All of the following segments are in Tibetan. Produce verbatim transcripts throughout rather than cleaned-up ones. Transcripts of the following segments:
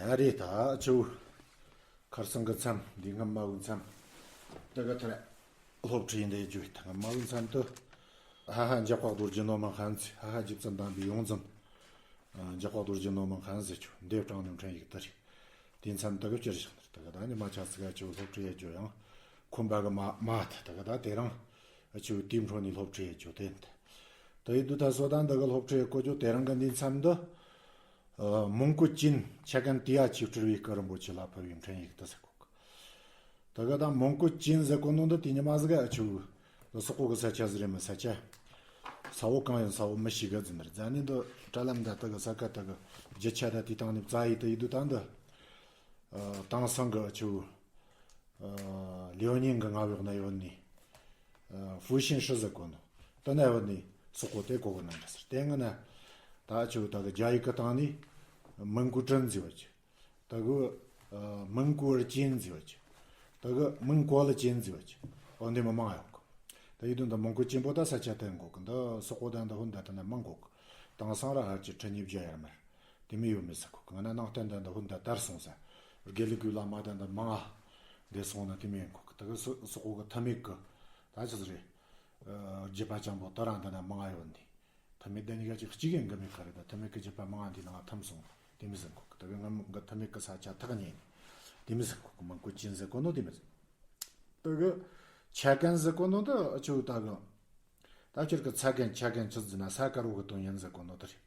ད་རེས་ད་ཆུ་ཁར་སང་གི་མཚམས་འདི་སྔ་མ་བོའི་མཚམས་ད་ག་ཐར་སློབ་ཁྲིད་ཡིན་དེ་བརྗོད་ད་སྔ་མ་བོའི་མཚམས་དུ་ཧ་ཧ་འཇག་པ་རྡོ་རྗེ་ནོར་མ་མཁན་ཟེར། ཧ་ཧ་རྗེ་བཙུན་དམ་པའི་ཡོངས་འཛིན་འཇག་པ་རྡོ་རྗེ་ནོར་མ་མཁན་ཟེར་ཆུ་འདེབས་དྲངས་ནས་འཕྲིན་ཡིག་དར། དེ་མཚམས་ད་གི་བསྐྱུར་བཞག་ནས་ད་གི་ད་ཉི་མ་ཆ་ཚིག་ཨ་ཆུ་སློབ་ཁྲིད་ཡེད་རྒྱུ་ཡང་ཁོམ་པ་གི་མ་མ་ད་ད་གི་ད་དེ་རིང་ཨ་ཆུ་དེའི་འཕྲོ་ནས་སློབ་ཁྲིད་ཡེད་རྒྱུ་དེ་ཡིན། ད་ཡིད་དུ་ད་སོ་ད་འདི་གི་སློབ་ཁྲིད་ཡེད་གོ་རྒྱུ་དེ་རིང་གི་འདི་མཚམས་འདི། ཨ། མོན་གོ་ཅན་ཆ་གན་ཏི་ཡ་ཆི་སྤྲུལ་བའི་སྐུ་རིན་པོ་ཆེ་ལ་ཕུལ་བའི་འཕྲིན་ཡིག་ཏུ་ཟེར་གོ། ད་ག་ད་མོན་གོ་ཅན་ཟེར་གོ་ནོ་འདི་དེ་ཉི་མ་ཟིག་ཨ་ཆུ་ཟོག་གོ་གི་ས་ཆ་ཟིག་རེད་མི་ས་ཆ། ས་བོ་གང་ཡིན་ས་བོ་མི་ཤེས་གི་ཟིན་ནར་ཛ་ནི་འདི་དྲ་ལམ་ད་ད་གི་ས་ཀ་ད་གི་རྒྱུ་ཆ་ད་དེ་དང་ནི་བཙལ་ཡི་ད་ཡིད་དུ་ད་འདི། ཨ། དེང་སང་གི་ཨ་ཆུ། ཨ། ལིའོ་ཉིང་གི་མངའ་འོག་ན་ཡོད་ནི། ཨ། ཧྥུ་ཤིན་ཧྲི་ཟེར་གོ་ནོ། ད་ན་ཡོད་ནི་སོག་པོ་དེ་གོ་གི་ན་འདྲ་ཟེར། དེ་ང་ན་ད་ཨ་ཆུ་ད་གི་རྒྱ་ཡིག་གི་སྟེང་ནི་མིན་གུ་ཀྲིན་ཟེར་བ་ཅི། ད་གི་ཨ་མིན་གུ་ཨར་ཅིན་ཟེར་བ་ཅི། ད་གི་མིན་གོ་ལ་ཅིན་ཟེར་བ་ཅི། འོ་འདི་མི་མང་ཡོད་གི། ད་ཡིད་དུ་འདི་མིན་གོ་ཅིན་པོ་ད་ས་ཆ་དེ་གོ་གི། འདི་སོག་པོ་ད་འདི་ཧུན་ད་ད་ན་མང་གོ་གི། དེང་སང་ར་ཧར་གྱི་ཁྲི་ཉིས་བརྒྱ་ཡར་མར། དེ་མི་ཡོད་མི་ཟེར་གོ་གི། ང་ན་ནང་བསྟན་ད་འདི་ཧུན་ད་དར་སོང་ཟེར། དགེ་ལུགས་ཀྱི་བླ་མ་ད་འདི་མང་ང་འདི་སོང་ན་དེ་མི་ཡོད་གོ་གི། ད་གི་སོ་སོག་པོ་གི་ཐ་མིག་གི་ད་ཆི་ཟིག་རེད། ཨ། རྒྱུད་པ་ཅན་པོ་ད་རང་ད་ན་མང་ང་ཡོད་འདི། ཐ་མིག་ད་ནི་ག་ཅིག་གཅིག་ཡིན་གི་མེད་ག་རེད། ད་ཐ་མིག་གི་རྒྱུད་པ་མང་ང་འདི་ནང་ཐམ་སོང་དེ་མི་ཟེར་གོ་གི། ད་གི་ང་མོ་གི་ཐ་མིག་གི་ས་ཆ་ཐག་ཉེ་ནི་དེ་མི་ཟེར་གོ་གི། མིན་གོ་ཅིན་ཟེར་གོ་ནོ་དེ་མི་ཟེར། ད་གི་ཆ་གན་ཟེར་གོ་ནོ་ད་ཨ་ཆུ་ད་གི། ད་སྤྱིར་གི་ཚ་གན་ཆ་གན་ཆི་ཟེར་ན་ས་དཀར་བོ་གི་དོན་ཡིན་ཟེར་གོ་ནོ་ད་རེད།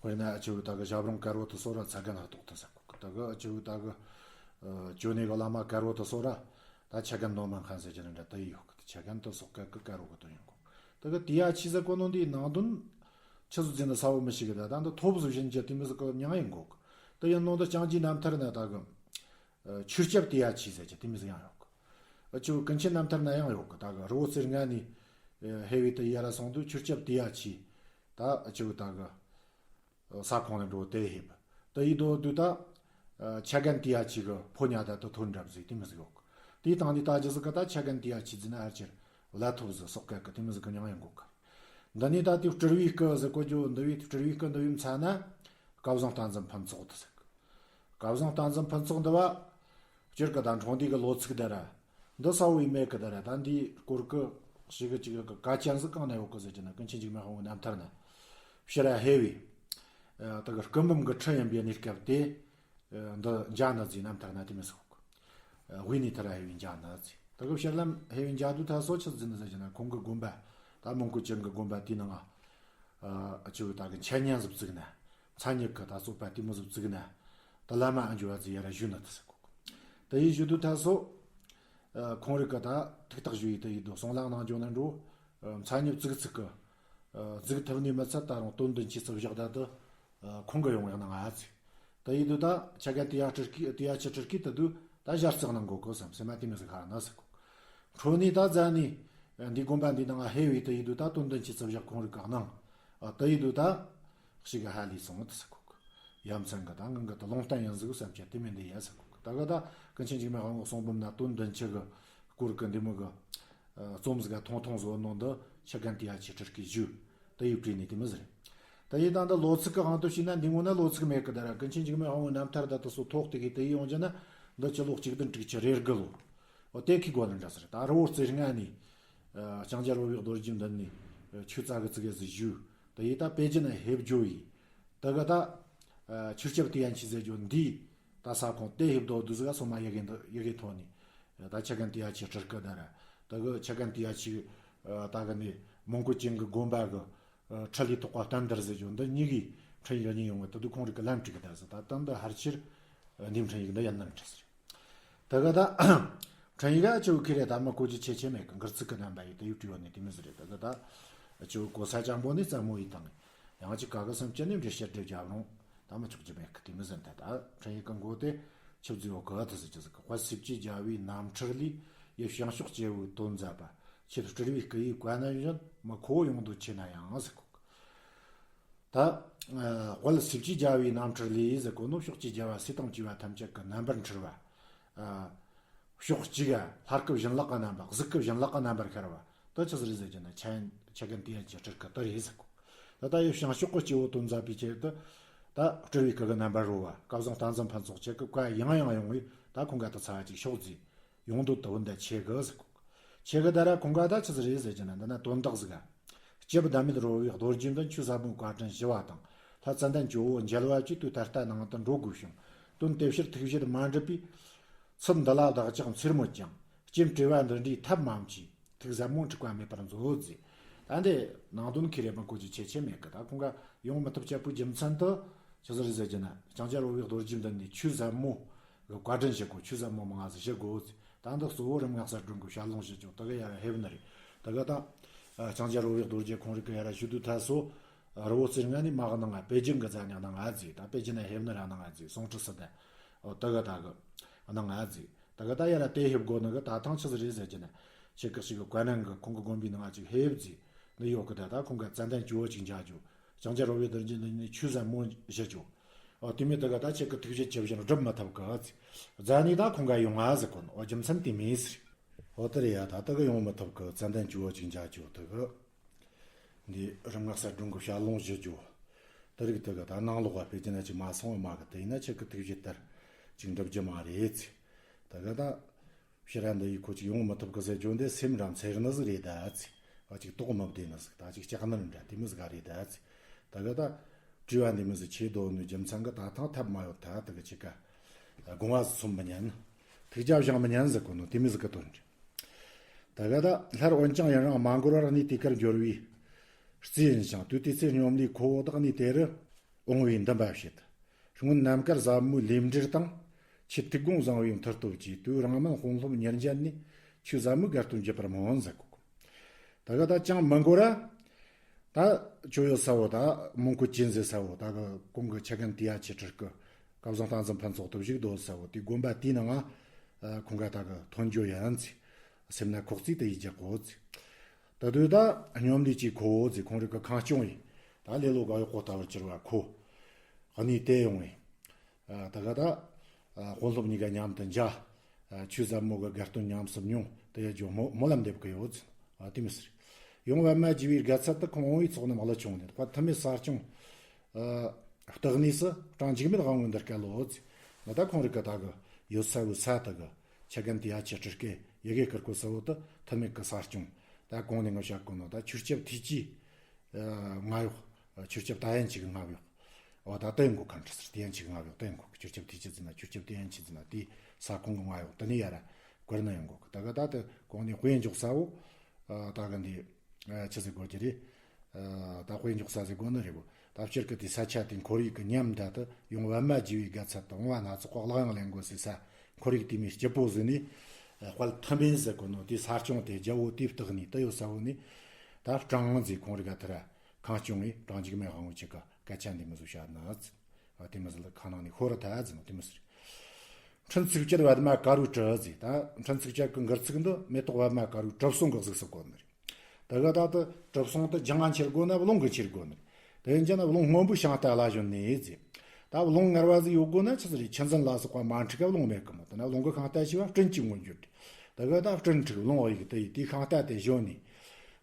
དཔེར་ན་ཨ་ཆུ་ད་གི་ཞབས་རོང་དཀར་བོ་དུ་སོ་ར་ཚ་གན་ཧ་ཏོག་ཏུ་ཟེར་གོ་གི། ད་གི་ཨ་ཆུ་ད་གི་ཨ་ཅོ་ནེ་གི་བླ་མ་དཀར་བོ་དུ་སོ་ར་ད་ཆ་གན་ནོ་མ་མཁན་ཟེར་གྱི་རེད་འདྲ་ད་ཡི་ཡོད་གི། ད་ཆ་གན་དུ་སོག་ག་གི་དཀར་བོ་གི་དོན་ཡིན་གོ། ད་གི་ཏི་ཡ་ཆི་ཟེར་གོ་ནོ་འདིའི་ནང་དོན་ཆི་ཟེར་ཟེར་ན་ས་བོ་མི་ཤེས་གི། ད་ད་འདི་ཐོབ་ཟིག་བཞིན་གྱི་དེ་མི་ཟིག་གི་མྱང་ཡིན་གོ་གི། ད་ཡིན་ནོ་ད་ཅང་གི་རྣམ་ཐར་ན་ད་གི། ཨ། ཆུ་སྐྱབས་ཏི་ཡ་ཆི་ཟེར་གྱི་དེ་མི་ཟིག་ཡང་ཡོད་གི། ཨ་ཆུ་ཀུན་མཁྱེན་རྣམ་ཐར་ན་ཡང་ཡོད་གི། ད་གི་རི་བོ་རྩེ་ལྔ་ནས་ཨ་ཧེ་བི་ཏི་ཡ་ར་སོང་དུས་ཆུ་སྐྱབས་ཏི་ཡ་ཆི་ད་ཨ་ཆུ་ད་གི་ས་ཁོངས་ལ་འགྲོ་དེ་ཧེ་བི་ཏི་ཡི་དོ་དུ་ད་ཨ་ཆ་གན་ཏི་ཡ་ཆི་གི་ཕོ་ཉ་ད་དུ་ཐོན་འདྲ་ཟིག་དེ་མི་ཟིག་ཡོད་གི། དེའི་སྟེང་ནས་ད་ཅི་ཟིག་གི་ད་ཆ་གན་ཏི་ཡ་ཆི་ཟེར་ན་ཧར་ཆེར་བླ་ཐོབ་ཟིག་སོག་ག་གི་དེ་མི་ཟིག་གི་མྱང་ཡང་གོ་གི། འདི་ནས་ད་དེ་སྤྲུལ་བའི་སྐུ་ཟེར་གོ་རྒྱུ་འདི་བའི་སྤྲུལ་བའི་སྐུ་འདི་བའི་མཚན་ན་སྐལ་བཟང་བསྟན་འཛིན་ཕུན་ཚོགས་དུ་ཟེར་གི། སྐལ་བཟང་བསྟན་འཛིན་ཕུན་ཚོགས་འདི་བ། སྤྱིར་གི་ད་འཕྲོ་འདི་གི་ལོ་ཚིགས་འདི་ར། འདི་ས་བོ་ཡི་མེད་གི་འདི་ར། ད་འདིའི་སྐོར་གི་ཞིག་གི་ཅིག་གི་ག་ཅན་ཟིག་གང་ན་ཡོད་གི་ཟེར་གྱི་ན། ཀུན་མཁྱེན་འཇིགས་མེད་དབང་པོའི་རྣམ་ཐར་ན། ཕྱི་ར་ཧེ་བི། ཨ། ད་གི་སྐུ་འབུམ་གི་ཁྲི་ཡིན་པའི་གནས་སྐབས་དེ། ཨ། འདི་འཇའ་ནི་ཟེར་རྣམ་ཐར་ན་དེ་མི་ཟིག་གི། ཨ། དབུས་ནས་ཐར་ཧེ་བི་འཇའ་ནི་ཟེར། ད་གི་ཕྱིར་ལམ་ཧེ་བི་འཇའ་དུས་ད་སོ་ཆི་ཟིག་ནི་ཟེར་གྱི་ན། ཁོང་གི་དགོན་པ་ད་མོན་གོ་ཅན་གི་དགོན་པ་དེའི་ནང་ང་། ཨ། ཨ་ཆུ་ད་གི་འཆད་ཉན་ཟིག་བཙུགས་ན། མཚན་ཉིད་ཀྱི་ད་རྩོད་པ་དེ་མོ་ཟིག་བཙུགས་ན། ད་བླ་མ་ཨ་འཇུ་བ་ཟིག་ཡར་ར་བཞུགས་ནི་ད་ཟེར་གོ་གི། ད་ཡི་བཞུགས་དུས་ད་སོ། ཨ། ཁོང་རིགས་ཀྱི་ད་ཐུགས་ཐག་ཞུ་ཡི་ད་ཡི་དོ་གསུང་ལ་གནང་འཇོག་ན་འགྲོ། ཨ། མཚན་ཉིད་བཙུགས་ཚིག་གི། ཨ། བཙུགས་ཐུབ་ནི་མི་ཚད་ད་རུང་དོན་འདི་འཆི་ཚུལ་བཞག་ད་དུ། ཨ། ཁོང་གི་ཡོང་ཡང་ན་ང་ཚིག་ད་ཡི་དུས་ད་ཆ་གན་ཏི་ཡ་སྤྲུལ་སྐུ་ཏི་ཡ་ཆི་སྤྲུལ་སྐུ་ད་དུས་ད་ཞལ་རྩག་གནང་གོ་གོ་བསམ་སེམས་མ་དེ་མི་ཟིག་ཧ་ན་ཟེར་གོ། འཕྲོ་ནས་ད་ཛ་ནི་འདི་དགོན་པ་འདི་ནང་ང་ཧེ་བི་ད་ཡི་དུས་ད་དོན་འདི་འཆི་ཚུལ་བཞག་ཁོང་རིགས་ག་གནང་། ཨ། ད་ཡི་དུས་ད་ཞིག་གི་ཧ་ལས་སོང་ད་ཟེར་གོ་གི། ཡ་མཚན་གི་ད་ངང་གི་ད་ལུང་བསྟན་ཡིན་ཟིག་བསམ་གྱི་དེ་མི་འདི་ཡ་ཟེར་གོ་གི། ད་གི་ད་ཀུན་མཁྱེན་འཇིགས་མེད་དབང་པོ་གསུང་འབུམ་ན་དོན་འདི་འཆི་གི་སྐོར་གི་འདི་མོ་གི། ཨ། རྩོམ་ཟིག་ག་ཐུང་ཐུང་བཟོ་ནོ་འདི་ཆ་གན་ཏི་ཡ་ཆི་སྤྲུལ་སྐུ་བཞུགས། ད་ཡི་བྲིས་ནས་དེ་མི་ཟེར། ད་ཡི་ད་འདི་ལོ་ཚིགས་གི་དབང་དུ་བྱས་ན་འདི་སྔོན་ན་ལོ་ཚིགས་མེད་གི། ད་ར་ཀུན་མཁྱེན་འཇིགས་མེད་དབང་པོའི་རྣམ་ཐར་ད་དུ་སོ་ཐོག་དེ་གི་དེ་ཡི་ཡོང་རྒྱུ་ན་འདི་ཕྱི་ལོ་གཅིག་བདུན་དྲུག་ཅུ་རེ་དགུ་ལོ། འོ་དེ་ཁི་གོ་ནི་འདྲ་ཟེར། ད་རི་བོ་རྩེ་ལྔ་ནས། ཨ། ལྕང་སྦྱར་བོད་པའི་རྡོ་རྗེ་མདུན་ནས། ཨ། ཆོས་ཙག་གི་ཙིག་གེ་ཟིག་བཞུགས། ད་ཡི་ད་དཔེ་རྒྱུན་ན་ཧེབ་ཇོ་ཡི། ད་ག་ད། ཨ། ཆུ་སྐྱབས་ཏི་ཡན་ཆི་ཟེར་རྒྱུ་འདི། ད་ས་ཁོངས་དེ་ཧེབ་དོ་དུ་ཟིག་ག་སོ་མ་ཡ་གེ་འདི་ཡ་གེ་ཐོག་ནས། ད་ཆ་གན་ཏི་ཡ་ཆི་སྤྲུལ་སྐུ་ད་ར། ད་གི་ཆ་གན་ཏི་ཡ་ཆི། ཨ། ད་གི་ནི་མོན་གོ་ཅན་གི་དགོན་པ་གི། ཨ། ཁྲི་ལས་ཐོག་པ་བསྟན་དར་ཟེར་རྒྱུ་འདི་གཉིས་ཀྱི་འཕྲིན་ཡིག་གཉིས་ཡོང་བ་ད་དུ་ཁོང་རིགས་ཀྱི་ལམ་བྲིས་གི་ད་ཟེར། ད་ད་འདི་ཧར་ཕྱིར་འདི་འཕྲིན་ཡིག་འདི་ཡིན་ནམ་འདྲ་ཟེར། ད་ག་ད་འཕྲིན་ཡིག་ཨ་ཆུ་ཁི་རེ་ད་མ་གོ་རྒྱུ་ཆེ་ཆེ་མེད་གི། འགུར་ཚིག་གི་རྣམ་པ་ཡིས་དེ་ཡུ་བྲིས་ཡོད་ནི་དེ་མི་ཟེར་རེད། ད་ག་ད་ཨ་ཆུ་གོ་ས་ཅང་པོ་ནི་རྩ་མོ་ཡི་དང་ཡང་ཅི་ག་གི་སེམས་ཅན་ནི་འདྲི་ཤེར་འདྲི་རྒྱབ་རུང་ད་མ་ཆོག་རྒྱུ་མེད་གི་དེ་མི་ཟེར། ད་ད་འཕྲིན་ཡིག་གི་མགོ་དེ་ཆུ་བརྫིས་འོ་གི་ཨ་ཐི་ཟེར་གྱི་ཟིག་གི། དཔལ་སྲིབ་ཀྱི་རྒྱལ་བའི་རྣམ་འཕྲུལ་ལས། ཡུལ་བྱང་ཕྱོགས་སྐྱེ་བོའི་དོན་མཛད་པ། ཆེད་དུ་སྤྲུལ་བའི་སྐུ་ཡི་བཀའ་ནན་བཞིན། མི་ཁོ་བོ་ཡོངས་འདུ་ཆེ་ན་ཡང་ཟེར་གོ་གི། ད་ཨ་དཔལ་སྲིབ་ཀྱི་རྒྱལ་བའི་རྣམ་འཕྲུལ་ལས་ཟེར་གོ་ནོ། ཕྱོགས་ཀྱི་རྒྱལ་བ་སྲས་དང་བཅས་པ་ཐམས་ཅད་ཀྱི་རྣམ་པར་འཕྲུལ་བ། ཨ་ཕྱོགས་གཅིག་ག་ལྷ་སྐུ་བཞིན་ལག་གི་རྣམ་པ། གཟུགས་སྐུ་བཞིན་ལག་གི་རྣམ་པར་ཤར་བ་དེ་ཆི་ཟིག་རེད་ཟེར་གྱི་ན། ཆ་ཆ་གན་ཏི་ཡན་ཆི་སྤྲུལ་སྐུ་དེ་རེད་ཟེར་གོ། ད་ལྟ་ཡུལ་བྱང་ཕྱོགས་ཀྱི་སྐྱེ་བོ་དོན་མཛད་པའི་ཆེད་དུ། ད་སྤྲུལ་བའི་སྐུ་གི་རྣམ་པར་རོལ་བ་སྐལ་བཟང་བསྟན་འཛིན་ཕུན་ཚོགས་ཁྱེད་ཀྱི་བཀའ་ཡང་ཡང་ཡོང་བས། ད་ཁོང་ག་ད་ཚ་ཅིག་ཤོག་ཟེར། ཡོང་འདོད་དུ་བུན་ད་ཆེ་གི་ཟེར་གོ། ཆེ་གི་ད་ར་ཁོང་ག་ད་ཆི་ཟིག་རེད་ཟེར་གྱི་ན། འདི་ན་དོན་དག་ཟིག་ག། སྐྱབས་བདག་མེད་རོལ་བའི་རྡོ་རྗེ་འདི། ཆོས་ཟབ་མོའི་བཀའ་དྲིན་ཞུ་བ་དང་། ལྷ་ཙནྡན་ཇོ་བོ་མཇལ་བ་བཅས། དུས་ད་ལྟ་ནང་དུ་འགྲོ་དགོས་བྱུང་། དོན་དེ་ཕྱིར་ཐུགས་བཞེད་མ་འགྲུབ་པས། ཚུལ་འདི་ལ་བདག་ཅག་མཚེར་མོད་ཀྱང་། རྐྱེན་བྲལ་བ་འདི་འདྲའི་ཐབས་མ་མཆིས། ཐུགས་ཟབ་མོ་འཁྲུག་པ་མེད་པར་མཛོད་ཟེར། ད་འདི་ནང་དོན་ཁེ་རེ་མི་གོ་རྒྱུ་ཆེ་ཆེ་མེད་གི། ད་ཁོང་ག་ཡོང་མི་ཐུབ་ཆེ་པོའི་རྒྱུ་མཚན་དུ་ཆི་ཟིག་རེད་ཟེར་གྱི་ན། ལྕང་སྐྱ་རོལ་བའི་རྡོ་རྗེ་འདི་ནས་ཆོས་ཟབ་མོ་གི་བཀའ་དྲིན་ཞུ་དགོས། ཆོས་ཟབ་མོ་མང་ཟིག་ཞུ་དགོས་ཟེར། ད་འདི་གཙོ་བོ་རིམ་ལྔ་གསལ་སྒྲོན་གི་ཞལ་ལུང་ཞུ་རྒྱུ་དེ་གི་ཡ་ར་ཕེབས་ནི་རེད། དེ་གི་ད་ལྕང་སྐྱ་རོལ་བའི་རྡོ་རྗེ་ཁོང་རིག་གི་ཡ་ར་ཞུ་དུས་ཐད་སོ། རི་བོ་རྩེ་ལྔ་ནས་མ་གི་ནང་ང་པེ་ཅིན་གི་རྫ་ནས་གནང་ང་ཟེར། ད་པེ་ཅིན་ན་ཕེབས་ནི་ར་གནང་ང་ཟེར། སུང་ཁྲི་སི་ཐན། འོ་དེ་གི་ད་གི་གནང་ང་ཟེར། དེ་གི་ད་ཡ་ར་དེ་ཕེབས་དགོས་ནི་གི། ད་ཐེངས་ཆི་ཟིག་རེད་ཟེར་གྱི་ན། ཁྱེད་ཀྱི་ཞིག་གི་བཀའ་གནང་གི་ཁོང་གི་དགོན་པའི་ནང་ང་ཅིག་ཕེབས་ཟེར་ནི་ཡོད་གི། ད་ད་ཁོང་ག་ཙན་དན་ཇོ་བོ་ཅིག་མཇལ་རྒྱུ། ལྕང་སྐྱ་རོལ་བའི་རྡོ་རྗེ་འདི་ནས་ཆོས་ཟབ་མོ་ཞུ་རྒྱུ། འོ་དེ་མིན་དེ་གི་ད་ཁྱེད་ཀྱི་ཐུགས་བཞེད་ཇི་བཞིན་སྒྲུབ་མི་ཐུབ་གི་ཟེར། རྫ་ནས་ད་ཁོང་ག་ཡོང་ང་ཟེར་གོ་ནོ། འོ་རྒྱུ་མཚན་དེ་མིན་ཟེར། འོ་དེ་རེད་ཡ། ད་དེ་གི་ཡོང་མི་ཐུབ་གི། ཙན་དན་ཇོ་བོ་ཅིག་མཇལ་རྒྱུ་དེ་གི། འདི་རིམ་ལྔ་གསལ་སྒྲོན་གི་ཞལ་ལུང་ཞུ་རྒྱུ། དེ་རིགས་དེ་གི་ད་ནང་ལོགས་པ་ཕེབས་ཀྱི་ན་ཅིག་མ་སོང་བ་མ་གི། དེ་ཡིན་ན་ཁྱེད་ཀྱི་ཐུགས་བཞེད་ལྟར་ཅིག་འགྲུབ་རྒྱུ་མ་རེད་ཟེར། དེ་གི་ད་ཕྱིར་ར་འདི་ཡི་ཁོ་ཅིག་ཡོང་མི་ཐུབ་གི་ཟེར་རྒྱུ་འདི་སེམས་ར་འཚེར་ནི་ཟིག་རེད་ད་ཟེར། ཨ་ཅིག་དོགས་མི་བདེ་ནི་ཟིག། ད་ཅིག་སྐྲག་ནི་འདྲ་དེ་མོ་ཟིག་ག་རེད་ད་ཟེར། དེ་གི་ད་དྲི་བ་འདི་མོ་ཟིག་ཆེ་དོ་ནི་རྒྱུ་མཚན་གི་ད་ཐང་ཐབས་མ་ཡོད། ད་དེ་གི་ཅིག་ག་དགོངས་པ་ཟིག་ཚོམ་མི་ཉན། ཐུགས་རྒྱ་བཞེངས་མི་ཉན་ཟེར་གོ་ནོ་དེ་མོ་ཟིག་གི་དོན་རེད། དེ་གི་ད་སླར་འོན་ཀྱང་ཡུན་རིང་མ་འགོར་བར་གནས་དེ་གར་འབྱོར་བའི་རྩིས་ཡིན་ཞིང་། དུས་དེ་ཚེ་སྙོམ་ལས་ཁོ་བོ་དག་གནས་དེ་རུ་འོང་བའི་འདུན་པ་བྱེད། སྔོན་རྣམ་དཀར་ཟབ་མོའི་ལས་འབྲེལ་དང་། ཆེད་ཐུགས་དགོངས་བཟང་བའི་མཐུ་སྟོབས་ཀྱིས། དུས་རིང་མིན་དཔོན་སློབ་ཉེར་བརྒྱད་ནས། ཆོས་ཟབ་མོའི་དགའ་སྟོན་བགྱིད་པར་སྨོན་ཟེར་གོ། དེ་གི་ད་ཅང་མི་འགོར་ར། ད་ཁྱོད་ཡོད་ས་བོ་ད་མོན་གྷོ་ཅན་ཟེར་ས་བོ་ད་གི་གོང་གི་ཆ་གན་ཏི་ཡ་ཆེ་ཁྲིར་གི་སྐལ་བཟང་བསྟན་འཛིན་ཕུན་ཚོགས་དུ་བཞུགས་སྡོད་ས་བོ་དེ་དགོན་པ་དེའི་ནང་ང་ཁོང་ག་ད་གི་ཐོན་རྒྱུ་ཡིན་ཟེར། སེམས་ན་ཁོག་རྩིས་དེ་ཡི་རྒྱག་གོ་ཟེར། ད་དུས་ད་སྙོམ་ལས་ཀྱི་ཁོ་བོ་ཟེར་ཁོང་རིག་གི་ཁང་སྐྱོང་ཡིན། ད་ལེ་ལོ་ག་ཡོག་གོ་ལྟ་བུར་གྱུར་བ་ཁོ། གནས་དེ་ཡོང་བས། ད་ག་ད་དཔོན་སློབ་གཉིས་ཀ་མཉམ་དུ་མཇལ། ཆོས་ཟབ་མོ་གི་དགའ་སྟོན་ཉམས་སུ་མྱོང་དེ་ཡ་ཇོ་མོ་སྨོན་ལམ་འདེབས་གི་ཡོད། དེ་མི་ཟེར། ཡང་པད་མ་རྒྱས་པའི་དགའ་ཚལ་དུ་ཁོང་འོང་བའི་ཚོགས་རྣམས་གླུ་ཆུང་ནས་དཔལ་ཐུ་མེད་ས་སྐྱོང་བརྟག་གནས་སུ་གྲངས་འཇིགས་མེད་དབང་བོའི་འདིར་བསྐལ་ལོ། ད་ཁོང་རིག་གི་ད་གི་ཡོད་ས་བོའི་ས་དེ་གི་ཆ་གན་དེ་ཡ་ཆེ་ཁྲི་སྐད་ཡི་གེ་ཀིར་ཀོ་ས་བོ་དུ་ཐུ་མེད་གི་ས་སྐྱོང་། ད་གོང་ནས་ངོ་བཤད་གོ་ནོ་ད་ཆུར་ཆབ་ཐིག་ཅི། ང་ཡོག་ཆུར་ཆབ་ད་ཡན་ཆི་གི་ང་ཡོག་འོ་ད་ཏན་གོ་ཁན་ཁྲི་སར་ཏན་ཆི་གི་ང་ཡོག་ཏན་གོ་ཆུར་ཆབ་ཐིག་ཅི་ཟིན་ན་ཆུར་ཆབ་ཏན་ཆི་ཟིན་ན་དེ་ས་ཁོང་གི་ང་ཡོག་དེ་ནི་ཡ་ར་གོར་ན་ཡོང་གོ་གི། ད་ག་ད་དེ་གོང་ནས་དཔེ་འཇོག་ས་བོ། ད་ག་འདི་ཆི་ཟིག་གོ་གི་རེད། ད་དཔེ་འཇོག་ས་ཟིག་གོ་ནི་རེད་བོ། ད་སྤྱིར་གི་དེ་ས་ཆ་དེ་ཁོར་ཡུག་གི་ཉམས་འདྲ་དུ་ཡོང་བ་མ་བརྗེ་བའི་དགའ་ཚལ་དུ་འོང་བ་སྣ་ཚོགས་གླགས་དབྱངས་ལེན་དགོས་ཟེར་ས། ཁོར་ཡུག་དེ་མོའི་སྐྱིད་པོ་ཟིག་ནས། དཔལ་ཐུ་མེད་ཟེར་གོ་ནོ་དེ་ས་སྐྱོང་དེ་རྒྱལ་བོ་དེའི་བརྟག་གནས་དུ་ཡོད་ས་བོ་ནས། ད་སྤྲང་ཟེར་ཁོང་རི་ག་ཐི་ར་ཁང་སྐྱོང་ངས་གྲངས་འཇིགས་མེད་དབང་བོ་ཆེ་ག་སྐད་ཆ་འདི་མི་བཟོ་བྱ་ནི་ཟེར། དེ་མི་ཟེར་ལ་ཁ་ནང་ནས་ཤོར་ར་ད་ཟེར་ནོ་དེ་མི་ཟེར། འཕྲིན་ཚིག་བཅད་པདྨ་དཀར་པོའི་གྲུ་ཟེར། ད་འཕྲིན་ཚིག་བཅད་གི་འགུར་ཚིག་འདི་མེ་ཏོག་པདྨ་དཀར་པོའི་གྲུ་གསུང་གི་གཟུགས་སུ་བཀོད་ནི་རེད། དེ་ག་ད་དུ་གྲུབ་སོང་དུ་ལྗང་ང་འཁྱེར་དགོས་ན་རླུང་གི་འཁྱེར་དགོས་ནི། དེ་ཡིན་ཀྱང་ན་རླུང་སྔོན་པོའི་ཤིང་རྟ་ལ་ཞོན་ནས་ཟེར། ད་རླུང་ངར་བ་ཟིག་ཡོད་དགོས་ན་ཆི་ཟིག་རེད། ཆུ་འཛིན་ལ་སོགས་པ་མ་འཁྲིག་ག་རླུང་མེད་གི་མོ། དེ་ན་རླུང་གི་ཤིང་རྟ་ཞེས་པ་སྤྲིན་གྱི་མངོན་བརྗོད་རེད། དེ་ག་ད་སྤྲིན་འཁྲིག་རླུང་འོ་ཡིག་དེ་ཡིས་དེའི་ཤིང་རྟ་དེ་ཞོན་ནས།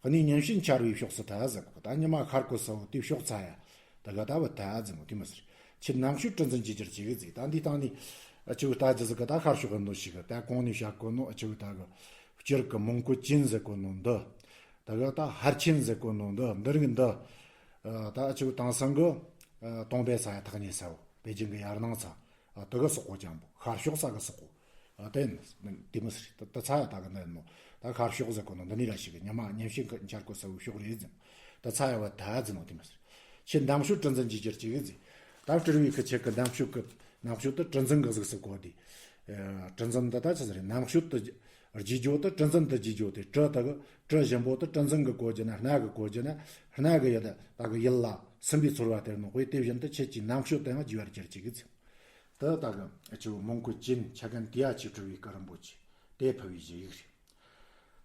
གནས་ཉིན་ཕྱེད་འཆར་བའི་ཕྱོགས་སུ་ད་ཟེར་གོ། ད་ཉི་མ་ཤར་གོ་ས་བོ་དེའི་ཕྱོགས་ཚ་ཡ། དེ་ག་ད་བུད་ད་ཟེར་མོ་དེ་མི་ཟེར། ཁྱེད་ནམ་ཤོད་གྲུ་འཛིན་གྱི་རྒྱུར་གཅིག་ཟེར། ད་འདི་སྟེང་ནས་ཨ་ཆུ་བོ་ལྟ་རྒྱུ་ཟིག་གི་ད་ཤར་ཕྱོགས་གི་འདོད་ཞིག་གི་ད་གོང་ནས་བཤད་གོ་ནོ་ཨ་ཆུ་བོ་ད་གི་སྤྱིར་གི་མོན་གྷོ་ཅན་ཟེར་གོ་ནོ་འདི། ད་གི་ད་ཧར་ཆེན་ཟེར་གོ་ནོ་འདི་འདི་རིགས་འདི། ད་ཨ་ཆུ་བོ་དེང་སང་གི་ཨ་སྟོང་པའི་ས་ཡ་ཐག་ཉེ་ས་བོ་པེ་ཅིང་གི་ཡར་ནང་ཚ། ཨ་དེ་གི་སོག་པོ་ཅང་པོ་ཤར་ཕྱོགས་ས་གི་སོག་པོ། ཨ་དེ་ནི་དེ་མི་སྲིད། ད་ད་ཚ་ཡ་ད་གི་འདི་ནོ། ད་ཤར་ཕྱོགས་ཟེར་གོ་ནོ་འདི་ནི་ར་ཞིག་གི་ཉི་མ་ཉིན་ཕྱེད་གི་འཆར་གོ་ས་བོའི་ཕྱོགས་རེད་ཟེར། ད་ཚ་ཡ་བ་ད་ཟེར་ནོ་དེ་མི་སྲིད། ཁྱེད་འདམ་ཤོད་གྲུ་འཛིན་གྱི་རྒྱུར་གཅིག་ཟེར། ད་སྤྲུལ་བའི་ཁུ་ཆེ་གི་འདམ་ཤོད་གི་འདམ་ཤོད་དུ་གྲུ་འཛིན་གི་གཟུགས་སུ་བཀོད་དེ། ཨ་གྲུ་འཛིན་འདི་ད་ཆི་ཟིག་རེད། འདམ་ཤོད་དུ་རྗེས་འཇོག་དུ་གྲུ་འཛིན་དུ་རྗེས་འཇོག་དེ་གྲུ་དག་གི་གྲུ་བཞིན་པོ་དུ་གྲུ་འཛིན་གི་བཀོད་རྒྱུ་ན་སྣ་གི་བཀོད་རྒྱུ་ན་སྣ་གི་ཡི་ད་གི་ཡིད་ལ་སིམ་པའི་ཚོར་བ་སྟེར་ནོ་དཔེ་དེ་བཞིན་དུ་ཁྱེད་ཀྱི་འདམ་ཤོད་དུ་ཡང་རྒྱས་པར་གྱུར་ཅིག་གི་ཚེ། དེ་ད་གི་ཆུ་བོ་མོན་གྷོ་ཅན་ཆ་གན་ཏི་ཡ་ཆེ་གྲུ་བའི་སྐུ་རིན་པོ་ཆེ་དེ་ཕུལ་བའི་གཞི་ཡིག་རེད།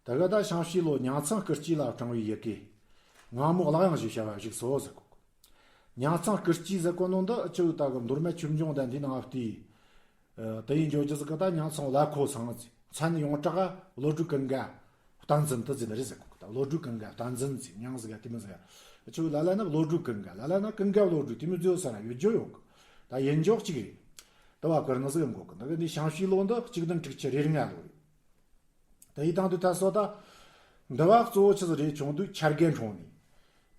ད་ག་ད་ཞང་ཞི་ལོ་ཉང་ཚང་སྐུ་སྐྱེས་ལ་དྲངས་པའི་ཡི་གེ། ངང་མོ་གླགས་དབྱངས་ཞེས་བྱ་བ་བཞུགས་སོ་ཟེར་གོ། ཉང་ཚང་སྐུ་སྐྱེས་ཟེར་གོ་ནོ་འདི་ཨ་ཆུ་ད་གི་མདོ་སྨད་ཆོས་འབྱུང་དང་འདི་ནང་བལྟས། ཨ་དེ་ཡིན་འཇོག་རྒྱུ་ཟིག་གི་ད་ཉང་ཚང་བླ་ཁོ་ཚང་ཟེར། མཚན་ཡོངས་གྲགས་བློ་གྲོས་ཀུན་དགའ་བསྟན་འཛིན་དུ་ཟེར་ནི་རེད་ཟེར་གོ། ད་བློ་གྲོས་ཀུན་དགའ་བསྟན་འཛིན་ཟེར་ཉང་ཟིག་ག་དེ་མི་ཟིག་ག་ ཆུ་ལ་ལ་ན་བློ་གྲོས་ཀུན་དགའ། ལ་ལ་ན་ཀུན་དགའ་བློ་གྲོས་དེ་མོ་ཟེར་ས་ར་ཡོད་རྒྱུ་ཡོད་གི། ད་ཡིན་འཇོག་གཅིག་རེད། དུ་བ་ཀར་ནི་ཟིག་ཡོང་གོ་གི། འདི་གི་འདི་ཞང་ཞུའི་ལོ་འདི་གཅིག་བདུན་དྲུག་ཅུ་རེ་ལྔ་ལོ་རེད། ད་ཡི་དང་དུ་ད་སོ་ད། འདི་བ་གཙོ་བོ་ཆི་ཟིག་རེད། ཆུང་དུས་འཆར་དགེ་འཁྲུངས་ནས།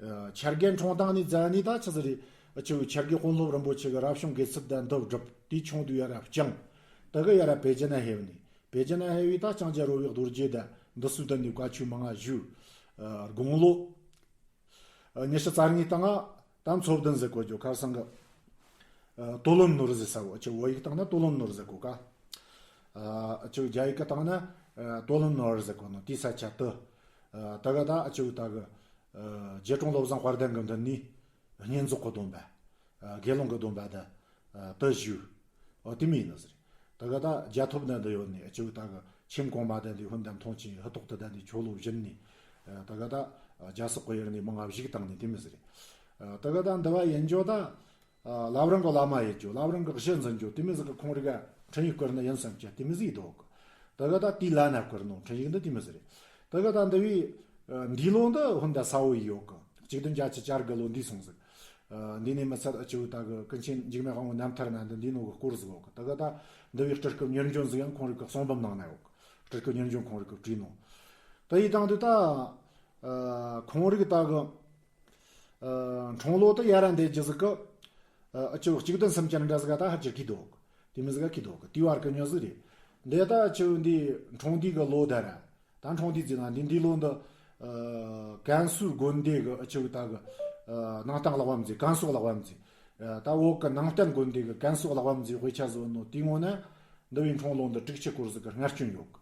ཨ། འཆར་དགེ་འཁྲུངས་སྟངས་ནས་རྫ་ནས་ད་ཆི་ཟིག་རེད། ཨ། ཆུ་འཆར་དགེ་དཔོན་སློབ་རིན་པོ་ཆེ་གི་རབ་བྱུང་དགེ་ཚུལ་དང་འདི་བསྒྲུབས། དེ་ཆུང་དུས་ཡ་ར་བསྐྱངས། དེ་གི་ཡ་ར་པེ་ཅིན་ན་ཕེབས་ནས། པེ་ཅིན་ན་ཕེབས་བས་ད་ལྕང་སྐྱ་རོལ་བའི་རྡོ་རྗེ་དང་འདི་ཚོའི་མདུན་ནས་བཀའ་ཆོས་མང་ང་ཞུས། ཨ། དགུང་ལོ། ཨ། ཉི་ཤུ་རྩ་གཉིས་སྟེང་ང་ད་མཚོ་བདུན་ཟེར་གོ་རྒྱུ། ཁ་སང་གི། ཨ། ཏོ་ལོན་ནོར་ཟེར་ས་བོ། ཨ། ཆུ་བོད་ཡིག་སྟེང་ན་ཏོ་ལོན་ནོར་ཟེར་གོ་ཀ། ཨ། ཆུ་རྒྱ་ཡིག་གི་སྟེང་ན། ཨ། ཏོ་ལོན་ནོར་ཟེར་གོ་ནོ་དེའི་ས་ཆ་དུ། ཨ། ད་ག་ད་ཨ་ཆུ་ད་གི། ཨ། རྗེ་དྲུང་བློ་བཟང་དཔལ་ལྡན་གི་མདུན་ནས་བསྙེན་རྫོགས་གི་སྡོམ་པ། ཨ། དགེ་སློང་གི་སྡོམ་པ་ད། ཨ། དུ་ཞུས། ཨོ། དེ་མོ་ཡིན་ནི་ཟེར། ད་ག་ད་རྒྱ་ཐོབ་ན་འདི་ཡོད་ནས། ཨ། ཆུ་ད་གི་ཁྱིམ་གོང་མ་ད་འདི་ཧུན་དམ་མཐོང་ཆེན་ཧུ་ཏོག་ཏུ་ད་འདི་ཆོ་ལོ་བཞིན་ནས། ཨ། ད་ག་ད། ཨ། རྒྱ་སོག་གི་ཡུལ་ནས་མང་ང་བཞུགས་བཏང་ནས་དེ་མོ་ཟེར། ཨ། ད་ག་ད་འདི་བ་ཡིན་འཇོག་ད། ཨ། བླ་བྲང་གི་བླ་མ་ཡིན་འཇོག། བླ་བྲང་གི་གཞི་འཛིན་འཇོག། དེ་མོ་ཟིག་གི་ཁོང་རིག་ག་འཕྲིན་ཡིག་བསྐུར་ནི་ཡིན་བསམ་གྱི་དེ་མོ་ཟིག་འདུག། ད་ག་ད་དེའི་བླ་ན་བསྐུར་ནོ་འཕྲིན་ཡིག་འདི་དེ་མོ་ཟིག་རེད། ད་ག་ད་འདི་བའི། ཨ། འདི་ལོ་འདི་ཧུན་ད་ས་བོ་ཡི་ཡོད་གི། གཅིག་བདུན་བརྒྱད་ཅུ་གྱ་དགུ་ལོ་འདི་སོང་ཟིག། ཨ། འདི་ནས་མི་ཚད་ཨ་ཆུ་ད་གི་ཀུན་མཁྱེན་འཇིགས་མེད་དབང་པོ་རྣམ་ཐར་ན་འདི་འདི་ནོ་གི་སྐོར་ཟིག་ཡོད་གི། ད་ག་ད་འདི་བའི་སྤྲུལ་སྐུ་ཉེར་འཇོན་ཟིག་ཡང་ཁོང་རིག་གི་གསུང་འབུམ་ནང་ན་ཡོད་གི། སྤྲུལ་སྐུ་ཉེར་འཇོན་ཁོང་རིག་གི་བྲིས་ནོ། ད་ཡི་དང་དུ་ད། ཨ། ཁོང་རིག་ད་གི། ཨ། འཁྲུངས་ལོ་དུ་ཡ་ར་འདས་རྒྱུ་ཟིག་གི། ཨ། ཨ་ཆུ་གཅིག་བདུན་སུམ་ཅུ་རེ་འདྲ་ཟིག་ག་ད་ཧ་ཅིག་གི་འདུག། དེ་མོ་ཟིག་ག་གི་འདུག་གི། དེའི་བར་གི་ཉོ་ཟིག་རེད། འདི་ད་ཨ་ཆུ་འདི་འཁྲུངས་དུས་གི་ལོ་ད་ར། ད་འཁྲུངས་དུས་ཟིག་ན་འདི་འདི་ལོ་འདི། ཨ། ཀན་སུའུ་དགོན་སྡེ་གི་ཨ་ཆུ་ད་གི། ཨ། ནང་བསྟན་གླེགས་བམ་ཟིག། ཀན་སུའུ་གླེགས་བམ་ཟིག། ཨ། ད་བོད་གི་ནང་བསྟན་དགོན་སྡེ་གི་ཀན་སུའུ་གླེགས་བམ་ཟིག་དཔེ་ཆ་ཟིག་ཡོད་ནོ། དེའི་ངོ་ན། འདི་བའི་འཁྲུངས་ལོ་འདི་དྲུག་ཅུ་སྐོར་ཟིག་གི་སྔ་སྐྱོན་ཡོད་གི།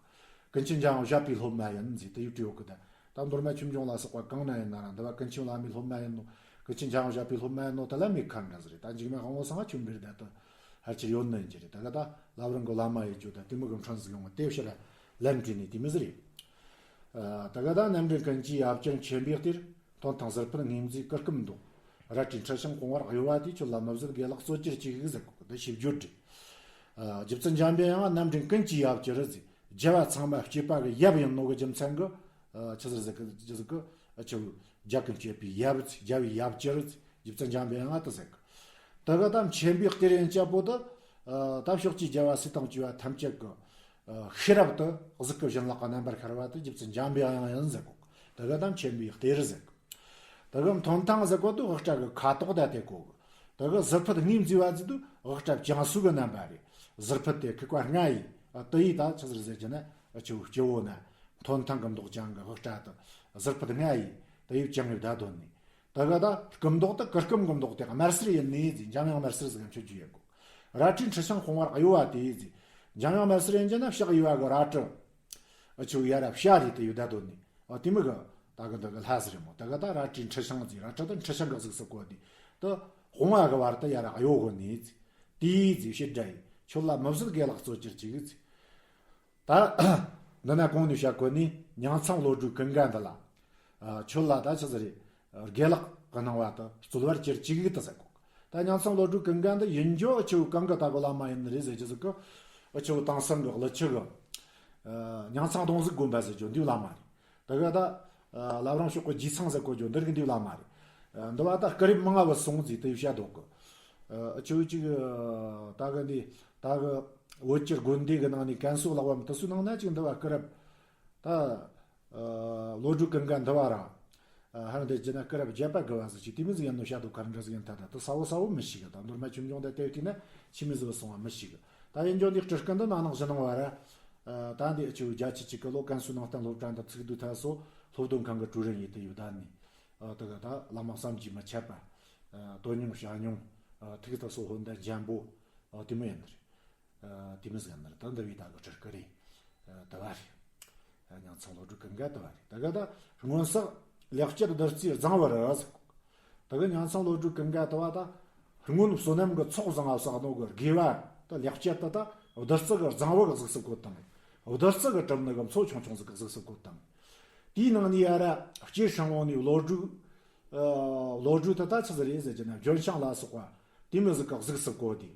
ཀུན་མཁྱེན་འཇམ་དབྱངས་བཞད་པའི་སློབ་མ་ཡིན་ཟེར་དེ་ཡོད་བྲིས་ཡོད་གི། ད་ད་མདོ་སྨད་ཆོས་འབྱུང་ལ་སོགས་པ་གང་ན་ཡིན་ན་ར་འདི་བ་ཀུན་མཁྱེན་བླ་མའི་སློབ་མ་ཡིན་ནོ། ཀུན་མཁྱེན་འཇམ་དབྱངས་བཞད་པའི་སློབ་མ་ཡིན་ནོ་དེ་ལ་མེད་ཁ་འདྲ་ཟིག་རེད། ད་འཇིགས་མེད་དབང་པོ་སང་ཆོས་འབེར་ད་དུ་ཧར་ཆེར་ཡོད་ནི་ཡིན་གྱི་རེད། ད་ག་ད་བླ་བྲང་གི་བླ་མ་ཡི་རྒྱུ་ད་དེ་མོ་གི་འཕྲིན་ཟིག་ཡོང་བ་དེ་ཕྱིར་ལན་བྲིས་ནས་དེ་མོ་ཟིག་རེད། ཨ། ད་ག་ད་རྣམ་འདྲེན་ཀུན་གྱི་ཡབ་གྱུར་མཁྱེན་པའི་གཏེར། ཐོན་ཐང་ཟུར་ཕུད་ངོས་འཛིན་གུར་ཀུམ་མདོག། རལ་གྲིའི་འཁྲི་ཤིང་དཔུང་བར་གཡོ་བ་དེས། ཁྱོད་ལ་མི་བཟོད་དགེ་ལེགས་སྩོལ་གྱུར་ཅིག་ཟེར་གོ་འདི་ཞིབ་བརྗོད་རེད། ཨ། རྗེ་བཙུན་འཇམ་པའི་དབྱངས་རྣམ་འདྲེན་ཀུན་གྱི་ཡབ་གྱུར་ཟེར། རྒྱལ་བ་ཚང་མ་སྐྱེད་པ་གི་ཡབ་ཡིན་ནོ་གི་རྒྱུ་མཚན་གི། ཨ། ཆི་ཟེར་ཟེར་གི་ཟེར་གི། ཨ། ཆི་རྒྱལ་ཀུན་སྤྱོད་པའི་ཡབ་ཟེར། རྒྱལ་བའི་ཡབ་གྱུར་ཟེར། རྗེ་བཙུན་འཇམ་པའི་དབྱངས་དེ་ཟེར་གི། དེ་ག་ད་མཁྱེན་པའི་གཏེར་ཡན་ཆད་པོ་དེ། ཨ། ད་ཕྱོགས་ཀྱི་རྒྱལ་བ་སྲས་དང་བཅས་པ་ཐམས་ཅད་ཀྱི། ཨ། ཤེས་རབ་དེ་གཟུགས་ཀྱི་བཞིན་ལག་གི་རྣམ་པར་ཤར་བ་དེ་རྗེ་བཙུན་འཇམ་པའི་དབྱངས་ཡིན་ཟེར་གོ། དེ་ག་ད་མཁྱེན་པའི་གཏེར་ཟེར་གོ། དེ་ག་མཐོན་ཐང་ཟེར་གོ་དེ་དབུ་སྐྲ་གི་ཁ་དོག་ད་དེ་གོ་གི། དེ་ག་ཟུར་ཕུད་ངོས་འཛིན་པ་ཟེར་དུས་དབུ་སྐྲ་བཅིངས་སུ་གི་རྣམ་པ་རེད། ཟུར་ཕུད་དེ་ཁུག་པ་ལྔ་ཡིན། ཨ། དེ་ཡིས་ད་ཆི་ཟེར་ཟེར་གྱི་ན། ཨ། ཆུ་སྤྱི་བོ་ན་མཐོན་ཐང་གི་མདོག་ཅན་གི་དབུ་སྐྲ་དེ་ཟུར་ཕུད་ལྔ་ཡིས་དེ་ཡིས་བཅིངས་ཡོད་ད་དོན་ནི། ད་ག་ད་སྐུ་མདོག་དེ་གུར་ཀུམ་གི་མདོག་དེ་དམར་སེར་ཡིན་ནི་ཟེར། འཇམ་དབྱངས་དམར་སེར་ཟེར་མཆོད་རྒྱུ་ཡོད་གོ། རལ་གྲིའི་འཁྲི་ཤིང་དཔུང་བར་གཡོ་བ་དེ་ཟེར། འཇམ་དབྱངས་དམར་སེར་ཡིན་གྱི་ན་ཕྱག་གཡས་པ་གི་རལ་གྲི། ཨ། ཆུ་ཡ་ར་ཕྱག་རེད་དེ་ཡོད་ད་དོན་ནི། ཨ། དེ་མོ་གི་ད་གི་འདི་གི་ལྷ་ཟེར་མོ། ད་ག་ད་རལ་གྲིའི་འཁྲི་ཤིང་ཟེར། རལ་གྲི་དེ་འཁྲི་ཤིང་གི་གཟུགས་སུ་བཀོད་དེ། དེ་དཔུང་བ་གི་བར་དུ་ཡ་ར་གཡོ་གོ་ནི་ཟེར། དེ་ཟེར་ཕྱིར་དགྲ་ཡིས། ཁྱོད་ལ་མི་བཟོད་དགེ་ལེགས་སྩོལ་གྱུར་ཅིག་ཟེར། ད་འདི་ན་གོང་ནས་བཤད་གོ་ནི་ཉང་ཚང་བློ་གྲོས་ཀུན་དགའ་འདི་ལ། ཨ། ཁྱོད་ལ་ད་ཆི་ཟིག་རེད། དགེ་ལེགས་ཀྱི་སྣང་བ་དེ་སྩོལ་བར་གྱུར་ཅིག་ད་ཟེར་གོ། ད་ཉང་ཚང་བློ་གྲོས་ཀུན་དགའ་འདི་ཡིན་རྒྱུ་ཨ་ཆུ་གང་གི་ད་གོ་བླ་མ་ཡིན་ནི་རེད་ཟེར་གྱི་ཟིག་གི། ཨ་ཆུ་དེང་སང་གི་ཀླུ་ཆུ་གི། ཨ། ཉང་ཚང་སྡོང་གཟིག་དགོན་པ་ཟེར་རྒྱུ་འདི་བླ་མ་རེད། དེ་ག་ད། ཨ། བླ་བྲང་ཕྱོགས་གི་རྗེས་ཚང་ཟེར་གོ་རྒྱུ་འདི་རིགས་འདི་བླ་མ་རེད། ཨ། འདི་བ་ད་སྐུ་རིམ་མང་ང་བུད་སོང་ཟིག་དེ་བཤད་འདུག་གི། ཨ། ཨ་ཆུ་གཅིག་ད་གི་འདི་ད་གི་བོད་ཀྱི་དགོན་སྡེ་གི་ནང་ནས་ཀན་སུའུ་ལག་པ་མི་དེ་ཚོའི་ནང་ན་ཅིག་འདི་བ་སྐུ་རབ། ད། ཨ། བློ་གྲོས་ཀུན་དགའ་འདི་བ་རང་། ཨ། ཧར་འདི་བྱས་ན་སྐུ་རབས་བརྒྱད་པ་དགུ་བ་ཟིག་ཅིག་དེ་མོ་ཟིག་ཡིན་ནོ་བཤད་འདུག་ག་རེ་འདྲ་ཟིག་ཡིན་ད་ད་དེ་གསལ་བོ་གསལ་བོ་མི་ཤེས་གི། ད་མདོ་སྨད་ཆོས་འབྱུང་དེ་བལྟས་བལྟས་ན་ཕྱི་མི་ཟིག་སོང་བ་མི་ཤེས་གི། ད་ཡིན་རྒྱུ་འདི་སྤྲུལ་སྐུ་འདི་ན་ནིང་གཞེས་ནིང་བ་ར། ཨ། ད་འདི་ཨ་ཆུ་བརྒྱད་ཅུ་གཅིག་གི་ལོ་ཀན་སུའུ་ནང་བསྟན་སློབ་གྲྭ་འདི་ཚུགས་དུས་ད་སོ་སློབ་སྡོམ་ཁང་གི་ཀྲུའུ་རེན་ཡིན་དུ་ཡོད་ད་ནི། ཨ། དེ་ག་ད་བླ་མ་བསམ་གྱིས་མི་ཁྱབ་པ། ཨ། དོན་སྙིང་བྱ་སྙིང་། ཨ། ཐུགས་དེ་སོ་ཧོན་ད་འཇམ་པོ། ཨ། དེ་མོ་ཡིན་ནི་རེད། ཨ། དེ་མོ་ཟིག་ཡིན་ནི་རེད། ད་འདི་བའི་ད་གི་སྤྲུལ་སྐུ་རེད། ཨ། དེ་བ་རེད། ཨ། ཉང་ཚང་བློ་གྲོས་ཀུན་དགའ་དེ་བ་རེད། དེ་ག་ད་སྔོན་བསགས་ལེགས་སྤྱད་བདུད་རྩིའི་རྫིང་བུ་རུ་ཟེར། དེ་ག་ཉང་ཚང་བློ་གྲོས་ཀུན་དགའ་དེ་བ་ད་སྔོན་བསོད་ནམས་ཀྱི་ཚོགས་བཟང་ང་བསགས་ནོ་གི་དགེ་བ་ད་ལེགས་སྤྱད་དེ་ད་བདུད་རྩི་གི་རྫིང་བུ་གི་གཟུགས་སུ་བཀོད་དང་། བདུད་རྩི་གི་གྲུབ་ནི་གི་མཚོ་ཆུང་ཆུང་ཟིག་གི་གཟུགས་སུ་བཀོད་དང་། དེའི་ནང་ནས་ཡ་ར་སྐྱེས་ཤིང་འོང་ནས་བློ་གྲོས། ཨ། བློ་གྲོས་དེ་ད་ཆི་ཟིག་རེད་ཟེར་གྱི་ན་ལྗོན་ཤིང་ལ་སོགས་པ་དེ་མོ་ཟིག་གི་གཟུགས་སུ་བཀོད་དེ།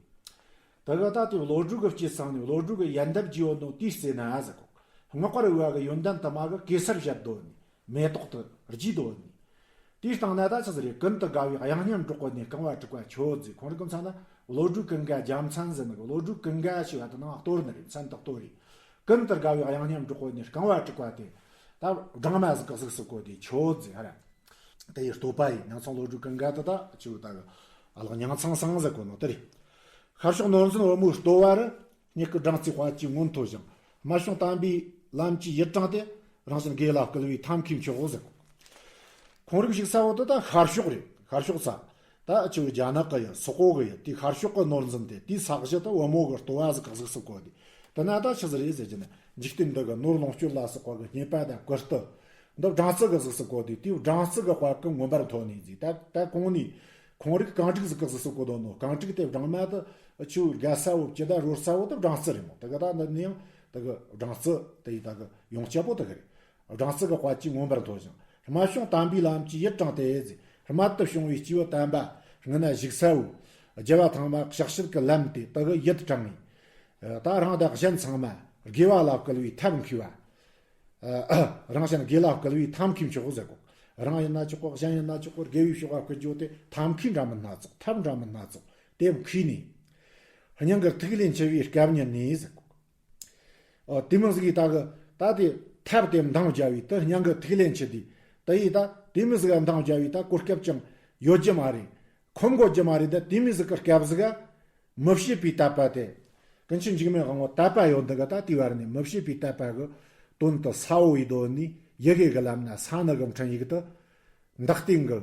དེ་ག་ད་དེ་བློ་གྲོས་གི་སྐྱེས་ཚང་ནས་བློ་གྲོས་གི་ཡལ་འདབ་ཀྱི་ཡོད་ནོ་དེའི་རྩེ་ན་ཟེར་གོ། སྔགས་པ་རུ་བ་གི་ཡོན་ཏན་དུ་མ་གི་གེ་སར་བཞད་དོ་ནི་མེ་ཏོག་དེ་རྒྱས་དོ་ནི། དེའི་སྟེང་ན་ད་ཆི་ཟིག་རེད། ཀུན་ཏུ་དགའ་བའི་དབྱངས་སྙན་སྒྲོག་པ་ནས། རྐང་བ་དྲུག་པ་མཆོད་ཟེར། ཁོང་རང་གི་མཚན་ན་བློ་གྲོས་ཀུན་དགའ་རྒྱལ་མཚན་ཟེར་ནི་གི། བློ་གྲོས་ཀུན་དགའ་ཞེས་པ་དེ་ནང་གཏོར་ནི་རེད། མཚན་དུ་གཏོར་རེད། ཀུན་ཏུ་དགའ་བའི་དབྱངས་སྙན་སྒྲོག་པ་ནས། རྐང་བ་དྲུག་པ་དེ་ད་སྦྲང་མ་ཟིག་གི་གཟུགས་སུ་བཀོད་དེ་མཆོད་ཟེར། ཧ་ར། དེ་ཡི་བསྟོད་པ་ཡིན། ཉང་ཚང་བློ་གྲོས་ཀུན་དགའ་དེ་ད་ཆི་ད་གི་ཨ་ལགས་ཉང་ཚང་སང་ཟེར་གོ་ནོ་དེ་རེད། ཤར་ཕྱོགས་ནོར་འཛིན་བུ་མོའི་བསྟོད་པ་རུ། སྙིགས་དཀར་སྦྲང་རྩིའི་དཔལ་གྱིས་མངོན་མཐོ་ཞིང་། རྨད་བྱུང་དམ་པའི་ལམ་གྱི་ཡིད་དྲངས་ཏེ། རང་གཞན་དགེ་ལ་སྐུལ་བའི་ཐབས་མཁས་མཆོག་ཟེར་གོ། ཁོང་རིགས་ཞིག་ས་བོ་དེ་ད་ཤར་ཕྱོགས་རེད། ཤར་ཕྱོགས་ས། ད་ཆི་བོ་རྒྱ་ནག་གི་ཡི་སོག་པོ་གི་ཡི་དེ་ཤར་ཕྱོགས་གི་ནོར་འཛིན་དེ། དེའི་ས་གཞི་དེ་བུ་མོ་གི་བསྟོད་པ་ཟིག་གི་གཟུགས་སུ་བཀོད་དེ། དེ་ན་ད་ཆི་ཟིག་རེད་ཟེར་གྱི་ན། འཇིག་རྟེན་འདི་གི་ནོར་ལོངས་སྤྱོད་ལ་སོགས་པ་གི་རྙེད་པ་དང་བཀུར་སྟི་འདི་སྦྲང་རྩི་གི་གཟུགས་སུ་བཀོད་དེ། དེའི་སྦྲང་རྩི་གི་དཔལ་གྱིས་མངོན་པར་མཐོ་ནས་ཟེར། ད་ད་གོང་ནས་ཁོང་རིགས་རྐང་དྲུག་ཟིག་གི་གཟུགས་སུ་བཀོད་དོ་ནོ། རྐང་དྲུག་དེ་སྦྲང་མ་དེ་ཆུ་རྒྱ་ས་བོ་ཅི་ད་རོལ་ས་བོ་དེ་སྦྲང་རྩི་རེད་མོ། དེ་གི་ད་འདི་ནི་ཡང་དེ་གི་སྦྲང་རྩི་དེ་ཡི་ད་གི་ཡོངས་ཁྱབ་པོ་དེ་གི་རེད། སྦྲང་རྩི་གི་དཔལ་གྱིས་མངོན་པར་མཐོ་ཞིང་། རྨད་བྱུང་དམ་པའི་ལམ་གྱི་ཡིད་དྲངས་ཏེ་ཟེར། རྨད་དུ་བྱུང་བའི་སྐྱེས་བུ་དམ་པ་སྔོན་ན་བཞུགས་ས་བོ། རྒྱལ་བ་ཐང་པ་ཞག་བྱེད་ཀྱི་ལམ་དེ་དེ་གི་ཡིད་དྲངས་ནས། ད་རང་དང་གཞན་ཚང་མ་དགེ་བ་ལ་བསྐུལ་བའི་ཐབས་མཁས་པ། རང་གཞན་དགེ་ལ་བསྐུལ་བའི་ཐབས་མཁས་མཆོག་ཟེར་གོ། རང་ཡིན་ན་ཆོག་གོ། གཞན་ཡིན་ན་ཆོག་གོ། དགེ་བའི་ཕྱོགས་ལ་བསྐུལ་རྒྱུ་དེ་ཐབས་མཁས་འདྲ་མིན་སྣ་ཚོགས། ཐབས་འདྲ་མིན་སྣ་ཚོགས་དེ་མཁས་ནས། སྙིང་གི་ཐིག་ལེ་འཆི་བའི་སྐབས་ཉིད་ནས་ཟེར་གོ། ཨོ། དེ་མོ་ཟིག་གིས་ད་གི་ད་དེ་ཐབས་དེ་འདང་བརྒྱབ་བས། དེ་སྙིང་གི་ཐིག་ལེ་འཆི་དུས་དེ་ཡིས་ད་དེ་མོ་ཟིག་ག་འདང་བརྒྱབ་བས། ད་གོ་སྐབས་ཀྱང་ཡོད་རྒྱུ་མ་རེད། ཁོམ་གོ་རྒྱུ་མ་རེད། ད་དེ་མོ་ཟིག་གི་སྐབས་ཟིག་ག་མི་བྱེད་པའི་དད་པ་དེ། ཀུན་མཁྱེན་འཇིགས་མེད་དབང་པོ་དད་པ་ཡོད་འདི་ག་ད་དེའི་བར་ནས་མི་བྱེད་པའི་དད་པ་གི་དོན་དུ་ས་བོ་ཡི་སྡོད་ནས། ཡི་གེ་གི་ལམ་ན་ས་ནི་གི་འཕྲིན་ཡིག་དེ། འདག་སྟེང་གི་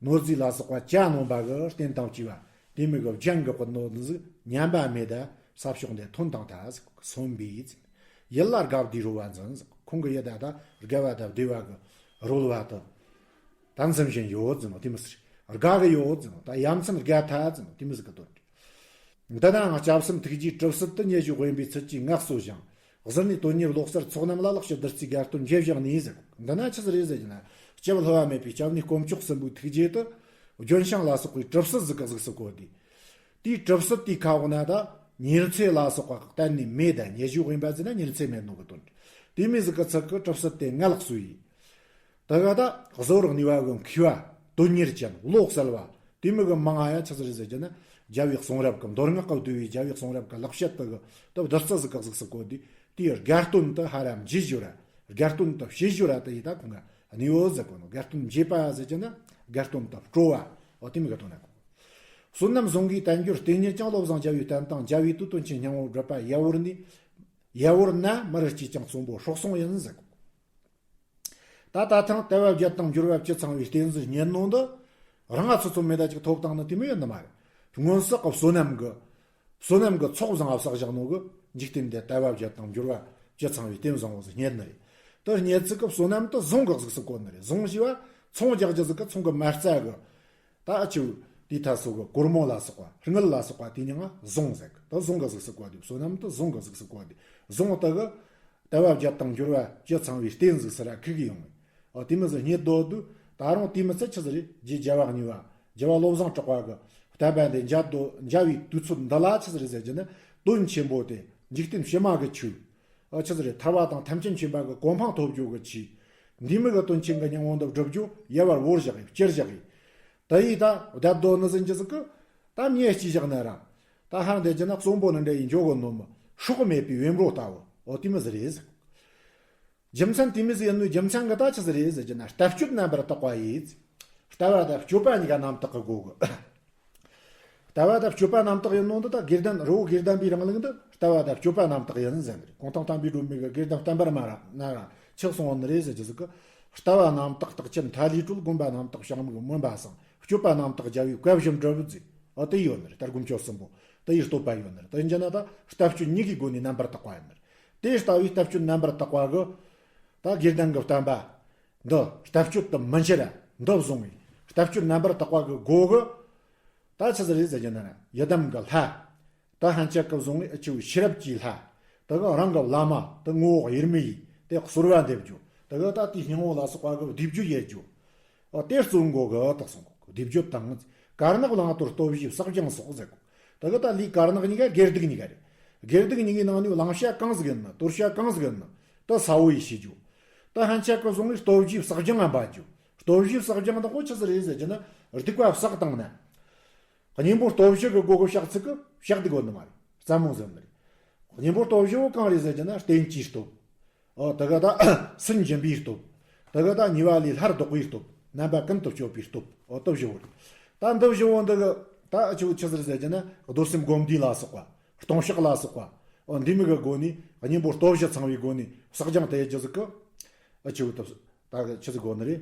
ནོར་རྫས་ལ་སོགས་པ་གྱ་ནོམ་པ་གི་རྟེན་དང་བཅས་པ་དེ་མོ་གི་རྒྱན་གི་བུ་ནོར་འདི་ཟིག་ཉམས་པ་མེད་ད་ས་ཕྱོགས་འདི་ཐོན་དང་ཐལ་ཟིག་གསོན་པའི་ཡིད་ལ་དགའ་བདེ་རོལ་བ་འཛིན་ཟིག་ཁོང་གི་ཡིད་ད་ད་དགའ་བ་ད་བདེ་བ་གི་རོལ་བ་དེ་ད་འཛིན་བཞིན་ཡོད་ཟེར་ནོ། དེ་མོ་ཟིག་དགའ་གི་ཡོད་ཟེར་ནོ། ད་ཡ་མཚན་དགའ་ཐལ་ཟེར་ནོ། དེ་མོ་ཟིག་གི་དོན་རེད། འདི་ནའང་སྐྱབས་སེམས་ཐུགས་རྗེའི་གྲིབ་བསིལ་དུ། ཉི་ཤུ་དབེན་པའི་ཚུལ་གྱིས་ངལ་གསོ་ཞིང་། གཟིར་ནས་དོན་གཉེར་བློ་གསལ་ཚོགས་རྣམས་ལ། ལེགས་བཤད་བདུད་རྩིའི་དགའ་སྟོན་འཇལ་བཞག་ནས་ཟེར། འདི་ན་ཆི་ཟིག་རེད་ཟེར་གྱི་ན། སྐྱེ་བ་བསླུ་བ་མེད་པའི་སྐྱབས་གནས་དཀོན་མཆོག་གསུམ་པོའི་ཐུགས་རྗེ་དེ། ལྗོན་ཤིང་ལ་སོགས་པའི་གྲིབ་བསིལ་ཟིག་གི་གཟུགས་སུ་བཀོད་དེ། དེའི་གྲིབ་བསིལ་དེའི་ཁ་འོག་ན་ད་ཉེར་འཚེ་ལ་སོགས་པ་གཏན་ནས་མེད་ད། ཉི་ཤུ་དབེན་པ་ཟེར་ན་ཉེར་འཚེ་མེད་ནོ་གི་དོན་རེད། དེ་མོ་ཟིག་གི་ཚུལ་གི་གྲིབ་བསིལ་དེ་ངལ་གསོ་ཡིས། དེ་ག་ད་གཟུ་བོར་གནས་པ་གི་མཁས་པ་དོན་གཉེར་ཅན་བློ་གསལ་བ་དེ་མོ་གི་མང་ང་ཡ་ཆི་ཟིག་རེད་ཟེར་གྱི་ན། རྒྱལ་བའི་གསུང་རབ་གི་མདོ་སྔགས་ཀྱི་བསྡུས་པའི་རྒྱལ་བའི་གསུང་རབ་གི་ལེགས་བཤད་དེ་གི་ད་བདུད་རྩི་ཟིག་གི་གཟུགས་སུ་བཀོད་དེ། དེའི་དགའ་སྟོན་དེ་ཧ་ར་འཇལ་རྒྱུ་ར། དགའ་སྟོན་དེ་བྱེད་རྒྱུ་ར་དེ་ཡི་ད་ཁོང་ག་གནས་ཡོད་ཟེར་གོ་ནོ། དགའ་སྟོན་འཇལ་བ་ཟེར་གྱི་ན་དགའ་སྟོན་དེ་སྤྲོ་བ། འོ་དེ་མོ་གི་དོན་ན་གོ། བསོད་ནམས་བཟང་གིས་དལ་འབྱོར་རྟེན་གཉེར་ཀྱང་། བློ་བཟང་རྒྱལ་བའི་བསྟན་དང་མཇལ་བའི་དུས། དོན་ཆེན་སྙིང་པོ་སྒྲུབ་པ་ཡལ་བོར་ནས། ཡལ་བོར་ན་མི་རུ་སྐྱེས་ཀྱང་གཙང་པོ་སྲོག་ཟུངས་ཡིན་ཟེར་གོ། ད་ད་ཐེངས་ལྟ་བ་བརྒྱད་དང་འབྱོར་བ་བཅུ་ཚང་བའི་རྟེན་གཟིགས་རྙེད་ནོ་འདི། རང་ང་ཚོ་ཚོ་མེད་ད་ཅིག་ཐོབ་བཏང་ནི་དེ་མོ་ཡོད་ནི་མ་རེད། སྔོན་བསགས་ཀྱི་བསོད་ནམས་ཀྱི། བསོད་ནམས་ཀྱི་ཚོགས་བཟང་ང་བསགས་བཞག་ནོ་གི་འཇིག་རྟེན་འདི་ལྟ་བ་བརྒྱད་དང་འབྱོར་བ་བཅུ་ཚང་བའི་རྟེན་བཟང་བོ་ཟིག་རྙེད་ནི་རེད། དེ་རྙེད་ཚིག་གི་བསོད་ནམས་དེ་ཟུངས་ཀྱི་གཟུགས་སུ་བཀོད་ནི་རེད། ཟུངས་ཞེས་པ་ཚོང་རྒྱག་རྒྱུ་ཟིག་གི་ཚོང་གི་མ་རྩ་གི། ད་ཨ་ཆུ། དེའི་ཐད་སོགས་ཀྱི་སྒོར་མོ་ལ་སོགས་པ། དངུལ་ལ་སོགས་པ་དེ་ཉིད་ང་ཟུངས་ཟེར་གི། ད་ཟུངས་ཀྱི་གཟུགས་སུ་བཀོད་དེ། བསོད་ནམས་དེ་ཟུངས་ཀྱི་གཟུགས་སུ་བཀོད་དེ། ཟུངས་དེ་གི་ལྟ་བ་བརྒྱད་དང་འབྱོར་བ་བཅུ་ཚང་བའི་རྟེན་ཟིག་སི་ར་ཁུག་གི་ཡོང་བས། ཨོ་དེ་མོ་ཟིག་རྙེད་དོ་དུས། ད་རུང་དེ་མོ་ཚེ་ཆི་ཟིག་རེད། རྗེ་རྒྱལ་བ་གཉིས་པ། རྒྱལ་བ་བློ་བཟང་གྲགས་པ་གི་བསྟན་པ་འདི་མཇལ་དོ། མཇལ་བའི་དུས་ཚོད་འདི་ལ་ཆི་ཟིག་རེད་ཟེར་གྱི་ན། དོན་ཆེན་པོ་དེ་འཇིག་རྟེན་ཕྱི་མ་གི་ཆོས། ཨོ་ཆི་ཟིག་རེད། ཐར་བ་དང་ཐམས་ཅད་མཁྱེན་པ་གི་གོ་འཕང་ཐོབ་རྒྱུ་གི་ཆོས། འདི་མོ་གི་དོན་ཆེན་གི་སྙིང་པོ་འདི་བསྒྲུབ་རྒྱུ་ཡལ་བར་བོར་བཞག་གི། བསྐྱུར་བཞག་གི། ད་ཡིས་ད་བསྡད་དོ་ནི་ཟིན་གྱི་ཟིག་གི། ད་མྱེ་སྐྱེས་བཞག་ན་ར། ད་ཧར་འདེད་ཀྱི་ན་གཙང་པོ་ནི་འདྲ་ཡི་འཇོག་གི་ནོ་མི། སྲོག་མེད་པའི་བེམ་རོ་ལྟ་བུ། ཨོ་དེ་མོ་ཟིག་རེད་ཟེར། རྒྱུ་མཚན་དེ་མོ་ཟིག་ཡིན་ནོ་རྒྱུ་མཚན་གི་ད་ཆི་ཟིག་རེད་ཟེར་གྱི་ན། ལྟ་སྤྱོད་རྣམ་པར་དག་པ་ཡིས། ལྟ་བ་དང་སྤྱོད་པ་གཉིས་ཀ་རྣམ་དག་གི་སྒོ་གི། ལྟ་བ་དང་སྤྱོད་པ་རྣམ་དག་ཡིན་ནོ་འདི་ད་དགེ་ལྡན། རི་བོ་དགེ་ལྡན་པའི་རིང་ལུགས་འདི་ལྟ་བ་དང་སྤྱོད་པ་རྣམ་དག་ཡིན་ཟེར་ནི་རེད། གུང་ཐང་བསྟན་པའི་སྒྲོན་མེ་གི་དགེ་ལྡན་བསྟན་པར་སྨྲ་བ་ན་ར་ཆགས་སོང་བ་ནི་རེད་ཟེར་གྱི་ཟིག་གི། ལྟ་བ་རྣམ་དག་རྟགས་ཅན་མཐའ་ལས་གྲོལ། སྒོམ་པ་རྣམ་དག་བྱང་མིག་སྨོན་པ་སངས། སྤྱོད་པ་རྣམ་དག་རྒྱལ་བའི་བཀའ་བཞིན་སྒྲུབ་ཟེར། ཨོ་དེ་ཡོད་ནི་རེད། ལྟར་སྒོམ་སྤྱོད་གསུམ་པོ། དེ་ཡི་བསྟོད་པ་ཡོད་ནི་རེད། དེ་ཡིན་གྱི་ན་ད་ལྟ་སྤྱོད་གཉིས་ཀའི་སྒོ་ནས་རྣམ་པར་དག་པ་ཡིན་ནི་རེད། དེ་ལྟ་བུའི་ལྟ་སྤྱོད་རྣམ་པར་དག་པ་གི། ད་དགེ་ལྡན་གྱི་བསྟན་པ་འདི་ལྟ་སྤྱོད་དུ་མི་འགྱུར་ར་འདི་བཟུང་བའི་ལྟ་སྤྱོད་རྣམ་པར་དག་པ་གི་སྒོ་གི། ད་ཆི་ཟིག་རེད་ཟེར་གྱི་ན་ཡི་དམ་གྱི་ལྷ། ད་ཕན་ཆད་ཀྱི་བཟུང་བའི་ཨ་ཆུ་ཤེས་རབ་ཀྱི་ལྷ། དེ་གི་རང་གི་བླ་མ་དེ་ངོ་བོ་དབྱེར་མེད་ཡིས་དེ་གསོལ་བ་འདེབས་རྒྱུ། དེ་གི་ད་དེའི་སྙིང་པོ་ལ་སོགས་པ་གི་བསྡུས་རྒྱུ་ཡེད་རྒྱུ། ཨོ་དེ་གཙོ་བོ་གི་དག་སོང་གི། བསྡུས་རྒྱུ་དང་། དཀར་ནག་བླང་དོར་སྟོབས་བཞིའི་བསགས་སྦྱང་སོགས་ཟེར་གོ། དེ་གི་ད་ལས་དཀར་ནག་གཉིས་ཀ་དགེ་སྡིག་གཉིས་ཀ་རེད། དགེ་སྡིག་གཉིས་ཀའི་ནང་ནས་བླང་བྱ་གང་ཟིག་ཡིན་ན། དོར་བྱ་གང་ཟིག་ཡིན་ན། དེ་གསལ་བོ་ཡིས་ཤེས་རྒྱུ། ད་ཕན་ཆད་ཀྱི་བཟུང་བའི་སྟོབས་བཞིའི་བསགས་སྦྱང་ང་འབད་རྒྱུ། སྟོབས་བཞིའི་བསགས་སྦྱང་དག་གོ་ཆི་ཟིག་རེད་ཟེར་གྱི་ན། སྡིག་པ་བསགས་བཏང་ན། གཉེན་པོ་སྟོབས་བཞི་གི་སྒོ་གི་བཤགས་ཚུལ་གི་བཤགས་སྡིག་ཡོད་ནི་མ་རེད། རྩ་མོ་ཟེར་ནི་རེད། གཉེན་པོ་སྟོབས་བཞི་བོ་གང་རེད་ཟེར་གྱི་ན། བསྟེན་བཅོས་སྟོབས། ཨོ་དེ་ག་ད་སུན་འབྱིན་པའི་སྟོབས། དེ་ག་ད་ཉེས་པ་ལས་སླར་ལྡོག་པའི་སྟོབས། རྣམ་པ་ཀུན་ཏུ་སྤྱོད་པའི་སྟོབས། ཨོ་སྟོབས་བཞི་བོ་རེད། ད་འདི་བཞི་བོ་འདི་གི་ད་ཨ་ཆི་བོ་ཆི་ཟིག་རེད་ཟེར་གྱི་ན། རྡོར་སེམས་སྒོམ་བཟླས་ལ་སོགས་པ། ལྟུང་བཤགས་ལ་སོགས་པ། ཨོ་འདི་མོ་གི་སྒོ་ནས་གཉེན་པོ་སྟོབས་བཞི་ཚང་བའི་སྒོ་ནས་བསགས་སྦྱང་དེ་ཡེད་རྒྱུ་ཟིག་གི། ཨ་ཆི་བོ་ད་ད་གི་ཆི་ཟིག་དགོས་ནི་རེད།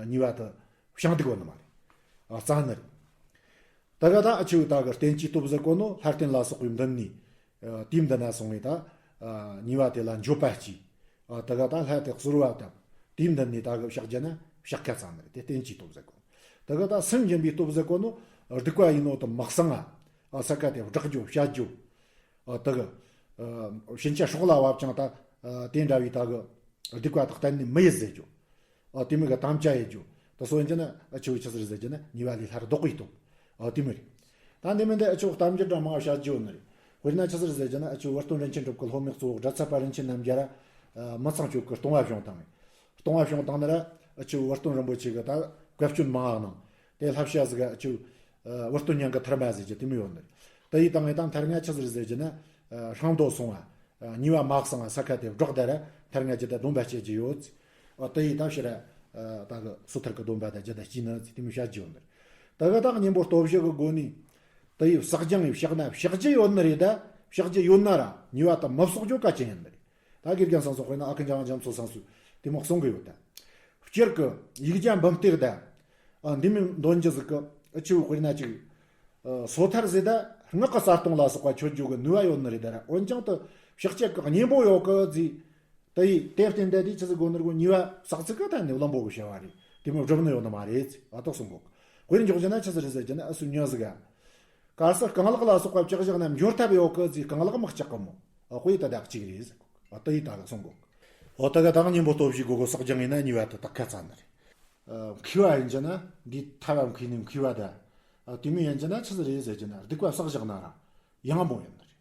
ཉེས་པ་དེ་བྱང་སྡིག་དགོས་ནི་མ་རེད། ཨ་རྩ་ནི་རེད། ད་ག་ད་ཨ་ཆི་བོ་ད་གི་བསྟེན་བཅོས་སྟོབས་ཟེར་གོ་ནོ། ལྷ་བསྟེན་ལ་སོགས་པའི་མདུན་ནས། ཨ་དེའི་མདུན་ན་སོང་བས་ད། ཨ་ཉེས་པ་དེ་ལ་འགྱོད་པ་སྐྱེས། ཨ་ད་ག་ད་ལྷ་དེ་གསོལ་བ་བཏབ། དེའི་མདུན་ནས་ད་གི་བཤགས་རྒྱུ་ན་བཤགས་ཁ་ཙམ་ནི་རེད། དེ་བསྟེན་བཅོས་སྟོབས་ཟེར་གོ། ད་ག་ད་སུན་འབྱིན་པའི་སྟོབས་ཟེར་གོ་ནོ། སྡིག་པ་ཡིན་ནོ་དེ་མི་གསང་ང་། ཨ་ས་ཁ་དེ་བསྒྲག་རྒྱུ་བཤད་རྒྱུ། ཨ་དེ་གི། ཨ་ཕྱིན་ཆད་སྲོག་ལ་བབ་ཀྱང་ད། ཨ་དེ་འདྲ་བའི་ད་གི། སྡིག་པ་དག་གཏན་ནས་མི་ཡེད་ཟེར་རྒྱུ། ཨ་དེ་མོ་གི་དམ་བཅའ་ཡེད་རྒྱུ། དེ་སོགས་ཡིན་གྱི་ན་ཨ་ཆི་བོ་ཆི་ཟིག་རེད་ཟེར་གྱི་ན། ཉེས་པ་ལས་སླར་ལྡོག་པའི་སྟོབས། ཨ་དེ་མོ་རེད། ད་འདི་མིན་དེ་ཨ་ཆི་བོ་གཏམ་རྒྱུད་འདྲ་མང་བ་བཤད་རྒྱུ་ཡོད་ནི་རེད། དཔེར་ན་ཆི་ཟིག་རེད་ཟེར་གྱི་ན། ཨ་ཆི་བོ་བུ་སྟོན་རིན་ཆེན་གྲུབ་ཀྱི་སློབ་མའི་གཙོ་བོ་གྲྭ་ཚབ་པ་རིན་ཆེན་རྣམ་རྒྱལ་ར། ཨ་མི་ཚངས་སྤྱོད་ཀྱི་ལྟུང་བ་བྱུང་བཏང་ནས། ལྟུང་བ་བྱུང་བཏང་ནི་ར། ཨ་ཆི་བོ་བུ་སྟོན་རིན་པོ་ཆེ་གི་ད་བཀའ་བཀྱོན་མང་བ་གནང་། དེ་བསླབ་བྱ་ཟིག་ག་ཨ་ཆི་བོ། ཨ་བུ་སྟོན་སྙིང་གི་ཐུར་མ་ཟེར་གྱི་དེ་མོ་ཡོད་ནི་རེད། དེ་ཡི་སྟེང་ནས་ད་མཐར་ང་ཆི་ཟིག་རེད་ཟེར་གྱི་ན། ཨ་ཧྲང་དོ་སོང་བ། ཨ་ཉེས་པ་མ་གསང་བ་ས་ཁ་དེ་བསྒྲགས་ད་ར། མཐར་ང་ཇི་ལྟར་སྡོམ་པ་བྱེད་ཀྱི་ཡོད། ཨ་དེ་ཡི་ད་ཕྱིར། ཨ་ད་གི་སོ་ཐར་གི་སྡོམ་པ་དང་ཇི་ལྟར་བྱས་ནི་ཟེར་དེ་མོ་བཤད་རྒྱུ་ཡོད་ནི་རེད། ད་གི་ད་གཉེན་པོ་སྟོབས་བཞི་གི་སྒོ་ནས། དེ་ཡི་བསགས་སྦྱང་ཡི་བཤགས་ན་བཤགས་རྒྱུ་ཡོད་ནི་རེད། ད་བཤགས་རྒྱུ་ཡོད་ན་ར་ཉེས་པ་དེ་མི་བསགས་རྒྱུ་གལ་ཆེན་ཡིན་ནི་རེད། ད་དགེ་རྒན་སང་སོ་དཔེར་ན་ཨ་ཁུ་འཇམ་དབྱངས་རྒྱ་མཚོ་སང་སོས་དེ་མོ་གསུང་གི་ཡོད་ད། སྤྱིར་གི་ཡིག་བརྒྱ་འབུམ་གཏེར་ད། ཨ་འདི་མིན་འདོན་རྒྱུ་ཟིག་གི་ཨ་ཆི་བོ་དཔེར་ན་ཅིག་ཨ་སོ་ཐར་ཟེར་ད་ངག་གི་གསལ་སྟོང་ལ་སོགས་པ་མཆོད་རྒྱུ་གི་ནུས་པ་ཡོད་ནི་རེད། ད་ར་འོན་ཀྱང་དེ་བཤགས་བཅས་གི་གཉེན་པོ་ཡོད་གི་ཟེར། དེ་ཡི་དེ་བརྟེན་ད་དེ་ཆི་ཟིག་དགོས་ནི་རེད་གོ། ཉེས་པ་བསགས་ཚུལ་གི་ཐད་ནས་བླུན་པོ་གི་བྱ་བ་རེད། དེ་མོ་སྒྲུབ་ནི་ཡོད་ནི་མ་རེད་ཟེར། ཨ་དེ་གསུང་གོ། དཔེར་འཇོག་རྒྱུ་ན་ཆི་ཟིག་རེད་ཟེར་གྱི་ན། ཨ་སུ་ཉོན་ཟིག་ག་དཀར་གསལ་རྐང་ལག་ལ་སོགས་པ་བཅག་བཞག་ན་འབྱོར་ཐབས་ཡོད་གི་ཟེར། རྐང་ལག་མི་བཅག་གི་མོ། ཨ་དཔེ་ད་དག་གཅིག་རེད་ཟེར་གོ། ཨ་དེ་ཡི་ད་ག་གསུང་གོ། ཨོ་ད་ག་ད་གཉེན་པོ་སྟོབས་བཞིའི་སྒོ་གི་བསགས་སྦྱང་ཡིན་ན་ཉེས་པ་དེ་དག་ཁ་ཙམ་ནི་རེད། ཨ་མཁས་པ་ཡིན་གྱི་ན་འདི་ཐབས་མཁས་ནི་མཁས་པ་ད། ཨ་དེ་མོ་ཡིན་གྱི་ན་ཆི་ཟིག་རེད་ཟེར་གྱི་ན། སྡིག་པ་བསགས་བཞག་ན་ར་ཡང་མོ་ཡིན་ནི་རེད།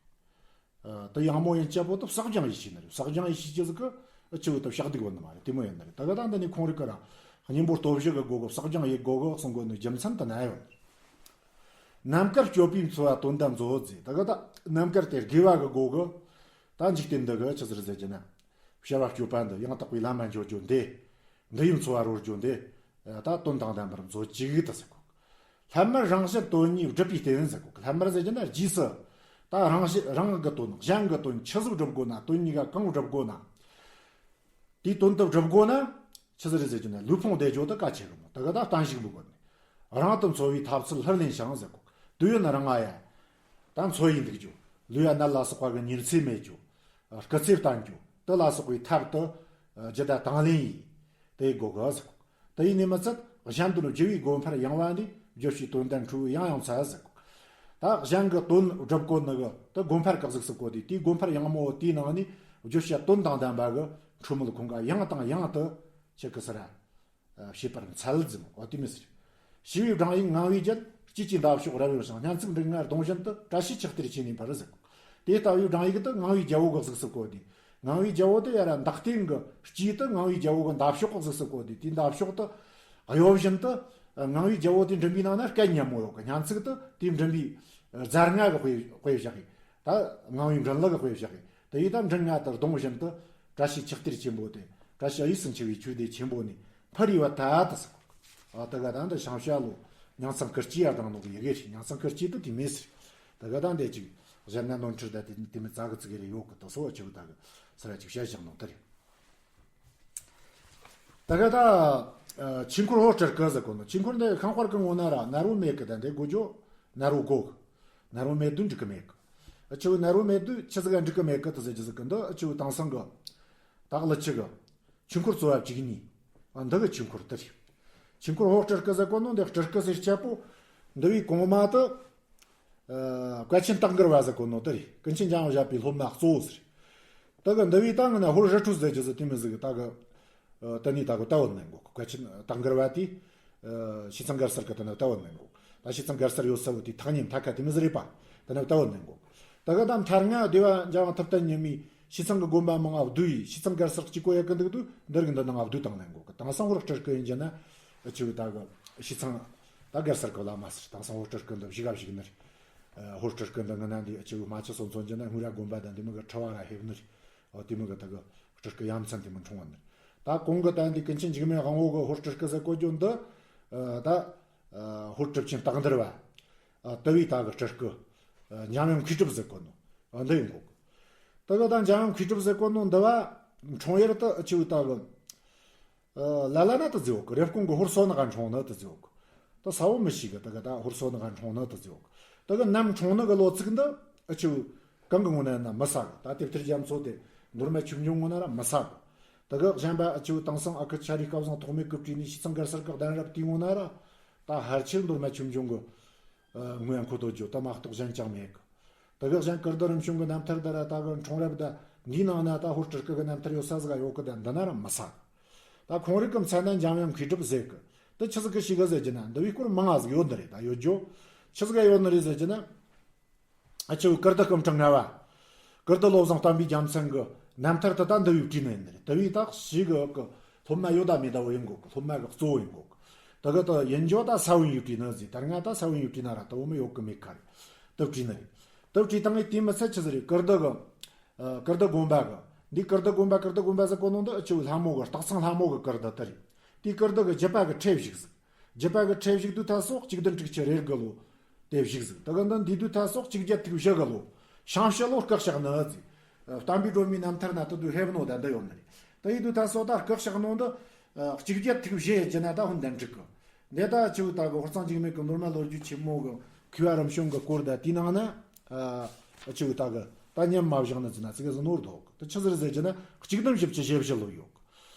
ཨ་དེ་ཡང་མོ་ཡིན་ཅེས་པོ་དེ་བསགས་སྦྱང་ཡེད་ཤེས་ནི་རེད། བསགས་སྦྱང་ཡེད་ཤེས་ཀྱི་ཟིག་གི་ཨ་ཆི་བོ་དེ་བཤགས་སྡིག་ཡོད་ནི་མ་རེད། དེ་མོ་ཡིན་ནི་རེད། ད་ག་ད་འདི་ནི་ཁོང་རིག་གི་ར་གཉེན་པོ་སྟོབས་བཞི་གི་སྒོ་གི་བསགས་སྦྱང་ཡེད་དགོས་གི་གསུང་གོ་ནི་རྒྱུ་མཚན་དེ་ན་ཡོད། རྣམ་དཀར་སྤྱོད་པས་འཚོ་བ་དོན་དམ་མཛོད་ཟེར། ད་ག་ད་རྣམ་དཀར་དེ་དགེ་བ་གི་སྒོ་གི་ད་འཇིག་རྟེན་འདི་གི་ཆི་ཟིག་རེད་ཟེར་གྱི་ན། བྱ་བ་སྤྱོད་པ་འདི་ཡང་དག་པའི་ལམ་མ་འཇོག་རྒྱུ་འདི། འདི་ཡི་འཚོ་བ་རོལ་རྒྱུ་འདི། ད་དོན་དང་ལྡན་པར་མཛོད་ཅིག་ད་ཟེར་གོ། ལྷ་མར་རང་བཞིན་དོན་གཉིས་སྒྲུབ་པའི་རྟེན་ཟེར་གོ། ལྷ་མར་ཟེར་གྱི་ན་རྗེས་སུ། ད་རང་བཞིན་རང་གི་དོན་གཞན་གྱི་དོན་ཆི་ཟིག་སྒྲུབ་དགོས་ན། དོན་གཉིས་ཀ་གང་སྒྲུབ་དགོས་ན། དེའི་དོན་དུ་སྒྲུབ་དགོས་ན། ཆི་ཟིག་རེད་ཟེར་གྱི་ན། ལུས་ཕུང་བདེ་འགྱུར་དེ་གལ་ཆེ་གི་མོ། ད་ག་ད་བརྟན་བཞུགས་མི་དགོས་ནི། རང་དུ་འཚོ་བའི་ཐབས་ཚུལ་ལྷུར་ལེན་ཞིང་ཟེར་གོ། དུས་ཡུན་རིང་ང་ཡ། ད་འཚོ་ཡི་འདུག་རྒྱུ། ལུས་ཡ་ནད་ལ་སོགས་པ་གི་ཉེན་ཚེ་མེད་རྒྱུ། སྐུ་ཚེ་བརྟན་རྒྱུ། དེ་ལ་སོགས་པའི་ཐབས་དེ་ཇི་ལྟར་དང་ལེན་ཡིན། དེ་དགོས་གི་ཟེར་གོ། དེ་ཡིན་ནི་མི་ཚད་གཞན་དོན་བགྱི་བའི་སྒོ་འཕར་ཡངས་པ་འདི། བརྗོད་བྱའི་དོན་དམ་འཁྲུལ་བའི་ཡང་ཡང་ཚ་ཟེར་གོ། ད་གཞན་གྱི་དོན་སྒྲུབ་དགོས་ནི་གི་དེ་སྒོ་འཕར་གི་གཟུགས་སུ་བཀོད་དེ། དེའི་སྒོ་འཕར་ཡངས་མོ་དེའི་ནང་ནས་བརྗོད་བྱ་དོན་དང་ལྡན་པ་གི་འཁྲུལ་མེད་ཁོང་ག་ཡང་དང་ཡང་དུ་ཆི་གི་ཟེར་ར། བྱེད་པར་འཚལ་ཟེར་མོ། འོ་དེ་མོ་ཟེར། ཞི་བའི་སྦྲང་ཡིག་ངང་བའི་རྒྱུད། སྐྱེས་ཀྱི་འདབ་གཤོག་རབ་ཡོད་ཞིང་། སྙན་ཚིག་མགྲིན་རྔ་ལྡོང་བཞིན་དུ། བཀྲ་ཤིས་ཆིག་སྟེར་ཆོས་ནི་འཕེལ་ཟེར་གོ། དེ་ལྟ་བུའི་སྦྲང་ཡིག་དེ་ངང་བའི་རྒྱལ་པོ་གི་གཟུགས་སུ་བཀོད་དེ། ངང་བའི་རྒྱལ་པོ་དེ་ཡ་ར་འདབ་སྟེང་གི་སྐྱེས་དེ་ངང་བའི་རྒྱལ་པོ་གི་འདབ་གཤོག་གི་གཟུགས་སུ་བཀོད་དེ། དེའི་འདབ་གཤོག་དེ་གཡོ་བཞིན་དུ། ངང་བའི་རྒྱལ་པོ་དེ་མགྲིན་པའི་ནང་ན་སྐད་སྙན་མོ་ཡོད་གི། སྙན་ཚིག་དེ་དེའི་མགྲིན་པའི་རྫ་རྔ་གི་དཔེ་དཔེ་བཞག་གི། ད་ངང་བའི་མགྲིན་ལག་གི་དཔེ་བཞག་གི། དེ་ཡི་ད་མགྲིན་རྔ་དེ་ལྡོང་བཞིན་དུ། བཀྲ་ཤིས་ཆིག་སྟེར་ཆེན་པོ་དེ། བཀྲ་ཤིས་གཡས་སུ་འཁྱིལ་བའི་ཆོས་སྡེ་ཆེན་པོ་ནས་འཕེལ་རེ་བ་ད་དུ་ཟེར་གོ། ཨ་ད་ག་ད་འདི་ཞང་ཞ་ལོ་ཉང་ཚང་ཀིར་སྐྱེས་ཡར་དང་ནོ་གི་ཡི་གེ་རེད། ཉང་ཚང་ཀིར་སྐྱེས་དུ་དེ་མེད་ཟེར། ད་ག་ད་འདི་ཅིག་གཞན་ན་ནོར་འཁྲུལ་ད་དེ་དེ་མི་ཙག་གི་ཙིག་གི་རེ་ཡོད་གི། ད་སོ་བ་ཆེ་བོ་ད་གི་ས་ར་ཅིག་བཤད་བཞག་ནོ་ད་རེད། ད་ག་ད་ཆོས་འཁོར་ཧོར་སྤྲུལ་སྐུ་ཟེར་གོ་ནོ། ཆོས་འཁོར་འདི་ཤིང་དཔལ་གི་ངོ་ན་ར་ནཱ་རོ་མེད་གི། ད་འདི་གོ་ཇོ་ནཱ་རོ་གོ་གི། ནཱ་རོ་མེད་དུས་འགྲིག་གི་མེད་གི། ཨ་ཆེ་བོ་ནཱ་རོ་མེད་དུས་ཆི་ཟིག་ག་འགྲིག་གི་མེད་གི་དུ་ཟེར་གྱི་ཟིག་གི། འདི་ཨ་ཆེ་བོ་དེང་སང་གི་ད་གླུ་ཆུ་གི་ཆོས་འཁོར་རྩོལ་བ་བཅུ་གཉིས། ཨ་འདི་གི་ཆོས་འཁོར་དེ་རེད། ཆོས་འཁོར་ཧོར་སྤྲུལ་སྐུ་ཟེར་གོ་ནོ། འདི་སྤྲུལ་སྐུ་ཟེར་ཆ་པོ་འདི་བའི་གོང་མ་དུ། ཨ་བཀའ་ཆེན་སྟག་འགར་བ་ཟེར་གོ་ནོ་དེ་རེད། ཀུན་མཁྱེན་འཇམ་དབྱངས་བཞད་པའི་སློབ་མ་གཙོ་བོ་ཟེར། དེ་གི་འདི་བའི་ད་ང་ན་ཧོར་རི་ཁྲོད་ཟེར་གྱི་ཟིག་དེ་མོ་ཟིག་གི་ད་གི། ཨ་དེ་ནས་ད་གི་ལྟ་བུ་ནན་གོ། བཀའ་ཆེན་སྟག་འགར་བ་དེ། ཨ་ཤིས་ཚང་མགར་གསར་གི་དེ་ནས་ལྟ་བུ་ནན་གོ། ད་ཤིས་ཚང་མགར་གསར་ཡོད་ས་བོ་དེ་ཐག་ཉེ་མཐའ་ཁ་དེ་མོ་ཟིག་རེད་པ། དེ་ནས་ལྟ་བུ་ནན་གོ། ད་གི་ད་མཐར་ང་སྡེ་བ་འཇམ་དབྱངས་ཐུབ་བསྟན་ཉི་མས་ཤིས་ཚང་གི་དགོན་པ་མང་ང་བསྡུས་ཡི། ཤིས་ཚང་མགར་གསར་གཅིག་པོ་ཡོད་གི་འདུག་དུས་འདིར་གི་འདི་ནང་ང་བསྡུས་བཏང་ནན་གོ་གི། དེང་སང་ཧོར་སྤྲུལ་སྐུ་ཡིན་གྱི་ན། ཨ་ཆུ་ད་གི་ཤི་ཚང་ད་གར་སར་གི་བླ་མ་སར་དང་སང་ཧོར་སྤྲུལ་སྐུ་འདི་བཞི་ག་བཞུགས་ནི་རེད། ཨ་ཧོར་སྤྲུལ་སྐུ་འདི་ངི་ན་འདི་ཨ་ཆུ་མ་ཆུ་སོ་མཚོན་གྱི་ན་སྔོན་ར་དགོན་པ་དང་འདི་མི་གི་ཁྲི་བ་ར་ཧེབ་ནི་རེད། ཨོ་དེ་མི་གི་ད་གི་སྤྲུལ་སྐུ་ཡ་མཚན་དེ་མི་འཁྲུངས་བ་ནི་རེད། ད་གོང་གི་ད་འདི་ཀུན་མཁྱེན་འཇིགས་མེད་དབང་པོ་གི་ཧོར་སྤྲུལ་སྐུ་ཟེར་གོ་རྒྱུ་འདི་ཨ་ད་ཨ་ཧོར་གྲུབ་ཆེན་སྟག་འདར་བ་ཨ་དུ་བའི་ད་གི་སྤྲུལ་སྐུ་ཨ་འཇམ་དབྱངས་མཁས་གྲུབ་ཟེར་གོ་ནོ་ཨ་འདི་ཡིན་གོ་གི། ད་གི་ད་འཇམ་དབྱངས་མཁས་གྲུབ་ཟེར་གོ་ནོ་འདི་བ་འཁྲུངས་ཡུལ་དུ་ཨ་ཆུ་ད་གི་ཨ་ལ་ལ་ན་དུ་ཟེར་གོ་གི། རེབ་གོང་གི་ཧོར་སོ་ནག་ག་འཁྲུངས་ནི་དུ་ཟེར་གོ་གི། ད་ས་བོ་མི་ཤེས་གི། ད་གི་ད་ཧོར་སོ་ནག་ག་འཁྲུངས་ནི་དུ་ཟེར་གོ་གི། ད་གི་ནམ་འཁྲུངས་ནི་གི་ལོ་ཚིགས་འདི་ཨ་ཆུ་གང་གི་ངོ་ན་ན་མི་ས་གི། ད་དེབ་ཐེར་རྒྱ་མཚོ་དེ་མདོ་སྨད་ཆོས་འབྱུང་ངོ་ན་ར་མི་ས་གི། ད་གི་གཞན་པ་ཨ་ཆུ་དེང་སང་ཨ་ཁུ་ཆ་རི་སྐལ་བཟང་ཐོགས་མེད་སྐུ་བྲིས་ནི་ཤི་ཚང་གར་སར་གི་གདན་རབས་དེའི་ངོ་ན་ར་ད་ཕལ་ཆེར་མདོ་སྨད་ཆོས་འབྱུང་གི་ཨ་ངོས་འཁོད་དོ་རྒྱུ་ད་མ་གཏོགས་གཞན་ཅང་མེད་གི། ད་གི་གཞན་ཀིརྟི་རིམ་བྱོན་གི་རྣམ་ཐར་དེ་ར་ད་གི་འཁྲུངས་རབས་ད་འདིའི་ནང་ན་ད་ཧོར་སྤྲུལ་སྐུ་གི་རྣམ་ཐར་ཡོད་ས་ཟིག་ག་ཡོད་གི། ད་འདི་ན་ར་མི་ས་གི། ད་ཁོང་རིགས་གི་མཚན་ན་འཇམ་དབྱངས་མཁས་གྲུབ་ཟེར་གི། ད་ཆི་ཟིག་གི་ཞིག་གི་ཟེར་གྱི་ན་འདི་བའི་སྐོར་མང་ང་ཟིག་ཡོད་ནི་རེད། ད་ཡོད་རྒྱུ་ཆི་ཟིག་ག་ཡོད་ནི་རེད་ཟེར་གྱི་ན། ཨ་ཆུ་ཀིརྟི་སྐུ་ཕྲེང་ལྔ་བ། ཀིརྟི་བློ་བཟང་བསྟན་པའི་རྒྱལ་མཚན་གི་རྣམ་ཐར་དེ་ད་འདི་བའི་བྲིས་ནི་ཡིན་ནི་རེད། འདི་བའི་ད་ཞིག་གི་སློབ་མ་ཡོད་ད་མེད་ད་བོ་ཡིན་གོ་གི། སློབ་མ་གི་གཙོ་བོ་ཡིན་གོ་གི། ད་གི་ད་ཡིན་རྒྱུ་ད་ས་བོན་ཡིས་བྲིས་ནི་ཟིག། ད་ང་ད་ས་བོན་ཡིས་བྲིས་ན་ར་ད་བོ་མི་ཡོད་གི་མེད་ཁ་རེད། ད་བྲིས་ནི་རེད། ད་བྲིས་བཏང་ངས་དེ་མི་ཚད་ཆི་ཟིག་རེད། ཀིརྟི་གི་ཨ་ཀིརྟི་དགོན་པ་གི་འདི་ཀིརྟི་དགོན་པ་ཀིརྟི་དགོན་པ་ཟེར་གོ་ནོ་འདི་ཨ་ཆུ་ལྷ་མོ་གི་སྟག་ཚང་ལྷ་མོ་གི་ཀིརྟི་དེ་རེད། དེ་ཀིརྟི་གི་རྒྱུད་པ་གི་ཁྲིད་བཞུགས་ཟིག། རྒྱུད་པ་གི་ཁྲིད་བཞུགས་དུས་ད་སོ་གཅིག་བདུན་དྲུག་ཅུ་རེ་དགུ་ལོ་དེ་བཞུགས་ཟིག། ད་གི་འདི་འདི་དུས་ད་སོ་གཅིག་བརྒྱད་ཐིག་བཞི་གི་ལོ་ཤིང་བྱི་ལོ་སྐུ་གཤེགས་ནི་ཟིག། བསྟན་པའི་སྒྲོན་མེའི་རྣམ་ཐར་ན་དུ་དུས་ཧེབ་ནོ་ད་འདི་ཡོད་ནི་རེད། ད་ཡི་དུས་ད་སོ་ད་སྐུ་གཤེགས་ནོ་འདི་གཅིག་བརྒྱད་ཐིག་བཞི་ཡི་རྒྱུད་ན་ད་ཧོན་དན་དྲུག་གི། འདི་ད་ཆུ་ད་གི་ཧོར་གཙང་འཇིགས་མེད་གི་ནོར་མ་ལོ་རྒྱུས་ཆེན་མོ་གི་མཁས་པ་རིམ་བྱོན་གི་སྐོར་ད་དེའི་ནང་ན་ཨ་ཆུ་ད་གི་ད་ཉམས་མ་བཞག་ནི་ཟིན་ན་ཙི་གེ་ཟིན་ནོར་དོ་གི། ད་ཆི་ཟིག་རེད་ཟེར་རྒྱུ་ན་གཅིག་བདུན་བཞི་བཅུ་ཞེ་བཞི་ལོ་ཡོད་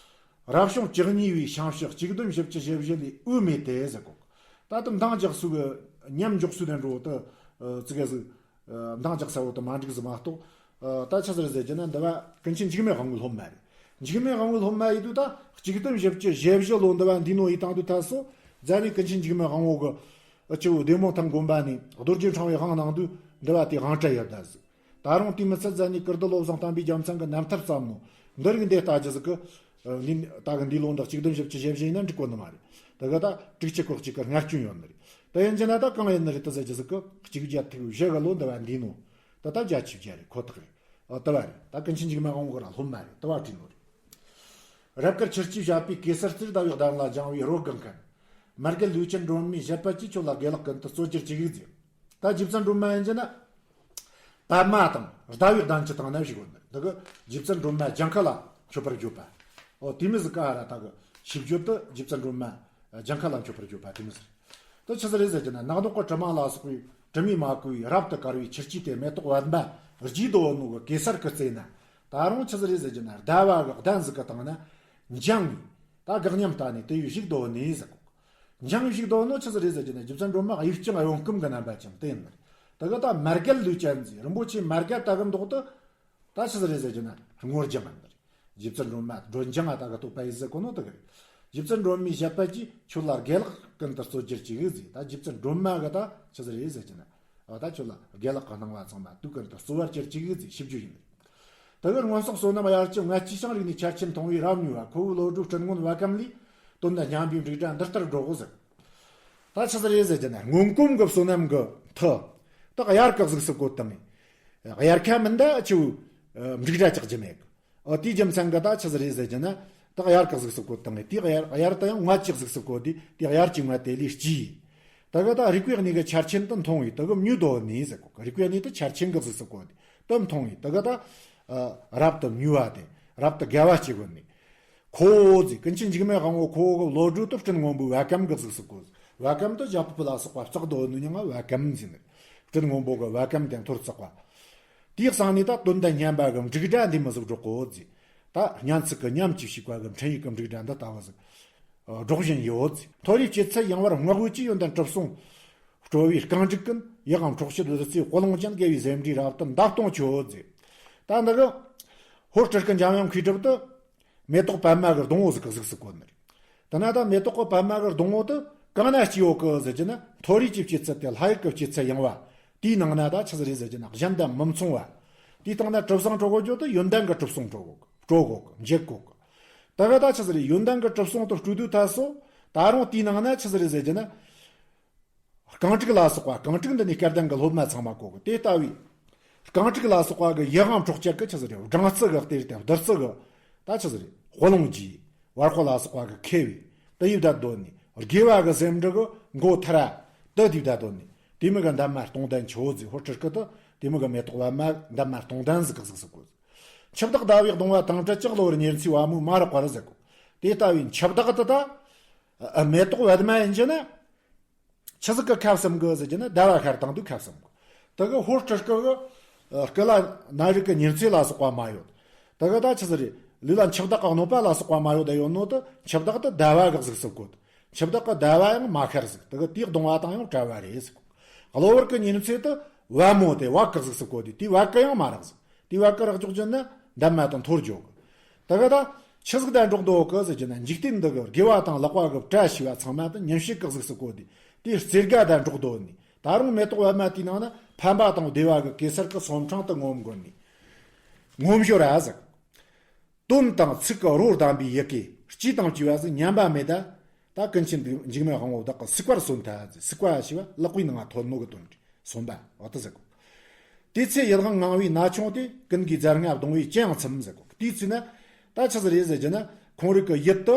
གི། རབ་བྱུང་བཅུ་གཉིས་པའི་ཤིང་བྱི་གཅིག་བདུན་བཞི་བཅུ་ཞེ་བཞི་ལས་དབུ་མེད་དེ་ཟེར་གོ། ད་དུ་མདང་རྒྱག་སུ་གི་ཉམས་འཇོག་སུ་དེ་འགྲོ་དུ་ཙི་གེ་ཟིག། མདང་རྒྱག་ས་བོ་དུ་མ་འགྲིག་ཟིག་མ་གཏོགས། ད་ཆི་ཟིག་རེད་ཟེར་རྒྱུ་ན་འདི་བ་ཀུན་མཁྱེན་འཇིགས་མེད་དབང་པོའི་སློབ་མ་རེད། འཇིགས་མེད་དབང་པོའི་སློབ་མ་ཡིན་དུས་ད་གཅིག་བདུན་བཞི་བཅུ་ཞེ་བཞི་ལོ་འདི་བ་འདི་ནོ་ཡི་དང་དུས་ད་སོ་རྫ་ནི་ཀུན་མཁྱེན་འཇིགས་མེད་དབང་པོ་གི་ཨ་ཆུ་བདེ་མོ་ཐང་དགོན་པ་ནས་རྡོ་རྗེ་འཕྲེང་བའི་དབང་གནང་དུས་འདི་བ་དེ་དབང་གྲལ་ཡོད་ད་ཟིག། ད་རུང་དེ་མི་ཚད་རྫ་ནི་ཀིརྟི་བློ་བཟང་བསྟན་པའི་རྒྱལ་མཚན་གི་རྣམ་ཐར་ཙམ་མོ་འདི་རིགས་འདི་ལྟ་རྒྱུ་ཟིག་གི། འདི་ད་གི་འདི་ལོ་འདི་གཅིག་བདུན་བཞི་བཅུ་ཞེ་བཞི་ཡིན་ན་འགྲིག་གོ་ནི་མ་རེད། ད་གི་ད་དྲུག་ཅུ་གོ་གཅིག་གི་སྔར་བྱུང་ཡོད་ནི་རེད། ད་ཡིན་རྒྱུ་ན་ད་གང་ཡིན་ནི་རེད་ད་ཟེར་རྒྱུ་ཟིག་གི་གཅིག་བརྒྱད་ཐིག་བཞི་གི་ལོ་འདི་བ་འདི་ནོ། ད་ད་བརྒྱད་ཅུ་བརྒྱད་རེད་ཁོ་ཐག་རེད། ཨ་ད་བ་རེད། ད་ཀུན་མཁྱེན་འཇིགས་མེད་དབང་པོ་གི་ར་སློབ་མ་རེད། ད་བ་བྲིས་ནོ་རེད། རབ་དཀར་ཆུ་སྐྱེས་བཞད་པའི་གེ་སར་རྩེར་ཟླ་བའི་གདན་ལ་སྦྱངས་པའི་རོ་སྒང་མཁན། མར་གད་ལུས་ཅན་སྒྲོལ་མའི་བཞད་པ་གྱིས་ཁྱོད་ལ་དགེ་ལེགས་ཀུན་ཏུ་སྩོལ་གྱུར་ཅིག་ཟེར། ད་རྗེ་བཙུན་སྒྲོལ་མ་ཡིན་རྒྱུ་ན། པདྨ་དང་ཟླ་བའི་གདན་གྱི་སྟེང་ན་བཞུགས་ཡོད་ནི་འདི་གི་རྗེ་བཙུན་སྒྲོལ་མ་ལྗང་ཁ་ལ་མཆོད་པར་བརྗོད་པ། ཨོ་དེ་མི་ཟིག་ག་ར་ད་གི་ཞིབ་བརྗོད་དུ་རྗེ་བཙུན་སྒྲོལ་མ་ལྗང་ཁ་ལ་མཆོད་པར་བརྗོད་པ་དེ་མི་ཟིག། དེ་ཆི་ཟིག་རེད་ཟེར་རྒྱུ་ན་ནག་ནོག་གི་གྲིབ་མ་ལ་སོགས་པའི་དྲི་མས་མ་གོས་པའི་རབ་ཏུ་དཀར་བའི་ཆུ་སྐྱེས་དེ་མེ་ཏོག་པདྨ་རྒྱས་བསྡད་ཡོད་ནོ་གི་གེ་སར་གི་རྩེ་ན། ད་རུང་ཆི་ཟིག་རེད་ཟེར་རྒྱུ་ན་ཟླ་བ་གི་གདན་ཟིག་གི་སྟེང་ན་འཇང་ངེ་ད་དགག་ཉམས་ལྟ་ནས་དེ་ཡི་བཞུགས་བསྡད་ཡོད་ནི་ཟེར་གོ། འཇང་ཞིག་དོ་ནོ་ཆི་ཟིག་རེད་ཟེར་གྱི་ན་རྗེ་བཙུན་སྒྲོལ་མ་དབྱུག་ལྕང་གཡོན་བསྐུམ་གི་རྣམ་པ་ཅན་དེ་ཡིན་ནི་རེད། དེ་གི་ད་མར་གད་ལུས་ཅན་ཟིག་རིན་པོ་ཆེ་མར་གད་ད་གི་མདོག་ཏུ་ད་ཆི་ཟིག་རེད་ཟེར་གྱི་ན་སྔོ་ལྗང་ཡིན་ནི་རེད། རྗེ་བཙུན་སྒྲོལ་མ་སྒྲོལ་ལྗང་ང་ད་གི་ཐོག་པ་ཡི་ཟེར་གོ་ནོ་དེ་གི་རེད། རྗེ་བཙུན་སྒྲོལ་མའི་བཞད་པ་གྱིས་ཁྱོད་ལ་དགེ་ལེགས་ཀུན་ཏུ་སྩོལ་གྱུར་ཅིག་ཟིག། ད་རྗེ་བཙུན་སྒྲོལ་མ་གི་ད་ཆི་ཟིག་རེད་ཟེར་གྱི་ན་ཨ་ད་ཁྱོད་ལ་དགེ་ལེགས་གི་སྣང་བ་ཚང་མ་དུས་ཀུན་ཏུ་སྩོལ་བར་གྱུར་ཅིག་ཟིག་ཞིབ་རྒྱུ་ཡིན་ནི་རེད། དེ་གི་སྔོན་སོག་བསོད་ནམས་དབྱར་གྱི་མངལ་སྐྱེས་ཤིང་རིག་ནས་ཆར་ཆེན་མཐོང་བའི་རབ་མྱུར་བ། ཁོ་བོའི་བློ་གྲོས་སྤྲིན་སྔོན་བ་གམ་ལས། དོན་དང་མཉམ་པའི་འབྲུག་སྒྲ་འདི་ལྟར་སྒྲོག་གོ་ཟེར། ད་ཆི་ཟིག་རེད་ཟེར་གྱི་ན་སྔོན་གོམས་གི་བསོད་ནམས་གི་མཐུ། ད་དབྱར་གི་གཟུགས་སུ་བཀོད་བཏང་ངས། དབྱར་ཁ་མིན་ད་ཆུ་འབྲུག་སྒྲ་ཅག་རྒྱུ་མེད་གི། ཨོ་དེའི་རྒྱུ་མཚན་གི་ད་ཆི་ཟིག་རེད་ཟེར་གྱི་ན། ད་དབྱར་གི་གཟུགས་སུ་བཀོད་བཏང་ངས་དེ་དབྱར་དབྱར་ད་ཡང་མངལ་གྱི་གཟུགས་སུ་བཀོད་དེ་དེ་དབྱར་གྱི་མངལ་དེ་ལས་སྐྱེས། ད་གི་ད་རིག་པའི་གནས་གི་ཆར་ཆེན་དུ་མཐོང་བས་ད་གི་མྱུར་དོ་ནི་ཟེར་གོ་གི། རིག་པའི་གནས་དུ་ཆར་ཆེན་གི་གཟུགས་སུ་བཀོད་དེ་དུ་མཐོང་བས་ད་གི་ད་རབ་ཏུ་མྱུར་བ་དེ་རབ་ཏུ་དགའ་བ་སྐྱེ་གོ་ནི། ཁོ་བོ་ཟིག་ཀུན་མཁྱེན་འཇིགས་མེད་དབང་པོ་ཁོ་བོ་གི་བློ་གྲོས་དུ་སྤྲིན་སྔོན་པོའི་བ་གམ་གི་གཟུགས་སུ་བཀོད། བ་གམ་དུ་བྱ་ཕོར་པ་ལ་སོགས་པ་བཙགས་དོ་ནི་མྱིང་ང་བ་གམ་ཟེར་ནི། སྤྲིན་སྔོན་པོ་གི་བ་གམ་དེ་འཐོར་བཙགས་པ། དེའི་གསང་ནས་ད་དོན་དང་མཉམ་པ་གི་འབྲུག་སྒྲ་འདི་མི་ཟིག་སྒྲོག་གོ་ཟིག། ད་སྙན་ཚིག་གི་ཉམས་ཀྱིས་ཞིག་པ་གི་འཕྲིན་ཡིག་གི་འབྲུག་སྒྲ་འདི་ལྟ་བུ་ཟིག་སྒྲོག་བཞིན་ཡོད་ཟིག། མཐོ་རིས་སྐྱེད་ཚལ་ཡངས་པར་བསྔགས་བརྗོད་ཀྱི་ཡོན་ཏན་གྲུབ་གསུང་སྤྲོ་བའི་རྐང་འགྲིག་ཀུན། ཡིད་དབང་འཕྲོག་བྱེད་བདུད་རྩིའི་དཔལ་ལུང་ཅན། དགེ་བའི་ཟེའུ་འབྲུའི་རབ་ཏུ་འདབ་སྟོང་ཁྱོད་ཟེར། ད་འདི་གི་ཧོར་སྤྲུལ་སྐུ་འཇམ་དབྱངས་མཁས་གྲུབ་ཏུ་མེ་ཏོག་པདྨ་གི་སྡོང་བོ་ཟིག་གི་གཟུགས་སུ་བཀོད་ནི་རེད། དེ་ན་ད་མེ་ཏོག་གི་པདྨ་གི་སྡོང་བོ་དེ་གང་ན་སྐྱེས་ཡོད་གི་ཟེར་གྱི་ན་མཐོ་རིས་ཀྱི་སྐྱེད་ཚལ་དེ་ལྷ་ཡུལ་གྱི་སྐྱེད་ཚལ་ཡངས་པ་དེའི་ནང་ན་ད་ཆི་ཟིག་རེད་ཟེར་གྱི་ན་གཞན་དང་མི་མཚུངས་པ། དེའི་སྟེང་ན་གྲུབ་གསང་སྤྲོ་གོ་རྒྱུ་དེ་ཡོན་ཏན་གྱི་གྲུབ་གསང་སྤྲོ་གོ་སྤྲོ་གོ་འཇལ་གོ་གི། ད་ག་ད་ཆི་ཟིག་རེད། ཡོན་ཏན་གྱི་གྲུབ་གསང་དུ་སྤྲུལ་དུས་ད་སོ་ ད་རུང་དེའི་ནང་ན་ཆི་ཟིག་རེད་ཟེར་རྒྱུ་ན། རྐང་དྲུག་ལ་སོགས་པ། རྐང་དྲུག་འདི་ནི་སྐལ་ལྡན་གྱི་སློབ་མ་ཚང་མ་གོ་གི། དེ་ལྟ་བུའི་རྐང་དྲུག་ལ་སོགས་པ་གི་ཡིད་དབང་འཕྲོག་བྱེད་ཀྱི་ཆི་ཟིག་རེད། སྦྲང་རྩི་གི་གཏེར་སྟེ་བདུད་རྩི་གི་ད་ཆི་ཟིག་རེད། དཔུང་ལོང་གིས་བར་སྐོར་ལ་སོགས་པ་གི་ཁེ་བའི་དེ་ཡི་བརྡ་འདོན་ནས། དགེ་བ་གི་ཟེའུ་འབྲུ་གི་མགོ་ཐར་ར་དེ་དེའི་བརྡ་འདོན་ནས། དེ་མོ་གི་འདབ་མ་སྟོང་ལྡན་ཆོས་ཟེར། ཧོར་སྤྲུལ་སྐུ་དེ་དེ་མོ་གི་མེ་ཏོག་པདྨ་འདབ་མ་སྟོང་ལྡན་ཟིག་གི་ཟིག་ཟེར་གོ། འཆི་བདག་ཟླ་བའི་གདུང་བ་དང་བྲལ། ལྕགས་ལོ་བར་ཉེར་འཚོའི་བ་མོའི་མ་རེག་པར་ཟེར་གོ། དེ་ལྟ་བུའི་འཆི་བདག་དེ་ད་མེ་ཏོག་པདྨ་ཡིན་རྒྱུ་ན། ཆི་ཟིག་གི་ཁ་བསམ་གི་ཟེར་རྒྱུ་ན། ཟླ་བ་ཤར་དང་དུས་ཁ་བསམ་གི། དེ་གི་ཧོར་སྤྲུལ་སྐུ་གི་སྐུ་ལ་ནད་རིགས་ཀྱི་ཉེར་འཚོ་ལ་སོགས་པ་མ་ཡོད། དེ་གི་ད་ཆི་ཟིག་རེད། ལུས་ལ་འཆི་བདག་གི་གནོད་པ་ལ་སོགས་པ་མ་ཡོད་དེ་ཡོད་ནོ་དེ་འཆི་བདག་དེ་ཟླ་བ་གི་ཟིག་ཟེར་གོ། འཆི་བདག་གི་ཟླ་བ་ཡང་མ་ཤར་ཟིག། དེ་གི་དེའི་གདུང་བ་དང་ཡང་བྲལ་བ་རེད་ཟེར་གོ། གློ་བུར་གི་ཉེར་འཚོ་དེ་བ་མོ་དེ་བ་གི་ཟིག་ཟེར་གོ། དེ་དེའི་བ་གི་ཡང་མ་རེག་ཟིག། དེའི་བ་གི་རེག་འཇོག་རྒྱུ་ན་འདབ་མ་དང་འཐོར་འཇོག་གི། དེ་གི་ད་ཆི་ཟིག་དང་འགྲོགས་འདུག་གི་ཟེར་རྒྱུ་ན། འཇིག་རྟེན་འདི་གི་དགེ་བ་དང་ལེགས་པ་གི་བཀྲ་ཤིས་པ་ཚང་མ་དེ་ཉམས་བྱེད་ཀྱི་གཟུགས་སུ་བཀོད་དེ། དེའི་རྩེ་དགའ་དང་འགྲོགས་འདུག་ནས། ད་རུང་མེ་ཏོག་པདྨ་དེའི་ནང་ན་ཕན་པ་དང་བདེ་བ་གི་གེ་སར་གྱི་ཚོམས་ཕྲེང་དུ་ངོམ་དགོས་ནས། ངོམ་ཞོར་ར་ཟིག། དོན་དང་ཚིག་གི་རོ་བསྡམས་པའི་ཡི་གེ། སྐྱེས་དང་བཅས་པ་ཟིག་ཉམས་པ་མེད་ད། ད་ཀུན་མཁྱེན་འཇིགས་མེད་དབང་པོ་བདག་གི་སིག་པར་གསོན་ཐལ་ཟེར། སིག་པ་ཞེས་པ་ལག་པའི་ནང་ང་ཐོན་ནོ་གི་དོན་རེད། གསོན་པ་འོ་དེ་ཟེར་གོ། དེ་ཚེ་ཡིད་དབང་ངང་བའི་ན་ཆུང་དེ། ཀུན་གྱི་རྫ་རྔ་བརྡུང་བས་ཅི་ཡང་ཚིམ་ཟེར་གོ། དེའི་ཚེ་ན་ད་ཆི་ཟིག་རེད་ཟེར་རྒྱུ་ན། ཁོང་རིགས་ཀྱི་ཡིད་དུ་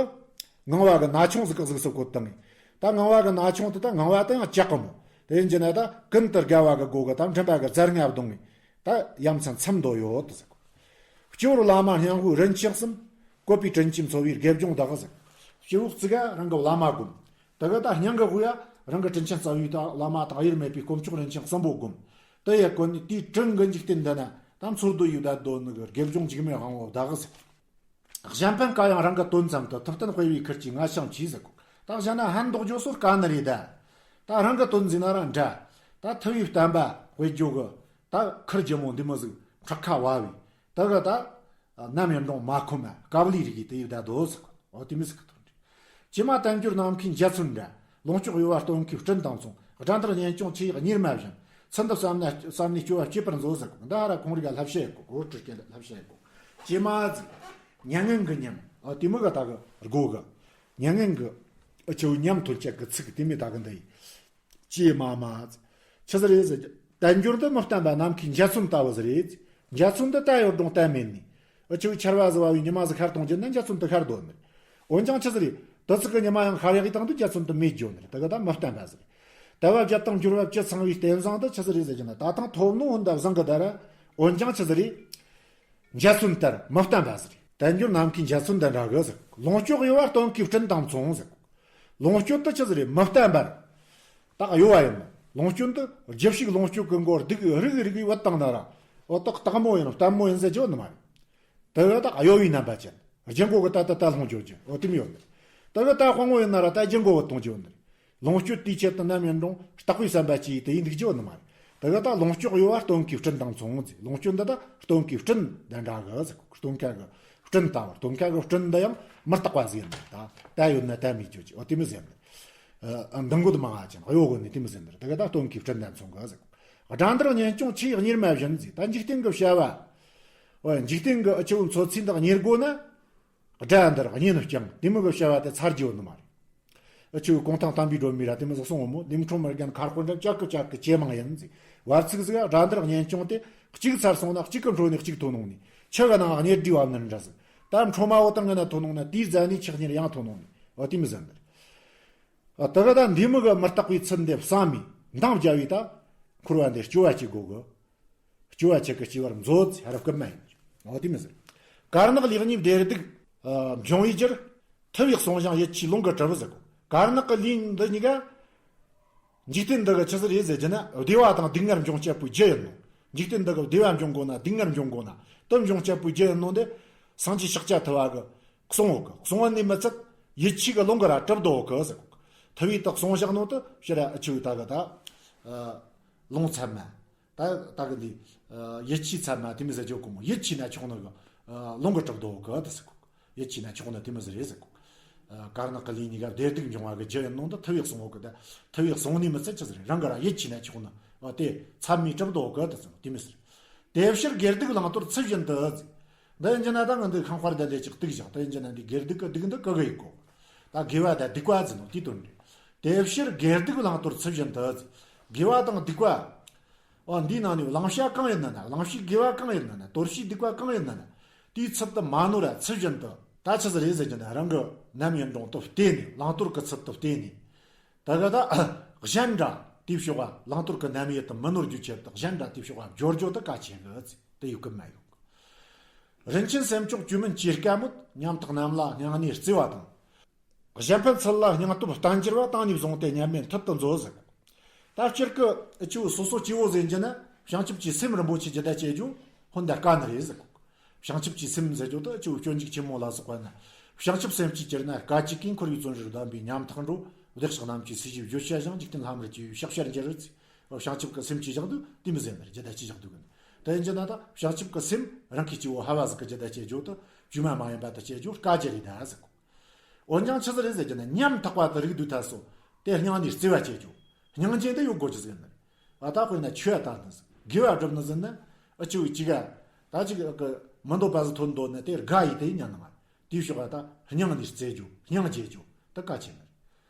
ངང་བ་གི་ན་ཆུང་ཟིག་གི་གཟུགས་སུ་བཀོད་བཏང་ངས། ད་ངང་བ་གི་ན་ཆུང་དེ་ད་ངང་བ་དེ་ཡང་ལྕགས་གི་མོ། དེ་ཡིན་རྒྱུ་ན་ད་ཀུན་ཏུ་དགའ་བ་གི་སྒོ་གི་ད་མགྲིན་པ་གི་རྫ་རྔ་བརྡུང་ངས། ད་ཡ་མཚན་ཚིམ་འདོད་ཡོད་དེ་ཟེར་གོ། སྤྱི་བོར་བླ་མ་སྙིང་པོའི་རིན་ཆེན་གསུམ། བཀོད་པའི་དྲིན་གྱིས་འཚོ་བའི་དགེ་སྦྱོང་བདག་ཟེར། སྤྱི་བོའི་གཙུག་ག་རང་གི་བླ་མ་བསྒོམ། དེ་གི་ད་སྙིང་གི་དབུས་ཡ་རང་གི་དྲིན་ཆེན་རྩ་བའི་ད་བླ་མ་དང་དབྱེར་མེད་པའི་དཀོན་མཆོག་རིན་ཆེན་གསུམ་པོ་བསྒོམ། དེ་ཡི་སྒོ་ནས་དེའི་དྲིན་གྱིས་འཇིག་རྟེན་འདི་ན་ད་འཚོ་སྡོད་ཡོད་ད་འདོད་ནི་གི་དགེ་སྦྱོང་འཇིགས་མེད་དབང་པོ་བདག་ཟེར། གཞན་ཕན་གང་ཡང་རང་གི་དོན་ཙམ་དུ། ཐུབ་བསྟན་དཔེ་བའི་ཁུར་གྱིས་ངར་ཤིང་གཅོད་ཟེར་གོ། ད་གཞན་ན་ཕན་འདོགས་རྒྱུ་སོགས་དཀའ་ནི་རེད་ད། ད་རང་གི་དོན་འཛིན་ན་ར་འདྲ། ད་ཐུབ་པའི་བསྟན་པ་དཔེ་རྒྱུ་གི་ད་ཁུར་རྒྱུ་མོ་འདི་མོ་ཟིག་ཁྲག་ཁ་བབས་པའི་དེ་གི་ད་ནམ་ཡིན་རུང་མ་ཁོམ་ན་དཀའ་ལས་རིགས་ཀྱི་དེ་ཡི་ད་དོ་ཟེར་གོ། འོ་དེ་མོ་ཟིག་གི་དོན་རེད། ཀྱེ་མ་བསྟན་འགྱུར་ནམ་མཁའི་འཇའ་ཚོན་འདྲ། ལོངས་སྤྱོད་གཡོ་བ་སྟོན་ཁའི་སྤྲིན་དང་མཚུངས། སྒྲ་འདིར་སྙན་ཅུང་ཆུ་ཡི་གཉེར་མ་བཞིན། ཚུལ་འདི་བསམ་ན་བསམ་ནས་སྐྱོ་བ་སྐྱེད་པར་མཛོད་ཟེར་གོ། འདི་ཧ་ར་ཁོང་རིགས་ལ་བསླབ་བྱ་ཡོད་གོ། ཧོར་སྤྲུལ་སྐུ་ལ་བསླབ་བྱ་ཡོད་གོ། ཀྱེ་མ་ཟིག། མྱ་ངན་གྱི་ཉམས། ཨ་དེ་མོ་གི་ད་གི་སྒོ་གི། མྱ་ངན་གྱི་ཨ་ཆེ་བོའི་ཉམས་ཐོན་ཅེས་ཀྱི་ཚིག་དེ་མོ་ད་གི་འདི་ཡིན། ཀྱེ་མ་མ་ཟིག། ཆི་ཟིག་རེད་ཟེར། བསྟན་འགྱུར་འདི་མི་བསྟན་པ་ནམ་མཁའི་འཇའ་ཚོན་ལྟ་བུ་ཟིག་རེད། འཇའ་ཚོན་འདི་ད་ཡོད་རུང་བསྟན་མེད་ནི། ཨ་ཆེ་བོའི་ཆར་བ་ཟིག་བབས་པའི་ཉི་མ་ཟིག་ཤར་གཏོང་རྒྱུ་ན་འཇའ་ཚོན་དེ་ཤར་འདོད་ནི། འོན་ཀྱང་ཆི་ཟིག་རེད། དེ་ཚིག་གི་ཉི་མ་ཡང་ཤར་ཡག་ཡི་དང་དུ་འཇའ་ཚོན་དེ་མེད་འགྱོ་ནི་རེད། དེ་གི་ད་མི་བསྟན་པ་ཟིག་རེད། དལ་བ་བརྒྱད་དང་འབྱོར་བ་བཅུ་ཚང་བའི་རྟེན་བཟང་དེ་ཆི་ཟིག་རེད་ཟེར་རྒྱུ་ན། ད་ཐང་ཐོབ་ནོ་འོན་ད་བཟང་གི་ད་ར། འོན་ཀྱང་ཆི་ཟིག་རེད། འཇའ་ཚོན་ལྟར་མི་བསྟན་པ་ཟིག་རེད། བསྟན་འགྱུར་ནམ་མཁའི་འཇའ་ཚོན་དང་འདྲ་གི་ཟེར། ལོངས་སྤྱོད་གཡོ་བ་སྟོན་ཁའི་སྤྲིན་དང་མཚུངས་ཟེར། ལོངས་སྤྱོད་དེ་ཆི་ཟིག་རེད། མི་བསྟན་པར་ད་གཡོ་བ་ཡིན་ནོ། ལོངས་སྤྱོད་འདི་རྒྱུ་ཕྱུག་ལོངས་སྤྱོད་ཀྱི་མགོར་སྡུག་རིག་རིག་བུད་བཏང་ན་ར། འོ་ད་སྟག་མོ་ཡིན་ནོ་བསྟན་མོ་ཡིན་ཟེར་རྒྱུ་ནི་མ་རེད། དེ་གི་ད་གཡོ་བའི་རྣམ་པ་ཅན། རྒྱུ་མགོ་གི་ད་ད་ད་ལྷུང་འགྱོ་རྒྱུ་འོ་དེ་མོ་ཡོད་ནི། དེ་གི་ད་དཔང་པོ་ཡིན་ན་ར་ད་རྒྱུ་མགོ་བུད་གཏོང་རྒྱུ་ཡོད་ནི། ལོངས་སྤྱོད་དེའི་ཆེད་དུ་ནམ་ཡིན་རུང་སྟག་པའི་བསམ་པ་སྐྱེས་ཡི་དེ་ཡིན་འདུག་རྒྱུ་ནི་མ་རེད། དེ་གི་ད་ལོངས་སྤྱོད་གཡོ་བ་སྟོན་ཁའི་སྤྲིན་དང་མཚུངས་ཟེར། ལོངས་སྤྱོད་འདི་ད་སྟོན་ཁའི་སྤྲིན་དང་འདྲ་གི་ཟེར། སྟོན་ཁ་གི་སྤྲིན་ལྟ་བུ། སྟོན་ཁ་གི་སྤྲིན་འདི་ཡང་མི་རྟག་པ་ཟིག་ཡིན་ནི་ད། ད་ཡོད་ན་ད་མེད་རྒྱུ་ཅིག་འོ་དེ་མོ་ཟེར་ནི། འདང་གོ་དུ་མང་ང་ཅན་གཡོ་གོ་ནི་དེ་མོ་ཟེར་ནི་རེད། དེ་གི་ད་སྟོན་ཁའི་སྤྲིན་དང་མཚུངས་གི་ཟེར། སྒྲ་འདིར་སྙན་ཅུང་ཆུ་ཡི་གཉེར་མ་བཞིན་ཟེར། ད་འཇིག་རྟེན་གི་བྱ་བ། འོ་འཇིག་རྟེན་གི་ཨ་ཆེ་བོ་འཚོ་ཚིས་འདི་གཉེར་དགོས་ན། སྒྲ་འདིར་སྙན་ཅུང་དེ་མོ་གི་བྱ་བ་དེ་ཚར་རྒྱུ་ནི་མ་རེད། ཨ་ཆེ་བོའི་གུང་ཐང་དམ་པའི་སྒྲོན་མེ་ར་དེ་མོ་ཟིག་གསུང་འོ་མོ། ལིང་ཁྲོ་མི་རྒན་མཁར་དཔོན་འདྲ་ཅག་གི་ཅག་གི་ཇེ་མང་ཡིན་ཟེར། བར་ཚིགས་ཟིག་སྒྲ་འདིར་སྙན་ཅུང་དེ་གཅིག་ཚར་སོང་ན་གཅིག་གི་འཕྲོ་ནས་གཅིག་ཐོན་ནོ་ནི། ཆུ་གི་ནང་གཉེར་སྒྲིག་བབ་ནི་འདྲ་ཟིག། ད་འཕྲོ་མ་བོ་དང་ངི་ན་ཐོན་ནོ་ན་དེའི་རྫ་ནས་ཆུ་གཉེར་ཡང་ཐོན་ནོ་ནི། འོ་དེ་མོ་ཟེར་ནི་རེད། ཨ་དེ་གི་ད་འདི་མོ་གི་མི་རྟག་པའི་ཚུལ་འདི་བསམ་མི་འདང་བརྒྱབ་བས་ད་འཁོར་བ་འདི་སྐྱོ་བ་སྐྱེ་དགོས་གི། སྐྱོ་བ་ཁྱེད་ཀྱིས་སྐྱེ་བར་མཛོད་ཟེར་རབ་སྐུལ་མ་ཡིན། འོ་དེ་མོ་ཟེར། དཀར་ནག་ལས་གཉིས་བདེ་སྡུག་ཨ་འབྱུང་བའི་རྒྱུར། ཐུབ་པས་གསུངས་ཤིང་ཡིད་ཆེས་ལུང་གིས་གྲུབ་ཟེར་གོ། དཀར་ནག་གི་ལས་འདི་གཉིས་ཀ་འཇིག་རྟེན་འདི་གི་ཆི་ཟིག་རེད་ཟེར་རྒྱུ་ན། བདེ་བ་དང་སྡུག་བསྔལ་འབྱུང་བྱེད་པོའི་རྒྱུ་ཡིན་ནོ། འཇིག་རྟེན་འདི་གི་བདེ་བ་འབྱུང་དགོས་ན་སྡུག་བསྔལ་འབྱུང་དགོས་ན་དེ་འབྱུང་བྱེད་པོའི་རྒྱུ་ཡིན་ནོ་འདི། སངས་རྒྱས་ཤཱཀྱ་ཐུབ་པ་གིས་གསུངས་ཡོད་གི། གསུངས་པ་ནི་མི་ཚད་ཡིད་ཆེས་གི་ལུང་གིས་ར་གྲུབ་འདུག་གི་ཟེར་གོ། ཐུབ་པས་ད་གསུངས་བཞག་ནོ་དེ་ཕྱིར་ར་ཨ་ཆེ་བོའི་ད་གི་ད་ལུང་ཚད་མ། ད་ད་གི་འདི་ཡིད་ཆེས་ཚད་མ་དེ་མོ་ཟེར་རྒྱུ་གོ་མོ། ཡིད་ཆེས་ན་ཆོག་ནི་གི་ལུང་གིས་གྲུབ་འདུག་གི་དེ་ཟེར་གོ། ཡིད་ཆེས་ན་ཆོག་ནི་དེ་མོ་ཟིག་རེད་ཟེར་གོ། དཀར་ནག་གི་ལས་གཉིས་ཀ་བདེ་སྡུག་འབྱུང་བ་གི་རྒྱུ་ཡིན་ནོ་འདི་ཐུབ་པས་གསུངས་ཡོད་གི། ད་ཐུབ་པས་གསུངས་ནི་མི་ཚད་ཆི་ཟིག་རེད། རང་གིས་ར་ཡིད་ཆེས་ན་ཆོག་ནི། འོ་དེ་ཚད་མས་གྲུབ་འདུག་གི་དེ་ཟེར་དེ་མོ་ཟིག་རེད། དེ་ཕྱིར་དགེ་སྡིག་བླང་དོར་ཚུལ་བཞིན་དུ་ཟེར། འདི་ཡིན་རྒྱུ་ན་ད་ང་འདི་ཁང་དཔར་འདི་ལས་ཅིག་གཏུགས་བཞག། དེ་ཡིན་རྒྱུ་ན་འདི་དགེ་སྡིག་གི་སྡིག་འདི་གི་གི་ཡིན་གོ། ད་དགེ་བ་དང་སྡིག་པ་ཟེར་ནོ་དེའི་དོན་རེད། དེ་ཕྱིར་དགེ་སྡིག་བླང་དོར་ཚུལ་བཞིན་དུ། དགེ་བ་དང་སྡིག་པ། འོ་འདིའི་ནང་ནས་བླང་བྱ་གང་ཡིན་ན་ན། བླང་བྱའི་དགེ་བ་གང་ཡིན་ན་ན། དོར་བྱའི་སྡིག་པ་གང་ཡིན་ན་ན། དེའི་ཚུལ་དུ་མ་ནོར་བ་ཚུལ་བཞིན་དུ། ད་ཆི་ཟིག་རེད་ཟེར་གྱི་ན། རང་གི་ནམ་ཡིན་རུང་དུ་བལྟས་ནས། བླང་དོར་གྱི་ཚུལ་དུ་བལྟས་ནས། ད་ག་ད་གཞན་འདྲ་དེའི་ཕྱོགས་ལ། བླང་དོར་གྱི་ནམ་ཡིན་དུ་མི་ནོར་རྒྱུའི་ཆེད་དུ། གཞན་འདྲ་དེའི་ཕྱོགས་ལ་སྦྱོར་རྒྱུ་དེ་གལ་ཆེ་གི། དེ་ཡོད་གི་མ་ཡོང་གི། རིན་ཆེན་སེམས་མཆོག་བཅོས་མིན་གྱི་བཀའ་སྨོད། ཉམ་ཐག་རྣམས་ལ་སྙིང་ནས་བརྩེ་བ་དང་། གཞན་ཕན་ཚུལ་ལ་སྙིང་སྟོབས་བརྟན་གྱུར་པ། དེ་གཉིས་བཟུང་སྟེ་ཉམས་ལེན་མཐུད་དུ་མཛོད་ཟེར། ད་སྤྱིར་གི་ཆི་བོ་སོ་སོ་སྐྱེ་བོ་ཟེར་གྱི་ན། བྱང་ཆུབ་ཀྱི་སེམས་རིན་པོ་ཆེ་ཇི་ལྟར་བསྐྱེད་རྒྱུ་ཧོན་དར་དཀའ་ནི་རེད་ཟེར། བྱང་ཆུབ་ཀྱི་སེམས་ཟེར་རྒྱུ་དེ་ཆི་བོ་སྤྱོད་འཇུག་ཆེན་མོ་ལ་སོགས་པ་ན། བྱང་ཆུབ་སེམས་ཀྱིས་གྱུར་ན་སྐད་ཅིག་གིས། འཁོར་བའི་བཙོན་རར་བསྡམས་པའི་ཉམ་ཐག་འགྲོ། བདེ་གཤེགས་རྣམས་ཀྱི་སྲས་ཀྱིས་བརྗོད་བྱ་ཞིང་། འཇིག་རྟེན་ལྷ་མིར་སྐྱེ་བའི་ཕྱག་བྱར་འགྱུར། བྱང་ཆུབ་ཀྱི་སེམས་ཀྱིས་བཞག་འདུག་དེ་མི་ཟེར་ནི་རེད། ཇི་ལྟར་ཅི་བཞག་འདུག་གི། དེ་ཡིན་གྱི་ན་ད་བྱང་ཆུབ་ཀྱི་སེམས་རང་གི་སྐྱེ་བོ་ཧ་བ་ཟིག་གི་ཇི་ལྟར་བསྐྱེད་རྒྱུ་དེ་བཅོས་མ་མ་ཡིན་པ་དེ་བསྐྱེད་རྒྱུ་དཀའ་རྒྱུ་རེད་ད་ཟེར་གོ། འོན་ཀྱང་ཆི་ཟིག་རེད་ཟེར་གྱི་ན། ཉམ་ཐག་པ་དེ་རིགས་དུས་ད་སོ་དེ་སྙིང་ནས་བརྩེ་བ་བསྐྱེད་རྒྱུ། སྙིང་རྗེ་འདི་ཡོད་དགོས་ཀྱི་ཟེར་ནི་རེད། ཨ་ད་དཔེར་ན་ཆོས་ལྟར་ནི་ཟིག་དགེ་བ་སྒྲུབ་ནི་ཟིག་ན། ཨ་ཆི་བོ་གཅིག་ག་ད་གཅིག་གི་མི་འདོད་པ་ཟིག་ཐོན་འདོད་ན། དེ་དགའ་ཡི་དེ་ཉན་ནི་མ་རེད། དེའི་ཕྱོགས་ལ་ད་སྙིང་ནས་བརྩེ་རྒྱུ། སྙིང་རྗེ་རྒྱུ་དེ་གལ་ཆེ་ནི་རེད།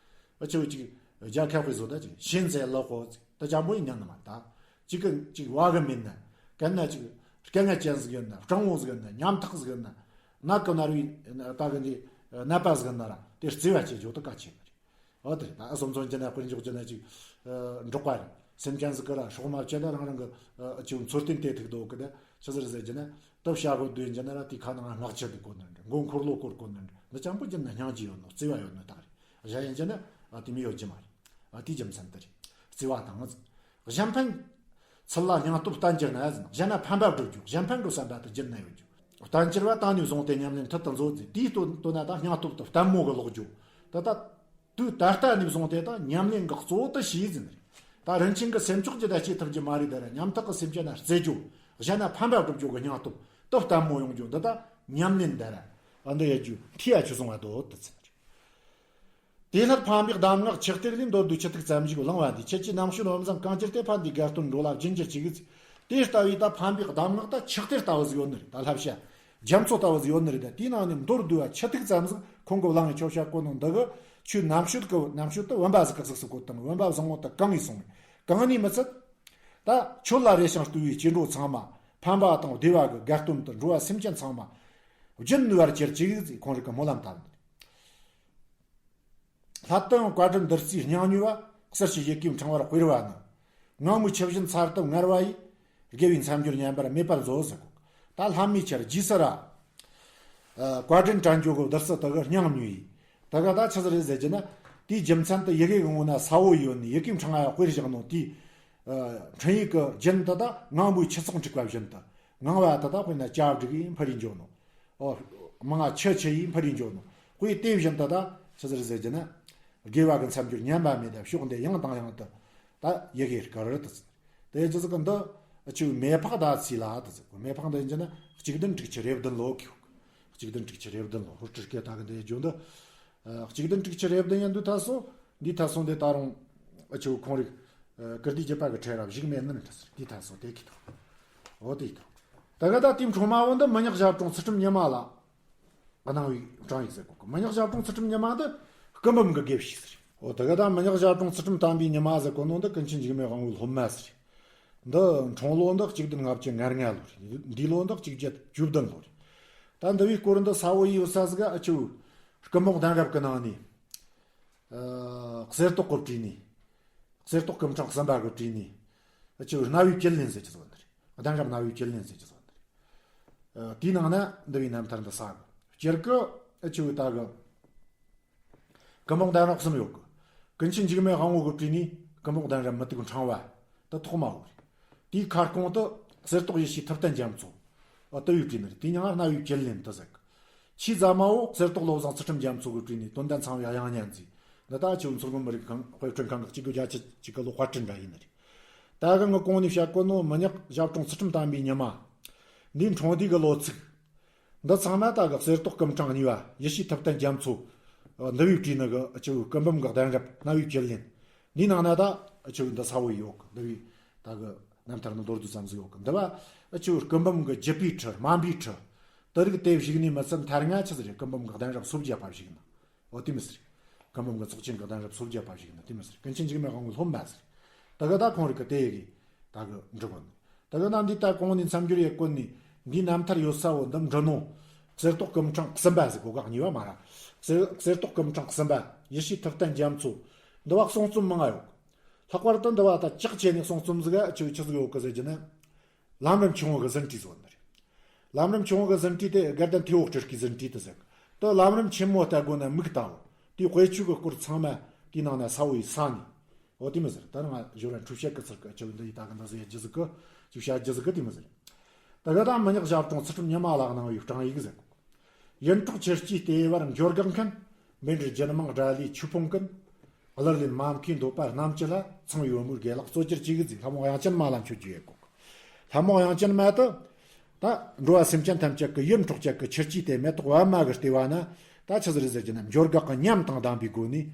ཨ་ཆི་བོ་གཅིག་རྒྱ་ཁ་དཔེ་བཟོ་ད་ཅིག་ཤིན་ཙེ་ལོ་ཁོ་ཅིག་ད་ཅང་པོ་ཡིན་ཉན་ནི་མ་རེད། ད་གཅིག་གི་གཅིག་བ་གི་མིན་ན། གན་ན་ཅིག་དཀའ་ངལ་ཅན་ཟིག་ཡོད་ན། སྐྲང་བོ་ཟིག་ཡོད་ན། ཉམ་ཐག་ཟིག་ཡོད་ན། ནད་གི་ན་རུ་ད་གི་འདི་ནད་པ་ཟིག་ཡོད་ན་ར། དེ་བརྩེ་བ་བྱེད་རྒྱུ་དེ་གལ་ཆེ་ནི་རེད། འོ་དེ་རེད། ད་ཨ་སོ་མཚོན་གྱི་ན། དཔེར་འཇོག་གྱི་ན་ཅིག་འབྲོག་པ་རེད། སེམས་ཅན་ཟིག་གི་ར་སྲོག་མ་བཅད་ན་རང་རང་གི་ཨ་ཅིག་འཚོ་རྟེན་དེ་ཐུག་འདུག་གི། ད་ཆི་ཟིག་རེད་ཟེར་གྱི་ན། ད་བྱ་དགོས་དུས་ཡིན་གྱི་ན་ར། དེ་ཁ་ནང་སྔགས་ཆུ་དེ་བསྐོར་ནི་རེད། མགོ་འཁོར་ལོ་བསྐོར་དགོས་ནི་རེད། འདི་ཅང་པོ་བྱས་ན་སྙིང་རྗེ་ཡོད་ནོ། བརྩེ་བ་ཡོད་ནོ་ད་རེད། གཞན་ཡིན་གྱི་ན་ཨ་དེ་མོ་ཡོད་རྒྱུ་མ་རེད། ཨ་དེའི་རྒྱུ་མཚན་དེ་རེད། བརྩེ་བ་དང་། གཞན་ཕན་ཚུལ་ལ་སྙིང་སྟོབས་བརྟན་གྱུར་ན་ཟེར། གཞན་ན་ཕན་པ་སྒྲུབ་རྒྱུ། གཞན་ཕན་སྒྲུབ་བསམ་པ་དེ་རྒྱུན་ན་ཡོད་རྒྱུ། བརྟན་གྱུར་པ་དེ་གཉིས་བཟུང་སྟེ་ཉམས་ལེན་མཐུད་དུ་མཛོད་ཟེར། དེའི་དོན་དོན་ན་ད་སྙིང་སྟོབས་དེ་བརྟན་མོ་གི་ལོག་རྒྱུ། ད་ད་དུས་ད་ལྟ་ནས་བཟུང་སྟེ་ད་ཉམས་ལེན་གྱི་གཙོ་བོ་དེ་བྱས་ཟིན་རེད། ད་རིན་ཆེན་གྱི་སེམས་མཆོག་ཇི་ལྟར་བསྐྱེད་ཐུབ་རྒྱུ་མ་རེད། ད་ར་ཉམ་ཐག་གི་སེམས་ཅན་ན་བརྩེ་རྒྱུ། གཞན་ན་ཕན་པ་སྒྲུབ་རྒྱུ་གི་སྙིང་སྟོབས་དེ་བརྟན་མོ་ཡོང་རྒྱུ་འདི་ད་ཉམས་ལེན་ད་ར་ཨ་འདི་ཡོད་རྒྱུ་མཐའ་ཡ་ཆུ་སོང་བ་དོ་དེ་ཚིག་རེད། དེ་སླད་ཕན་པའི་གདམས་ངག་ཆུ་གཏེར་ལས། མདོར་བསྡུས་ཆུ་ཐིགས་ཙམ་ཞིག་བླང་བ་འདིས། ཁྱེད་ཀྱི་རྣམ་དཔྱོད་བུམ་བཟང་གང་ཅིར་ཏེ། ཕན་བདེའི་དགའ་སྟོན་འགྲོ་ལ་སྦྱིན་གྱུར་ཅིག་དེ་ལྟ་བུའི་ད་ཕན་པའི་གདམས་ངག་ད་ཆུ་གཏེར་ལྟ་བུ་ཟིག་ཡོད་ནི་རེད། ད་བསླབ་བྱ་རྒྱ་མཚོ་ལྟ་བུ་ཟིག་ཡོད་ནི་རེད། ད་དེའི་ནང་ནས་མདོར་བསྡུས་པ་ཆུ་ཐིགས་ཙམ་ཟིག་ཁོང་གིས་བླངས་ཡོད། ཆོག་བྱ་གོ་ནོ་འདི་གིས་ཁྱོའི་རྣམ་དཔྱོད་གི་རྣམ་དཔྱོད་དེ་བུམ་པ་ཟིག་གི་གཟུགས་སུ་བཀོད་བཏང་། བུམ་པ་བཟང་བོ་དེ་གང་ངས་སོང་ནས་གང་ནས་མི་ཚད། ད་ཆོས་ལ་རེ་ཞིང་བསྟོད་པའི་སྐྱེ་འགྲོ་ཚང་མ་ཕན་པ་དང་བདེ་བ་གི་དགའ་སྟོན་དུ་འགྲོ་བ་སེམས་ཅན་ཚང་མ་རྒྱུན་ནུས་པར་གྱུར་ཅིག་ཟེར་ཁོང་རང་གིས་སྨོན་ལམ་བཏབ་ནི་རེད། སླར་དུ་ཡང་བཀའ་དྲིན་བདུད་རྩིའི་སྙིང་ཉེ་བ། གསེར་ཞུན་ཡི་གེའི་ཕྲེང་བར་དཔེར་བ་ན། ངང་མོའི་ཆུ་བཞིན་ཚར་དུ་དངར་བ་ཡིས། དགེ་བའི་མཚམས་སྦྱོར་ཉམས་པར་མེད་པར་མཛོད་ཟེར་གོ། ད་ལྷ་མོའི་ཆར་རྗེས་སུ་ར། ཨ་བཀའ་དྲིན་དྲན་རྒྱུ་གི་བདུད་རྩི་དེ་གི་སྙིང་ཉེ་ཡིས། དེ་གི་ད་ཆི་ཟིག་རེད་ཟེར་གྱི་ན། དེའི་རྒྱུ་མཚན་དེ་ཡི་གེ་གི་ངོ་ན་ས་བོ་ཡོད་ནི། ཡི་གེའི་ཕྲེང་བ་དཔེར་བཞག་ནོ་དེའི་ཨ་འཕྲིན་ཡིག་གི་རྒྱུན་དེ་ད་ངང་མོའི་ཆུ་ཚོགས་འཁྲིགས་པ་བཞིན་དུ། ངང་བ་དེ་ད་དཔེར་ན་བྱ་བསྒྲིགས་ཡིན་ཕུལ་རེ་འགྱོ་ནོ། ཨོ། མང་ང་ཆུ་ཆུ་ཡིས་འཕུར་རེ་འགྱོ་ནོ། དཔེ་དེ་བཞིན་དུ་ད་ཆི་ཟིག་རེད་ཟེར་གྱི་ན། དགེ་བ་གི་མཚམས་སྦྱོར་ཉམས་པ་མེད་དེ་ཕྱོགས་འདི་ཡང་དང་ཡང་དུ་ད་ཡི་གེ་དཀར་རུ་དུ་ཟེར། དེ་ཆི་ཟིག་གི་འདི་ཆུ་མེ་ཕག་ཟླ་ཚེས་ལ་དུ་ཟེར། མེ་ཕག་འདི་ཡིན་གྱི་ན་གཅིག་བདུན་དྲུག་ཅུ་རེ་བདུན་ལོ་གི། གཅིག་བདུན་དྲུག་ཅུ་རེ་བདུན་ལོ། ཧོར་སྤྲུལ་སྐད་ད་གི་འདི་བརྗོད་འདི། ཨ་གཅིག་བདུན་དྲུག་ཅུ་རེ་བདུན་ཡིན་དུས་ད་སོ། འདི་ད་སོ་འདི་ད་རུང་ཨ་ཆུ་ཁོང་རིག་ཨ་ཀིརྟི་བརྒྱུད་པ་གི་ཁྲལ་རབ་བཞུགས་མེད་ནི་འདྲ་ཟེར། འདི་ད་སོ་དེ་གི་ཐོག་འོ་དེ་ཐོག་ད་ག་ད་དེའི་འཕྲོ་མ་བོ་འདི་མི་ཉག་ཞབས་དྲུང་ཚུལ་ཁྲིམས་ཉི་མ་ལ་གནང་བའི་བྲང་ཡིག་ཟེར་གོ་གི། མི་ཉག་ཞབས་དྲུང་ཚུལ་ཁྲིམས་ཉི་མ་འདི་སྐུ་འབུམ་གི་དགེ་བཤེས་ཟེར། འོ་ད་ག་ད་མི་ཉག་ཞབས་དྲུང་ཚུལ་ཁྲིམས་དམ་པའི་ཉི་མ་ཟེར་གོ་ནོ་འདི་ཀུན་མཁྱེན་འཇིགས་མེད་དབང་པོའི་སློབ་མ་ཟེར། འདི་འཁྲུངས་ལོ་འདི་གཅིག་བདུན་ལྔ་བཅུ་ང་ལྔ་ལོ་རེད། འདས་ལོ་འདི་གཅིག་བརྒྱད་བཅུ་བདུན་ལོ་རེད། ད་འདི་བའི་སྐོར་འདི་ས་བོ་ཡི་ཡོད་ས་ཟིག་ག་ཨ་ཆུ་སྐུ་འབུམ་གདན་རབས་ཀྱི་ནང་ནས། ཨ་གསེར་ཏོག་གིས་བྲིས་ནས། གསེར་ཏོག་སྐུ་ཕྲེང་གསུམ་པ་གིས་བྲིས་ནས། ཨ་ཆུ་རྣ་བའི་བཅུད་ལེན་ཟེར་གྱི་ཟིག་ཡོད་ནི་རེད། གདན་རབས་རྣ་བའི་བཅུད་ལེན་ཟེར་གྱི་ཟིག་ཡོད་ནི་རེད། ཨ་དེའི་ནང་ན་འདི་བའི་རྣམ་ཐར་འདི་ཟིག་གི། སྤྱིར་གི་ཨ་ཆུ་ད་གི། སྐུ་འབུམ་གདན་རབས་གསུམ་ཡོད་གི། ཀུན་མཁྱེན་འཇིགས་མེད་དབང་པོ་གིས་བྲིས་ནས་སྐུ་འབུམ་གདན་རབས་མུ་ཏིག་ཕྲེང་བ་དེ་ཐོག་མ་བོ་རེད། དེའི་ཁ་སྐོང་དེ་གསེར་ཏོག་ཡེ་ཤེས་ཐུབ་བསྟན་རྒྱ་མཚོ། ཨ་དེ་བས་བྲིས་ནི་རེད། དེའི་མྱིང་ང་རྣ་བའི་བཅུད་ལེན་དུ་ཟེར་གི། ཆེས་རྗེས་མ་བོ་གསེར་ཏོག་བློ་བཟང་ཚུལ་ཁྲིམས་རྒྱ་མཚོ་གིས་བྲིས་ནས་དོན་ལྡན་ཚངས་པའི་དབྱངས་སྙན་མཛེས། འདི་ད་ཆུ་མཚོ་སྔོན་མི་རིགས་ཁང་དཔེ་སྐྲུན་ཁང་གི་གཅིག་དགུ་བརྒྱད་ཅུ་གཅིག་གི་ལོ་དཔར་སྐྲུན་འདྲ་ཡིན་ནི་རེད། ད་གི་ངས་གོང་ནས་བཤད་གོ་ནོ་མི་ཉག་ཞབས་དྲུང་ཚུལ་ཁྲིམས་དམ་པའི་ཉི་མ། འདིའི་འཁྲུངས་དུས་ཀྱི་ལོ་ཚིགས། འདི་ཚང་མ་ད་གི་གསེར་ཏོག་སྐུ་ཕྲེང་གཉིས་པ་ཡེ་ཤེས་ཐུབ་བསྟན་རྒྱ་མཚོ། འདི་བས་བྲིས་ནི་གི་ཆུ་སྐུ་འབུམ་གི་གདན་རབས་རྣ་བའི་བཅུད་ལེན། འདིའི་ནང་ན་ད་ཆུ་འདི་ས་བོ་ཡོད་གི། འདི་བས་ད་གི་རྣམ་ཐར་ནི་མདོར་བསྡུས་ཙམ་ཟིག་ཡོད་གི། འདི་བ་ཆུ་སྐུ་འབུམ་གི་བརྒྱུད་པའི་ཁྲི་སྨན་པའི་ཁྲི། དེ་རིགས་དེ་བཞུགས་ནས་མི་ཚད་མཐར་ང་ཆི་ཟིག་རེད། སྐུ་འབུམ་གི་གདན་རབས་སོ་བརྒྱད་པ་བཞུགས་ནི། འོ་དེ་མི་ཟེར། སྐུ་འབུམ་གྱི་ཚོགས་ཆེན་གྱི་གདན་རབས་སོ་བརྒྱད་པ་ཞིག་ཡིན་ན་དེ་མི་ཟེར། ཀུན་མཁྱེན་འཇིགས་མེད་དབང་པོའི་སློབ་མ་ཟེར། ད་གི་ད་ཁོང་རིག་གི་དེ་ཡི་གི་ད་གི་འབྲི་གོ་ནི། ད་གི་ན་འདི་ད་གོང་ནས་མཚམས་སྦྱོར་ཡེད་གོ་ནི། འདིའི་རྣམ་ཐར་ཡོད་ས་བོ་འདི་འབྲི་ནོ། གསེར་ཏོག་སྐུ་ཕྲེང་གསུམ་པ་ཟེར་གོ་ག་གཉིས་པ་མ་ར། གསེར་གསེར་ཏོག་སྐུ་ཕྲེང་གསུམ་པ་ཡེ་ཤེས་ཐུབ་བསྟན་རྒྱ་མཚོ། འདི་བ་གསུང་རྩོམ་མང་ང་ཡོད། ལྷག་པར་དུ་འདི་བ་ད་ལྕགས་ཆེ་ནས་གསུང་རྩོམ་ཟིག་ག་ཆི་ཆི་ཟིག་ཡོད་གི་ཟེར་གྱི་ན། ལམ་རིམ་ཆུང་ངུ་གི་ཟིན་བྲིས་བཟོ་ནི་རེད། ལམ་རིམ་ཆུང་ངུ་གི་ཟིན་བྲིས་དེ་དགའ་ལྡན་ཐེའུ་སྤྲུལ་སྐུའི་ཟིན་བྲིས་དུ་ཟེར། དུ་ལམ་རིམ་ཆེན་མོ་ལྟ་དགོས་ན་མིག་ལྟ་བུ། དེའི་དཔེ་ཆོས་ཀྱི་སྐོར་ཚང་མ་དེའི་ནང་ན་ས་བོ་ཡི་ས་ནི། འོ་དེ་མི་ཟེར། ད་ང་ཞོར་ར་འཁྲུལ་བཤད་ཀྱི་ཚུལ་གྱི་ཆུ་བོ་འདི་ཡི་ད་གི་འདི་ཟེར་རྒྱུ་ཟིག་གི་ཅིག་བཤད་རྒྱུ་ཟིག་གི་དེ་མི་ཟེར། ད་ག་ད་མི་ཉག་ཞབས་དྲུང་ཚུལ་ཁྲིམས་ཉི་མ་ལགས་གནང་བའི་སྤྲང་ཡིག་ཟེར། ཡིད་འཕྲོག་ཆུ་སྐྱེས་ལྟེ་བར་འབྱོར་འགག་མཁན། འབེན་འདྲེན་རྒྱུད་མང་དགྲ་ལས་ཆོས་སྤོང་ཀུན། གླུ་ལེན་མ་མཁའི་འདོད་པ་རྣམས་ཀྱི་ལྷ། ཚངས་པའི་བུ་མོའི་དགེ་ལེགས་སྩོལ་གྱུར་ཅིག་ཟེར། ལྷ་མོ་དབྱངས་ཅན་མ་ལ་མཆོད་རྒྱུ་ཡེད་གོ། ལྷ་མོ་དབྱངས་ཅན་མ་དུ། ད་འགྲོ་བ་སེམས་ཅན་ཐམས་ཅད་ཀྱི་ཡིད་འཕྲོག་བྱེད་ཀྱི་ཆུ་སྐྱེས་དེ་མེ་ཏོག་པད་མ་གི་ལྟེ་བ་ན། ད་ཆི་ཟིག་རེད་ཟེར་གྱི་ན་འབྱོར་འགག་གི་ཉམས་དང་ལྡན་པའི་སྒོ་ནས།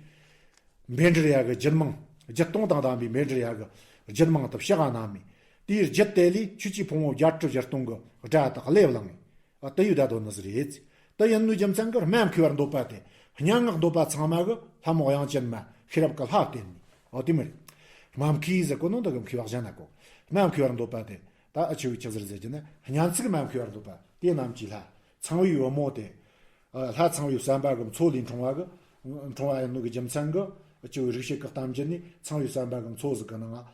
འབེན་འདྲེན་ཡག་གི་རྒྱུད་མང་། བརྒྱུད་སྟོང་དང་ལྡན་པའི་འབེན་འདྲེན་ཡག་གི་རྒྱུད་མང་དུ་ཕྱག་ག་གནང་མི། དེའི་རྒྱུད་དེ་ལས་ཆོས་ཀྱི་ཕུང་པོ་བརྒྱད་ཁྲི་བཞི་སྟོང་གི་སྒྲ་དག་ལེབ་ལངས། ཨ་དེ་ཡུལ་ད་དོ་ནི་ཟིག་རེད། དེ་ཡིན་ནོའི་རྒྱུ་མཚན་གྱིས་སྨྲ་མཁས་པར་འདོད་པ་དེ། སྙན་ངག་འདོད་པ་ཚང་མ་གི་ལྷ་མོ་དབྱངས་ཅན་མ་ཤེས་རབ་ཀྱི་ལྷ་བསྟེན་ནས། ཨོ་དེ་མི་རེད། སྨྲ་མཁས་ཟེར་གོ་ནོ་འདི་གི་མཁས་པ་གཞན་ན་གོ། སྨྲ་མཁས་པར་འདོད་པ་དེ། ད་ཨ་ཆི་བོའི་ཆི་ཟིག་རེད་ཟེར་གྱི་ན་སྙན་ཚིག་སྨྲ་མཁས་པར་འདོད་པ་དེ་རྣམས་ཀྱི་ལྷ། ཚངས་པའི་བུ་མོ་དེ། ལྷ་ཚངས་པའི་བསམ་པ་གི་མཚོ་ལས་འཁྲུངས་པ་གི། འཁྲུངས་པ་ཡིན་ནོ་གི་རྒྱུ་མཚན་གི་ཨ་ཆི་བོའི་རིག་བྱེད་ཀྱི་གཏམ་རྒྱུད་ནི་ཚངས་པའི་བསམ་པ་གི་མཚོ་ཟིག་གི་ནང་ང་།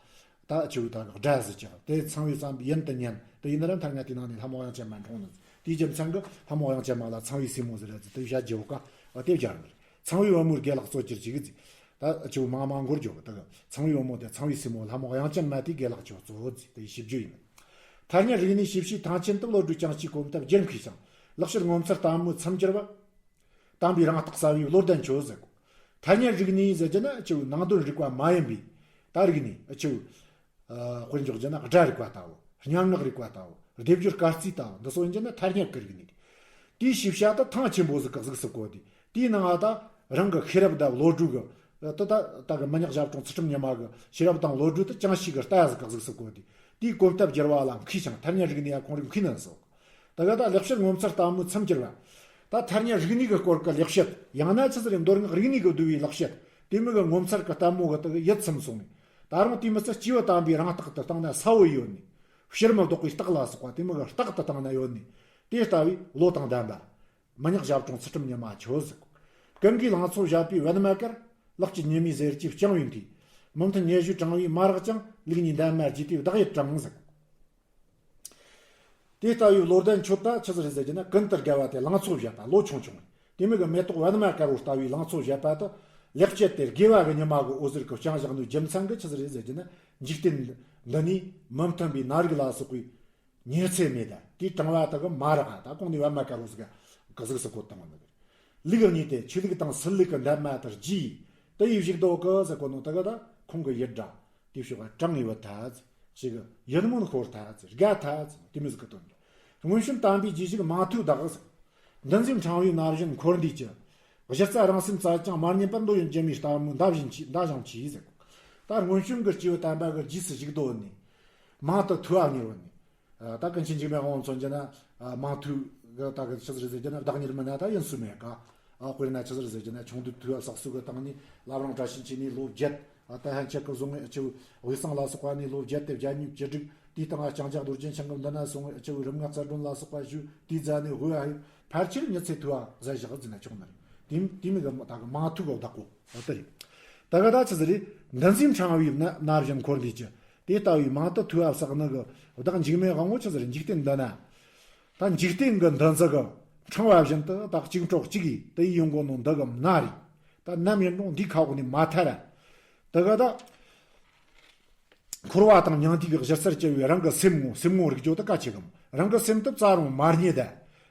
ད་ཨ་ཆི་བོའི་ད་གི་སྒྲ་ཟིག་ཀྱང་དེ་ཚངས་པའི་བསམ་པའི་ཡུན་དུ་ཉན་དེ་ཡིན་ན་ར་མཐར་ང་དེ་ནང་ནས་ལྷ་མོ་དབྱངས་ཅན་མ་འཁྲུངས་ནི། དེའི་རྒྱུ་མཚན་གི་ལྷ་མོ་དབྱངས་ཅན་མ་ལ་ཚངས་པའི་སྲས་མོ་ཟེར་ར་ཟིག་དེ་བྱ་རྒྱུ་བོ་ཀ་ཨ་དེ་སྦྱར་ནི། ཚངས་པའི་བུ་མོའི་དགེ་ལེགས་སྩོལ་གྱུར་ཅིག་ཟིག་ད་ཨ་ཆི་བོ་མང་མང་འགོར་རྒྱུ་བོ་ད་གི་ཚངས་པའི་བུ་མོ་དེ་ཚངས་པའི་སྲས་མོ་ལྷ་མོ་དབྱངས་ཅན་མ་དེའི་དགེ་ལེགས་ཀྱང་གཙོ་བོ་ཟིག་དེ་ཞིབ་རྒྱུ་ཡིན། ཐ་སྙད་རིག་གནས་ཞིབ་བཤེར་ཐང་ཆེན་དུ་བློ་གྲོས་ཀྱང་གཅིག་གོམ་སྟབས་བསྒྱུར་མཁས་ཤིང་། ལེགས་བཤད་ངོ་མཚར་ལྟ་བུའི་བློ་ལྡན་གྱུར་པ། དམ་པའི་རང་རྟགས་གསལ་བའི་བློ་ལྡན་ཁྱོད་ཟེར། ཐ་སྙད་རིག་གནས་ཟེར་རྒྱུ་ན་ཨ་ཆི་བོའི་ནང་དོན་རིག་པ་མ་ཡིན་པའི་ད་རིག་གནས། ཨ་ཆི་བོའི་དཔེར་འཇོག་རྒྱུ་ན་སྒྲ་རིག་པ་ལྟ་བུ། སྙན་ངག་རིག་པ་ལྟ་བུ། སྡེབ་སྦྱོར་སྐར་རྩིས་ལྟ་བུ། འདི་ཚོ་ཡིན་རྒྱུ་ན་ཐ་སྙད་ཀྱི་རིག་གནས་རེད། དེའི་ཞིབ་བཤད་དུ་ཐང་ཆེན་པོ་ཟིག་གི་གཟུགས་སུ་བཀོད་དེ། དེའི་ནང་ང་ད་རང་གི་ཤེས་རབ་དང་བློ་གྲོས་ཀྱི། ད་ད་ད་གི་མི་ཉག་ཞབས་དྲུང་ཚུལ་ཁྲིམས་ཉི་མ་གི་ཤེས་རབ་དང་བློ་གྲོས་དེ་ཅང་ཞིག་གི་ལྟ་ཟིག་གི་གཟུགས་སུ་བཀོད་དེ། དེའི་གོམ་སྟབས་བསྒྱུར་བ་ལ་མཁས་ཤིང་ཐ་སྙད་རིག་གནས་ཡ་ཁོང་རིག་མཁས་ནན་སོགས། ད་ག་ད་ལེགས་བཤད་ངོ་མཚར་ལྟ་བུའི་མཚམས་སྦྱར་བ། ད་ཐ་སྙད་རིག་གནས་ཀྱི་སྐོར་གྱི་ལེགས་བཤད། ཡང་ན་ཆི་ཟིག་རེད། མདོ་སྔགས་རིག་གནས་ཀྱིས་བསྡུས་པའི་ལེགས་བཤད། དེ་མོ་གི་ངོ་མཚར་གྱི་ལྟད་མོ་གི་དག་ཡིད་ཚིམ་སོང་ནས། ད་རུང་དེ་མོ་ཚོ་སྐྱེས་བུ་དམ་པའི་རང་རྟགས་དུ་བཏང་ན་གསལ་བོ་ཡོད་ནས། ཕྱིར་མི་ལྡོག་པའི་རྟགས་ལ་སོགས་པ་དེ་མོ་གི་རྟགས་དུ་བཏང་ན་ཡོད་ནས། དེ་ལྟ་བུའི་བློ་དང་ལྡན་པ། མི་ཉག་ཞབས་དྲུང་ཚུལ་ཁྲིམས་ཉི་མ་ཁྱོད་ཟིག་ཀུན་གྱིས་ལང་ཚོ་བཞད་པའི་པད་མ་དཀར། ལེགས་བཅུད་ཉི་མའི་ཟེར་གྱིས་བསྐྱངས་པའི་མཐུས། མུ་མཐུད་སྙན་ཞུ་དྲང་བའི་མ་རག་ཅིང་། ལུགས་གཉིས་འདབ་མ་བརྒྱུད་དེ་བདག་ཡིད་དྲངས་ཟིག་དེ་ལྟ་བུའི་བློ་ལྡན་ཁྱོད་ད་ཆི་ཟིག་རེད་ཟེར་གྱི་ན། ཀུན་ཏུ་དགའ་བ་དེ་ལང་ཚོ་བཞད་པ་ལོ་ཆུང་ཆུང་། དེ་མོ་གི་མེ་ཏོག་པད་མ་དཀར་པོ་ལྟ་བུའི་ལང་ཚོ་བཞད་པ་དེ། ལེགས་བཅད་དེ་དགེ་བ་གི་ཉི་མ་གི་འོད་ཟེར་གྱིས་བསྐྱངས་བཞག་ནོའི་རྒྱུ་མཚན་གྱིས་ཆི་ཟིག་རེད་ཟེར་གྱི་ན། འཇིག་རྟེན་འདི་ནས་མི་མཐུན་པའི་ནད་རིགས་ལ་སོགས་པའི་ཉེན་ཚད་མེད་ད། དེའི་གྲང་བ་དག་གི་མ་རག་ད་གོང་ནས་པད་མ་དཀར་པོ་ཟིག་ག་གཟུགས་སུ་བཀོད་བཏང་བ་འདུག་ལུགས་གཉིས་ཏེ་ཆོས་ལུགས་དང་སྲིད་ལུགས་ཀྱི་འདབ་མ་ལྟར་རྒྱས། དེ་ཡི་བཞུགས་སྡོད་གི་ཟེར་གོ་ནོ་དེ་ག་ད་ཁོང་གི་ཡུལ་འདྲ། དེའི་ཕྱོགས་ཀ་གྲང་ངེས་པ་ཐ་ཚེ་ཞིག་ཡིད་སྨོན་ཤོར་ཐ་ཚེ་དགའ་ཐ་ཚེ་དེ་མོ་ཟིག་གི་དོན་རེད། སྔོན་བྱོན་དམ་པའི་རྗེས་ཞུགས་མང་ཐོས་བདག་ཟེར། འདུ་འཛིའི་ཕྲེང་བའི་ན་གཞོན་འཁོར་འདས་ཀྱི། གཞི་རྩ་རང་སེམས་བཙལ་ཀྱང་མ་རྙེད་པར། འདོད་ཡོན་སྒྱུ་མའི་རྟ་མོ་འདབ་བཞིན་མཆིས། འདབ་བཞིན་མཆིས་ཟེར། ད་སྔོན་བྱོན་གྱི་སྐྱེས་བུ་དམ་པ་གི་རྗེས་སུ་བཞུགས་སྡོད་ནས། མང་དུ་ཐོས་པ་གཉེར་བ་ནས། ད་ཀུན་མཁྱེན་འཇིགས་མེད་དབང་པོ་མཚོན་རྒྱུ་ན། མང་ཐོས་གི་ད་གི་ཆི་ཟིག་རེད་ཟེར་རྒྱུ་ན་བདག་གཉེར་མི་སྣ་ད་ཡིན་སྲོལ་མེད་ཀ་དཔེར་ན་ཆི་ཟིག་རེད་ཟེར་རྒྱུ་ན་ཆུང་དུས་ཐོས་པ་བསགས་སྲོལ་གི་སྟེང་ནས་བླ་བྲང་བཀྲ་ཤིས་འཁྱིལ་ནས་ལོ་བརྒྱད། ད་ཧན་ཆད་ཀྱི་བཟུང་ངེ་ཆུ་དབུས་གཙང་ལ་སོགས་པ་ནས་ལོ་བརྒྱད་དེ་བརྒྱ་གཉིས་བཅུ་དྲུག་དེའི་སྟེང་ལ་ལྕང་སྐྱ་རྡོ་རྗེ་འཆང་གི་མདུན་ན་སོང་ངེ་ཆུ་དབུས་རིམ་ལྔ་རྩ་སྒྲོན་ལ་སོགས་པ་ཞུས། དེའི་རྗེས་ནས་དབུས་ཨ་ཡུ་ཕལ་ཆེར་ཉི་ཚེ་ཐོས་པ་ཟེར་བཞག་ཟེར་ན་ཆོག་ནི་རེད། དེ་དེ་མིན་གི་ད་གི་མང་ཐོས་གི་བདག་པོ་འོ་དེ་རེད། ད་ག་ད་ཆི་ཟིག་རེད། འདུ་འཛིའི་ཕྲེང་བའི་ན་ན་གཞོན་འཁོར་འདས་ཀྱི། དེ་ལྟ་བུའི་མང་དུ་ཐོས་པ་བསགས་ནི་གི་བདག་འཇིགས་མེད་དབང་པོ་ཆི་ཟིག་རེད། འཇིག་རྟེན་འདི་ན། ད་འཇིག་རྟེན་གྱི་འདུ་འཛི་གི་ཕྲེང་བ་བཞིན་དུ་ད་གཅིག་འཕྲོག་གཅིག་གིས་དེ་ཡི་ཡོང་གོ་ནོ་འདི་གི་མནའ་རེད། ད་ནམ་ཡིན་རུང་འདིའི་ཁ་འོག་ནས་མ་ཐར་ར། ད་ག་ད་འཁོར་བ་དང་མྱང་འདས་ཀྱི་གཞི་རྩར་གྱུར་པའི་རང་གི་སེམས་ངོ་། སེམས་ངོ་རིག་རྒྱུ་དེ་གལ་ཆེ་གམ། རང་གི་སེམས་དེ་བཙལ་རུང་མ་རྙེད་ད།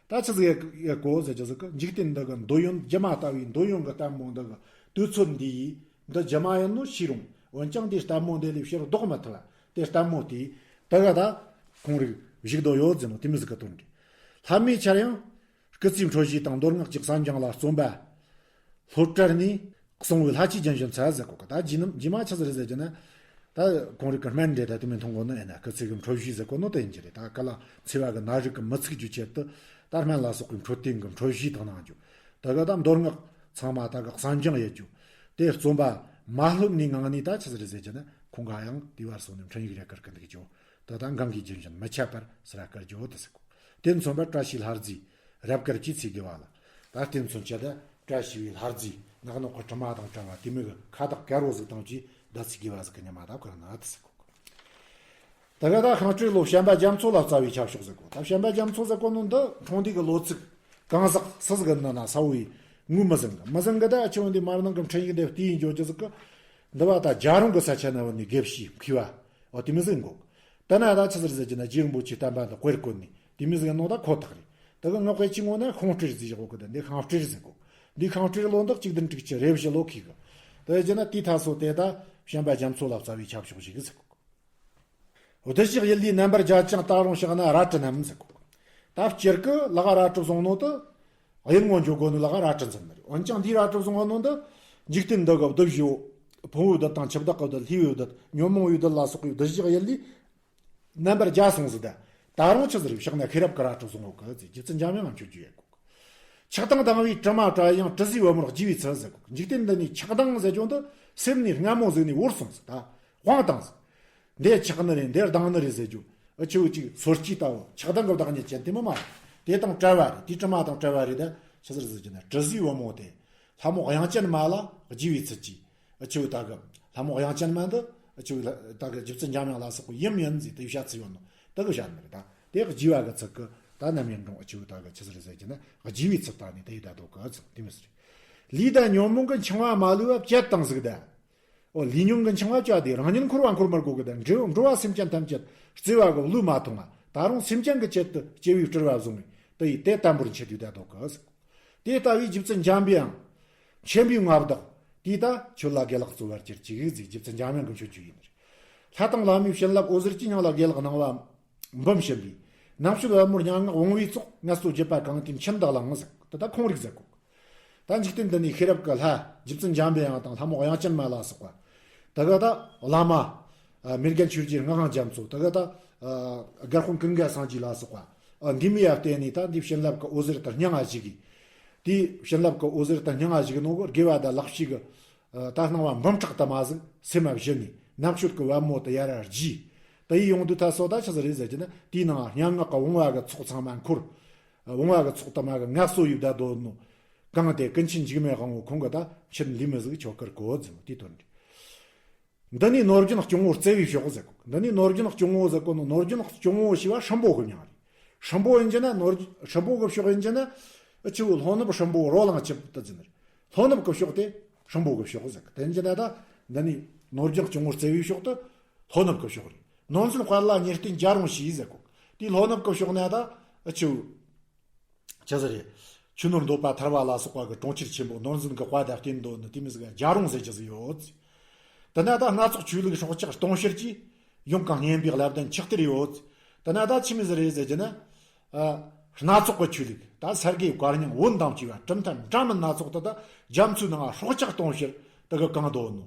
ད་ཆི་ཟིག་ཡེད་དགོ་ཟེར་རྒྱུ་ཟིག་གི། འཇིག་རྟེན་འདི་གི་འདོད་ཡོན་སྒྱུ་མ་ལྟ་བུའི་འདོད་ཡོན་གྱི་ལྟད་མོ་འདི་གི་དུས་ཚོད་འདི་ཡིས། འདི་སྒྱུ་མ་ཡིན་ནོ་ཤེས་རུང་། འོན་ཀྱང་འདིའི་ལྟད་མོ་འདི་ལས་ཕྱིར་ལྡོག་མི་ཐུབ་པ་དེ་ལྟད་མོ་དེ། ད་ག་ད་ཁོང་རིག་བཞུགས་སྡོད་ཡོད་ཟེར་ནོ་དེ་མོ་ཟིག་གི་དོན་རེད། ལྷ་མོས་འཆར་ཡང་སྐུ་ཚེའི་འཕྲོད་བཞེས་དང་མདོ་སྔགས་ཀྱི་གསན་སྦྱོང་ལ་བརྩོན་པ་སློབ་གྲྭ་ནས་གསུང་བའི་ལྷ་ཆོས་རྒྱུན་བཞིན་ཚར་ཟེར་གོ་གི། ད་རྗེས་ནི་རྗེས་མ་ཆི་ཟིག་རེད་ཟེར་རྒྱུ་ན། ད་ཁོང་རིག་གི་སྨན་འདྲེ་ད་དེ་མིན་མཐོང་གོ་ནི་ཡིན་ན། སྐུ་ཚེ་གི་འཕྲོད་བཞེས་ཟེར་གོ་ནོ་དེ་ཡིན་གྱི་རེད། ད་ག་ལ་འཚེ་བ་གི་ནད་རིགས་གི་མི་ཚུགས་རྒྱུ་ཆེད་དུ་ད་སྨན་ལ་སོགས་པའི་འཕྲོད་བསྟེན་གི་འཕྲོད་བཞེས་དང་གནང་རྒྱུ། ད་ག་ད་མདོ་སྔགས་ཚང་མ་ད་ག་གསན་སྦྱོང་ཡེད་རྒྱུ། དེ་རྩོམ་པ་མ་ལྷོད་ནས་ངང་ནས་ད་ཆི་ཟིག་རེད་ཟེར་གྱི་ན། ཁོང་ག་ཡང་དེ་བར་སོང་ནས་འཕྲིན་ཡིག་རེ་བསྐུར་གི་འདུག་ཅོ། ད་ད་འགངས་ཀྱི་རྒྱུན་བཞིན་མི་ཆད་པར་སི་ར་བསྐུར་རྒྱུ་དེ་ཟེར་གོ། དེ་མཚོན་པར་བཀྲ་ཤིས་ལྷ་རྫིས་རབ་དཀར་གྱིས་ཚིག་དགེ་བ་ལ། ད་དེ་མཚོན་བྱེད་དེ་བཀྲ་ཤིས་པའི་ལྷ་རྫིས་ནག་ནོག་གི་དྲི་མ་དང་བྲལ་བ་དེ་མོ་གི་ཁ་བཏགས་དཀར་བོ་ཟིག་དང་བཅས་ད་ཚིག་དགེ་བ་ཟིག་གི་ཉི་མ་ད་བསྐུར་ན་དེ་ཟེར་གོ། ད་ག་ད་ཤིང་སྤྲེལ་ལོ་བྱམས་པ་རྒྱ་མཚོ་ལ་བརྩེ་བའི་ཆབ་ཤོག་ཟེར་གོ། ད་བྱམས་པ་རྒྱ་མཚོ་ཟེར་གོ་ནོ་འདི་འཁྲུངས་དུས་གི་ལོ་ཚིགས་གང་ཟག་སུ་ཟིག་གི་ནི་ན་ས་བོའི་ངོས་མི་ཟིན་གི། མི་ཟིན་གི། ད་ཨ་ཆི་འོན་ཏེ་མར་ནང་གི་འཕྲིན་ཡིག་འདི་བལྟས་ཡིན་འཇོག་རྒྱུ་ཟིག་གི། འདི་བ་ད་རྒྱལ་རོང་གི་ས་ཆ་ན་བ་ནི་དགེ་བཤེས་མཁས་པ་འོ་དེ་མོ་ཟིག་ཡིན་གོ། ད་ན་ད་ཆི་ཟིག་ཟེར་གྱི་ན་རྗེ་རིན་པོ་ཆེ་བསྟན་པ་འདི་དཔེར་བཀོད་ནས་དེ་མོ་ཟིག་ཡིན་ནོ་ད་ཁོ་ཐག་རེད། ད་གི་ངག་དཔེ་ཆུང་ངུ་ན་ཤིང་སྤྲེལ་ཟེར་བཞག་གོ་གི། ད་འདི་ཤིང་སྤྲེལ་ཟེར་གོ། འདི་ཤིང་སྤྲེལ་ལོ་འདི་གཅིག་བདུན་དྲུག་ཅུ་རེ་བཞི་ལོ་ཁེལ་གི། ད་ཡིན་གྱི་ན་དེའི་ཐ་སོ་དེ་ད་བྱམས་པ་རྒྱ་མཚོ་ལ་བརྩེ་བའི་ཆབ་ཤོག་ཞིག་ཟེར་གོ། བདུད་བཞི་དབྱི་ལི་རྣམ་པར་རྒྱལ་ཅིང་། ད་རུང་ཕྱག་ན་རལ་གྲི་བསྣམས་ཟེར་གོ། ད་སྤྱིར་གི་ལག་རལ་གྲི་བཟུང་ནོ་དེ་དབྱི་ལྔོ་འཇོག་གོ་ནི་ལག་རལ་གྲི་འཛིན་ནི་རེད། འོན་ཀྱང་འདིའི་རལ་གྲི་བཟུང་བ་ནོ་འདི་འཇིག་རྟེན་འདི་གི་བདུད་བཞི་བོ། ཕུང་པོའི་བདུད་དང་འཆི་བདག་གི་བདུད། ལྷའི་བདུད། ཉོན་མོངས་པའི་བདུད་ལ་སོགས་པའི་བདུད་བཞི་དབྱི་ལི་རྣམ་པར་རྒྱལ་སོང་ཟིག། ད་ད་རུང་ཆི་ཟིག་རེད། ཕྱག་ན་ཤེས་རབ་ཀྱི་རལ་གྲི་བཟུང་ཡོད་གི་ཟེར། རྗེ་བཙུན་འཇམ་དབྱངས་ང་མཆོད་རྒྱུ་ཡོད་གོ། ཆགས་སྡང་དང་བའི་དྲི་མ་བྲལ་ཡང་། དྲི་ཟའི་བུ་མོར་རྒྱུས་པའི་ཚུལ་ཟེར་གོ། འཇིག་རྟེན་འདི་ནས་ཆགས་སྡང་ཟེར་རྒྱུ་འདི་སེམས་ནས་སྔ་མོ་ཟིག་ནས་བོར་སོང་ཟིག། ད་དབང་བཏང་ཟིག། འདི་ཆགས་ནི་རེད། འདི་སྡང་ནི་རེད་ཟེར་རྒྱུ། ཨ་ཆི་བོ་ཅིག་སོར་སྐྱེས་ལྟ་བུ་ཆགས་སྡང་གི་བདག་ཉིད་ཅན་དེ་མོ་མ་རེད། དེ་དང་བྲལ་བ་རེད། དེའི་དྲི་མ་དང་བྲལ་བ་རེད། ད་ཆི་ཟིག་ཟེར་རྒྱུ་ན་དྲི་ཟའི་བུ་མོ་དེ། ལྷ་མོ་དབྱངས་ཅན་མ་ལ་རྒྱུས་པའི་ཚུལ་གྱིས། ཨ་ཆི་བོ་ད་གི་ལྷ་མོ་དབྱངས་ཅན་མ་འདི་ཨ་ཆི་བོ་ད་གི་རྗེ་བཙུན་འཇམ་དབྱངས་ལ་སོགས་པའི་ཡུམ་ཡིན་ཟེར་དེ་བཤད་ཚུལ་ཡོད་ནོ་ད་གི་བཤད་ནི་རེད། ད་དེ་རྒྱུས་པ་གི་ཚུལ་གི་ད་རྣམ་གཡེང་འགྲོ། ཨ་ཆི་བོ་ད་གི་ཆི་ཟིག་རེད་ཟེར་རྒྱུ་ན་རྒྱུས་པའི་ཚུལ་ད་ནི་དེ་ཡི་ད་དོ་གི་ཚུལ་དེ་མོ་ཟིག་རེད། ལུས་དང་ཉོན་མོངས་ཀྱི་འཆིང་བ་མ་ལུས་པ་བཅད་བཏང་ཟིག། ད་འོ་ལུས་ཉོན་གྱི་འཆིང་བ་བཅད་དེ་རང་ཉིད་འཁོར་བ་འཁོར་མི་དགོས་གི། ད་འགྲོ་འགྲོ་བ་སེམས་ཅན་ཐམས་ཅད་བརྩེ་བ་གི་བློས་མ་ཐོངས་པ། ད་རུང་སེམས་ཅན་གྱི་ཆེད་དུ་སྐྱེ་བའི་སྤྲུལ་བ་བཟུང་བས་དེ་ཡི་དེ་དམ་པོར་འཆི་དུས་ད་དོ་གི་ཟེར། དེ་ལྟ་བུའི་རྗེ་བཙུན་འཇམ་པའི་དབྱངས་ཆེན་པོའི་མངའ་བདག་དེས་ད་ཁྱོད་ལ་དགེ་ལེགས་སྩོལ་བར་གྱུར་ཅིག་ཟེར། རྗེ་བཙུན་འཇམ་དབྱངས་ཀྱི་མཆོད་བརྗོད་ཡིན་ནི་རེད། ལྷ་དང་ལྷ་མོའི་བྱིན་རླབས་འོད་ཟེར་གྱིས། སྙིང་ལ་དགེ་ལེགས་སྣང་བ་འབུམ་བྱིན་པས། ནང་མཆོད་པད་མོར་སྙན་ངག་བུང་བའི་ཚོགས། ངལ་གསོ་བརྒྱུད་པ་གང་དེའི་མཆུ་འདེགས་ལ་ཟེར། དེ་ད་ཁོང་རིག་ཟེར་གོ། ད་འཇིག་རྟེན་འདི་ནས་ཤེས་རབ་ཀྱི་ལྷ་རྗེ་བཙུན་འཇམ་པའི་དབྱངས་དང་ལྷ་མོ་དབྱངས་ཅན་མ་ལ་སོགས་པ། ད་ག་ད་བླ་མ་ཨ་མི་རྒན་ཆོས་རྗེ་སྔགས་དབང་རྒྱ་མཚོ། ད་ག་ད་ཨ་སྒར་དཔོན་ཀུན་དགའ་སངས་རྒྱས་ལ་སོགས་པ། ཨ་འདི་མོ་ཡ་བརྟེན་ནས་ད་འདིའི་བྱིན་རླབས་ཀྱི་འོད་ཟེར་དེ་སྙིང་ང་ཞུགས་གི། དེའི་བྱིན་རླབས་ཀྱི་འོད་ཟེར་དེ་སྙིང་ང་ཞུགས་གི་ནོ་གི་དགེ་བ་དང་ལེགས་བཤད་ཀྱི་ཨ་ད་སྣང་བ་འབུམ་ཕྲག་དུ་མ་ཟིག་སེམས་མ་བཞི་ནས་ནང་མཆོད་ཀྱི་པད་མོ་དེ་ཡར་ར་རྒྱས། དེ་ཡི་ཡོང་དུས་ད་སོ་ད་ཆི་ཟིག་རེད་ཟེར་གྱི་ན། དེའི་ནང་སྙན་ངག་གི་བུང་བ་གི་ཚོགས་ཚང་མ་འཁོར། བུང་བ་གི་ཚོགས་དུ་མ་གི་ངལ་གསོ་ཡི་བདག་དོན་ནོ། གང་དེ་ཀུན་མཁྱེན་འཇིགས་མེད་དབང་པོ་ཁོང་གི་ད་ཕྱིར་འདི་མོ་ཟིག་ཆོ་གར་གོ་ཟེར་ནོ་དེའི་དོན་རེད། འདི་ནི་ནོར་རྒྱུན་སྐྱོང་བོ་བརྩེ་བའི་ཕྱོགས་ཟེར་གོ། འདི་ནི་ནོར་རྒྱུན་སྐྱོང་བོ་ཟེར་གོ་ནོ། ནོར་རྒྱུན་སྐྱོང་བོ་ཞེས་པ་སྲིན་པོ་གི་མྱིང་རེད། སྲིན་པོ་ཡིན་གྱི་ན་ནོར་སྲིན་པོ་གི་ཕྱོགས་ཡིན་གྱི་ན། ཨ་ཆི་བོ་ལྷོ་ནུབ་སྲིན་པོ་རོ་ལངས་ཆིབས་དུ་འཛིན་རེད། ལྷོ་ནུབ་གི་ཕྱོགས་དེ་སྲིན་པོ་གི་ཕྱོགས་ཟེར་གི། དེ་ཡིན་གྱི་ན་ད་འདི་ནི་ནོར་རྒྱུན་སྐྱོང་བོ་བརྩེ་བའི་ཕྱོགས་དེ་ལྷོ་ནུབ་གི་ཕྱོགས་རེད། ནོར་འཛིན་དཔལ་ལ་ཉེར་བསྟན་རྒྱལ་རོང་ཞེས་ཟེར་གོ། དེ་ལྷོ་ནུབ་གི་ཕྱོགས་ན་ད་ཨ་ཆི་བོ། ཆི་ཟིག་རེད། ཆུ་ནོར་འདོད་པ་ཐར་བ་ལ་སོགས་པ་གི་གྲོང་ཁྱེར་ཆེན་པོ་ནོར་འཛིན་གྱི་དཔལ་དང་བསྟན་འདོད་ནི་དེ་མོ་ཟིག་རྒྱལ་རོང་ཟེར་རྒྱུ་ཟིག་ཡོད། དེ་ན་ད་སྣ་ཚོགས་ཆོས་ལུགས་སྲོག་ཆགས་སྟོང་ཕྱུར་གྱིས། ཡུམ་གང་བསྙེན་པའི་བླ་གདན་ཆགས་གཏེར་ཡོད། དེ་ན་ད་ཆི་མོ་ཟིག་རེད་ཟེར་གྱི་ན། ཨ་སྣ་ཚོགས་ཀྱི་ཆོས་ལུགས་ད་སར་གའི་བཀའ་རྙིང་བོན་དང་བཅས་པ་གྲུབ་མཐའ་འདྲ་མིན་སྣ་ཚོགས་དེ་ད་རྒྱ་མཚོའི་ནང་སྲོག་ཆགས་སྟོང་ཕྱུར་དེ་གིས་གང་འདོད་ནོ།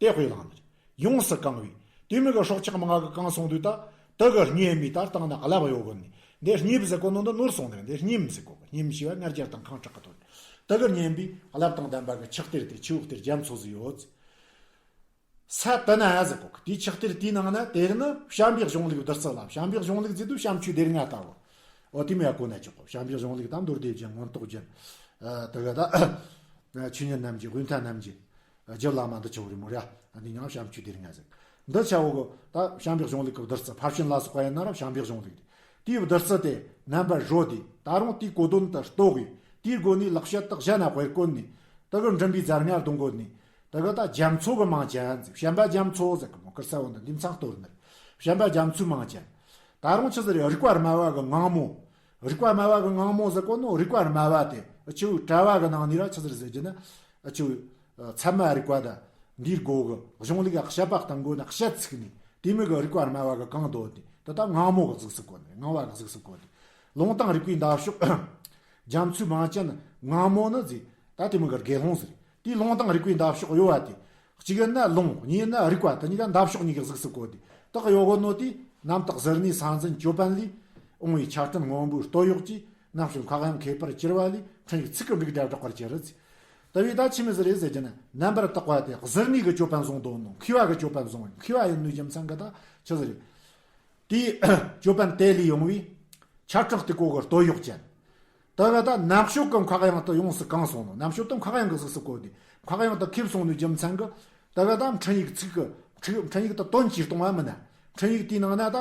དེ་དཔེ་བླངས་ནི་རེད། ཡོངས་སུ་གང་བའི་དེ་མོ་གི་སྲོག་ཆགས་མང་གིས་གང་སོང་དུས་ད་དེ་གི་རྙེད་མི་ད་སྟེང་ན་ཀླད་པ་ཡོད་གི་ནི། འདི་རྙེད་ཟེར་གོ་ནོ་འདི་ནོར་སོང་ནི་རེད། འདི་རྙེད་ཟེར་གོ་གི། རྙེད་ཞེས་པ་ང་རྒྱལ་དང་ཁེངས་དྲེགས་ཀྱི་དོན་རེད། དེ་གི་རྙེད་པའི་རླབས་དང་ལྡན་པ་གི་ཆགས་གཏེར་དེ་ཆུ་བོ་གཏེར་རྒྱ་མཚོ་ཟིག་ཡོད། ས་དེ་ན་ཟེར་གོ་གི། དེའི་ཆགས་གཏེར་དེའི་ནང་ན་དེ་ནི་བྱམས་པའི་གཞུང་ལུགས་བདུད་རྩི་ལ། བྱམས་པའི་གཞུང་ལུགས་ཟེར་དུས་བྱམས་ཆོས་སྡེ་ལྔ་ལྟ་བུ། འོ་དེ་མོ་ཡ་གོ་ན་ཆོག་གོ། བྱམས་པའི་གཞུང་ལུགས་དང་མདོ་སྡེ་རྒྱན། མངོན་རྟོགས་རྒྱན། ཨ་དེ་ག་ད་ཆོས་ཉིད་རྣམ་འབྱེད། དབུས་མཐའ་རྣམ་འབྱེད། རྒྱུད་བླ་མ་འདི་ཆོ་རེད་མོ་ར། འདི་ཡང་བྱམས་ཆོས་སྡེ་ལྔ་ཟེར། འདི་ཆ་བོ་གི་ད་བྱམས་པའི་གཞུང་ལུགས་ཀྱི་བདུད་རྩི། ཕར་ཕྱིན་ལ་སོགས་པ་ཡིན་ན་ར་བྱམས་པའི་གཞུང་ལུགས་དེ། དེའི་བདུད་རྩི་དེ་རྣམ་པར་རོལ་ཏེ་ད་རུང་དེའི་གོ་དོན་དེ་རྟོགས་གི། དེའི་སྒོ་ནས་ལེགས་བཤད་དེ་གཞན་ན་དཔེར་བཀོད་ནས་དེ་གི་མགྲིན་པའི་རྫ་རྔ་རྡུང་གོ་ནས། དེ་གི་ད་རྒྱ་མཚོ་གི་མིང་ཅན་ཟེར། བྱམས་པ་རྒྱ་མཚོ་ཟེར་གི་མོ། ཀིར་ས་བོ་འདི་འདི་མཚང་གཏོར་ནི་རེད། བྱམས་པ་རྒྱ་མཚོའི་མིང་ཅན། ད་རུང་ཆི་ཟེར། རིག་པ་སྨྲ་བ་གི་ངང་མོ། རིག་པ་སྨྲ་བ་གི་ངང་མོ་ཟེར་གོ་ནོ། རིག་པ་སྨྲ་བ་དེ་ཨ་ཆི་བོ་གྲྭ་བ་གི་ནང་ནས་ར་ཆི་ཟེར་ཟེར་གྱི་ན། ཨ་ཆི་བོ་ཚད་མ་རིག་པ་ད་འདིའི་སྒོ་གི་གཞུང་ལུགས་ལ་དཔྱད་པ་གཏང་དགོས་ན་དཔྱད་ཚིག་ནས་དེ་མོ་གི་རིག་པ་སྨྲ་བ་གི་གང་འདོད་དེ་ད་ལྟ་ངང་མོ་གི་གཟུགས་སུ་བཀོད་ནས། ངང་བ་གི་གཟུགས་སུ་བཀོད་དེ། ལུང་དང་རིགས་པའི་འདབ་གཤོག་རྒྱ་མཚོའི་མིང་ཅན་ངང་མོ་ནི་ཟེར། ད་དེ་མོ་གི་དགེ་སློང་ཟེར། དེའི་ལུང་དང་རིགས་པའི་འདབ་གཤོག་གཡོ་བ་དེ། གཅིག་ཡིན་ན་ལུང་། གཉིས་ཡིན་ན་རིགས་པ། དེ་གཉིས་ཀ་འདབ་གཤོག་གཉིས་ཀྱི་གཟུགས་སུ་བཀོད་དེ། དག་གཡོ་གོ་ནོ་དེ་རྣམ་དག་གཟུར་གནས་ས་འཛིན་ཅོད་པན་ལས། འོང་བའི་ཆར་སྤྲིན་སྔོན་པོའི་སྟོད་གཡོགས་ཀྱིས། རྣམ་དཔྱོད་མཁའ་དབྱིངས་ཁེབས་པར་གྱུར་པ་ལས། འཕྲིན་ཡིག་ཚིག་གི་འབྲུག་སྒྲ་སྒྲོག་པར་གྱུར་ཟེར། དེ་བས་ད་ཆི་མོ་ཟིག་རེད་ཟེར་གྱི་ན། རྣམ་པར་དག་པ་དེ་གཟུར་གནས་ཀྱི་ཅོད་པན་བཟུང་དོ་ནོ། མཁས་པ་གི་ཅོད་པན་བཟུང་བ། མཁས་པ་ཡིན་ནོ་རྒྱུ་མཚན་གྱིས་ད་ཆི་ཟིག་རེད། དེའི་ཅོད་པན་དེ་ལས་ཡོང་བའི་ཆར་གྲང་སྟེགས་གོ་གི་སྟོད་གཡོགས་ཅན། དེ་ག་ད་རྣམ་དཔྱོད་ཀྱི་མཁའ་དབྱིངས་དུ་ཡོངས་སུ་གང་སོང་ནོ། རྣམ་དཔྱོད་དུ་མཁའ་དབྱིངས་ཀྱི་གཟུགས་སུ་བཀོད་དེ་མཁའ་དབྱིངས་དུ་ཁེབས་སོང་ནོ་རྒྱུ་མཚན་གྱིས། དེ་ག་ད་འཕྲིན་ཡིག་ཚིག་གི་འཕྲིན་འཕྲིན་ཡིག་དུ་དོན་གྱིས་གཏོང་བ་མིན་ན། འཕྲིན་ཡིག་དེའི་ནང་ན་ད་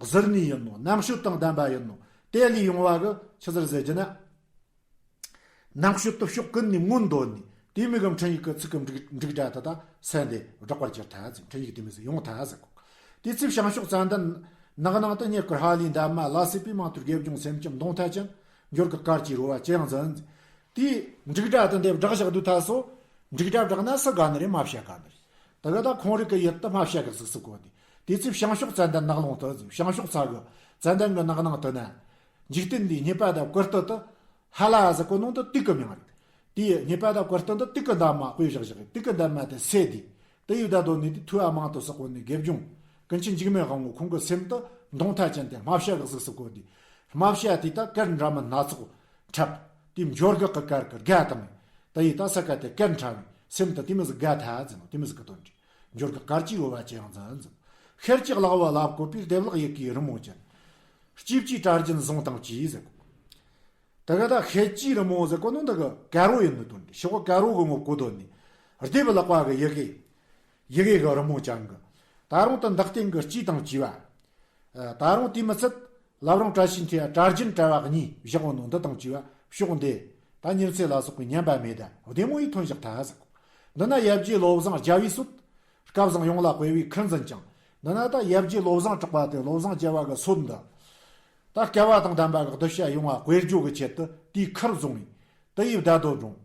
གཟུར་གནས་ཡིན་ནོ། རྣམ་དཔྱོད་དང་ལྡན་པ་ཡིན་ནོ། དེ་ལས་ཡོང་བ་གི་ཆི་ཟིག་རེད་ཟེར་གྱི་ན། རྣམ་དཔྱོད་དུ་ཕྱོགས་ཀུན་ནས་མངོན་འདོད་ནས། དེ་མོ་གི་འཕྲིན་ཡིག་གི་ཚིག་གི་འབྲུག་འབྲུག་སྒྲ་དེ་དག་སེམས་དེ་སྒྲོག་པར་གྱུར་ཐལ་ཟེར། འཕྲིན་ཡིག་དེ་མོ་ཟིག་ཡོང་ཐལ་ཟེར་གོ། དེ་ཚེ་བྱང་ཕྱོགས་ཙན་དན་ནགས་ནང་དུ། རྙེད་དཀར་ཧ་ལས་འདབ་མ་ལ་སྲིད་པའི། མང་ཐོས་དགེ་སྦྱོང་སེམས་ཅན་མདུང་ཐད་ཅན། འབྱོར་གྱི་དཀར་གྱི་རོལ་བ་ཅི་ཡང་འཛིན་ཟེར། དེའི་འབྲུག་སྒྲ་དེ་འདི་བསྒྲགས་བཞག་དུས་ཐལ་སོ། འབྲུག་སྒྲ་བསྒྲགས་ན་སུ་དགའ་ནི་རེད། རྨ་བྱ་དགའ་ནི་རེད། དེ་ག་ད་ཁོང་རིགས་ཀྱི་ཡུལ་དུ་རྨ་བྱ་གི་གཟུགས་སུ་བཀོད་དེ། དེ་ཚེ་བྱང་ཕྱོགས་ཙན་དན་ནགས་ཀླུང་དུ་ཟེར། བྱང་ཕྱོགས་ས་གི་ཙན་དན་གྱི་ནགས་ནང་དུ་ན། འཇིག་རྟེན་འདིའི་རྙེད་པ་དང་བཀུར་སྟི་དེ། ཧ་ལ་ཟེར་གོ་ནོ་དེ་དུག་གི་མིང་རེད། དེའི་རྙེད་པ་དང་བཀུར་སྟི་དེ་དུག་གི་འདབ་མ་དཔེ་བཞག་བཞག་གི། དུག་གི་འདབ་མ་དེ་སེལ་དེ། དེ་ཡི་བརྡ་དོན་ནི་དེ་ཐོས་པ་མང་དུ་བསགས་གོ་ནི་དགེ་སྦྱོང་ཀུན་མཁྱེན་འཇིགས་མེད་དབང་པོ་ཁོང་གི་སེམས་དེ་མདུང་ཐད་ཅན་དེ་རྨ་བྱ་གི་གཟུགས་སུ་བཀོད་དེ། རྨ་བྱ་དེ་ད་གར་འདྲ་མིན་སྣ་ཚོགས་འཁྲབ། དེ་འབྱོར་གི་གི་གར་གི་དགའ་དང་། དེ་ཡི་ད་ས་ཀ་དེ་གར་འཁྲབ་ནས་སེམས་དེ་དེ་མོ་ཟིག་དགའ་ཐལ་ཟེར་ནོ། དེ་མོ་ཟིག་གི་དོན་རེད། འབྱོར་གི་དཀར་གྱི་རོལ་བ་ཅི་ཡང་འཛིན་ཟེར། ཤེལ་གྱི་ལག་པ་ལ་བཀོད་པའི། བདེ་བླག་ཡིད་ཀྱི་རི་མོ་ཅན། སྐྱེས་ཀྱི་གྲྭ་རྒྱུན་བཟུང་དང་བཅས་ཟེར། དེ་ག་ད་ཤེལ་གྱི་རི་མོ་ཟེར་གོ་ནོ་འདི་གི་དཀར་པོ་ཡིན་ནི་དོན་རེད། ཤོག་དཀར་པོ་གི་ངོ་བོ་གོ་དོན་ནི། སྡེ་པའི་ལག་པ་གི་ཡི་གེ། ཡི་གེ་གི་རི་མོ་ཅན་གི། ད་རུང་དུ་འདི་སྟེང་གི་སྐྱེས་དང་བཅས་པ། ད་རུང་དེ་མི་ཚད། བླ་བྲང་བཀྲ་ཤིས་འཁྱིལ་གྲྭ་རྒྱུན་གྲྭ་བ་གཉིས་བཞག་ཡོད་ནོ་འདི་དང་བཅས་པ་ཕྱོགས་འདི། ད་ཉིན་མཚན་ལ་སོགས་པའི་ཉམས་པ་མེད་དེ་བདེ་མོ་ཡིས་ཐོན་བཞག་ཐལ་ཟེར་གོ། འདི་ན་ཡབ་རྗེ་བློ་བཟང་རྒྱལ་བའི་སྲོལ། སྐལ་བཟང་ཡོངས་ལ་དཔེ་བའི་ཁུར་འཛིན་ཅིང་། འདི་ན་ད་ཡབ་རྗེ་བློ་བཟང་གྲགས་པ་དེ་བློ་བཟང་རྒྱལ་བ་གི་སྲོལ་འདི། ད་སྐལ་བ་དང་ལྡན་པ་གི་གདུལ་བྱ་ཡོངས་ལ་དཔེ་བརྗོད་གི་ཆེད་དུ་དེའི་ཁུར་བཟུང་བས། དེ་ཡི་བརྡ་དོན་སྒྲུང་།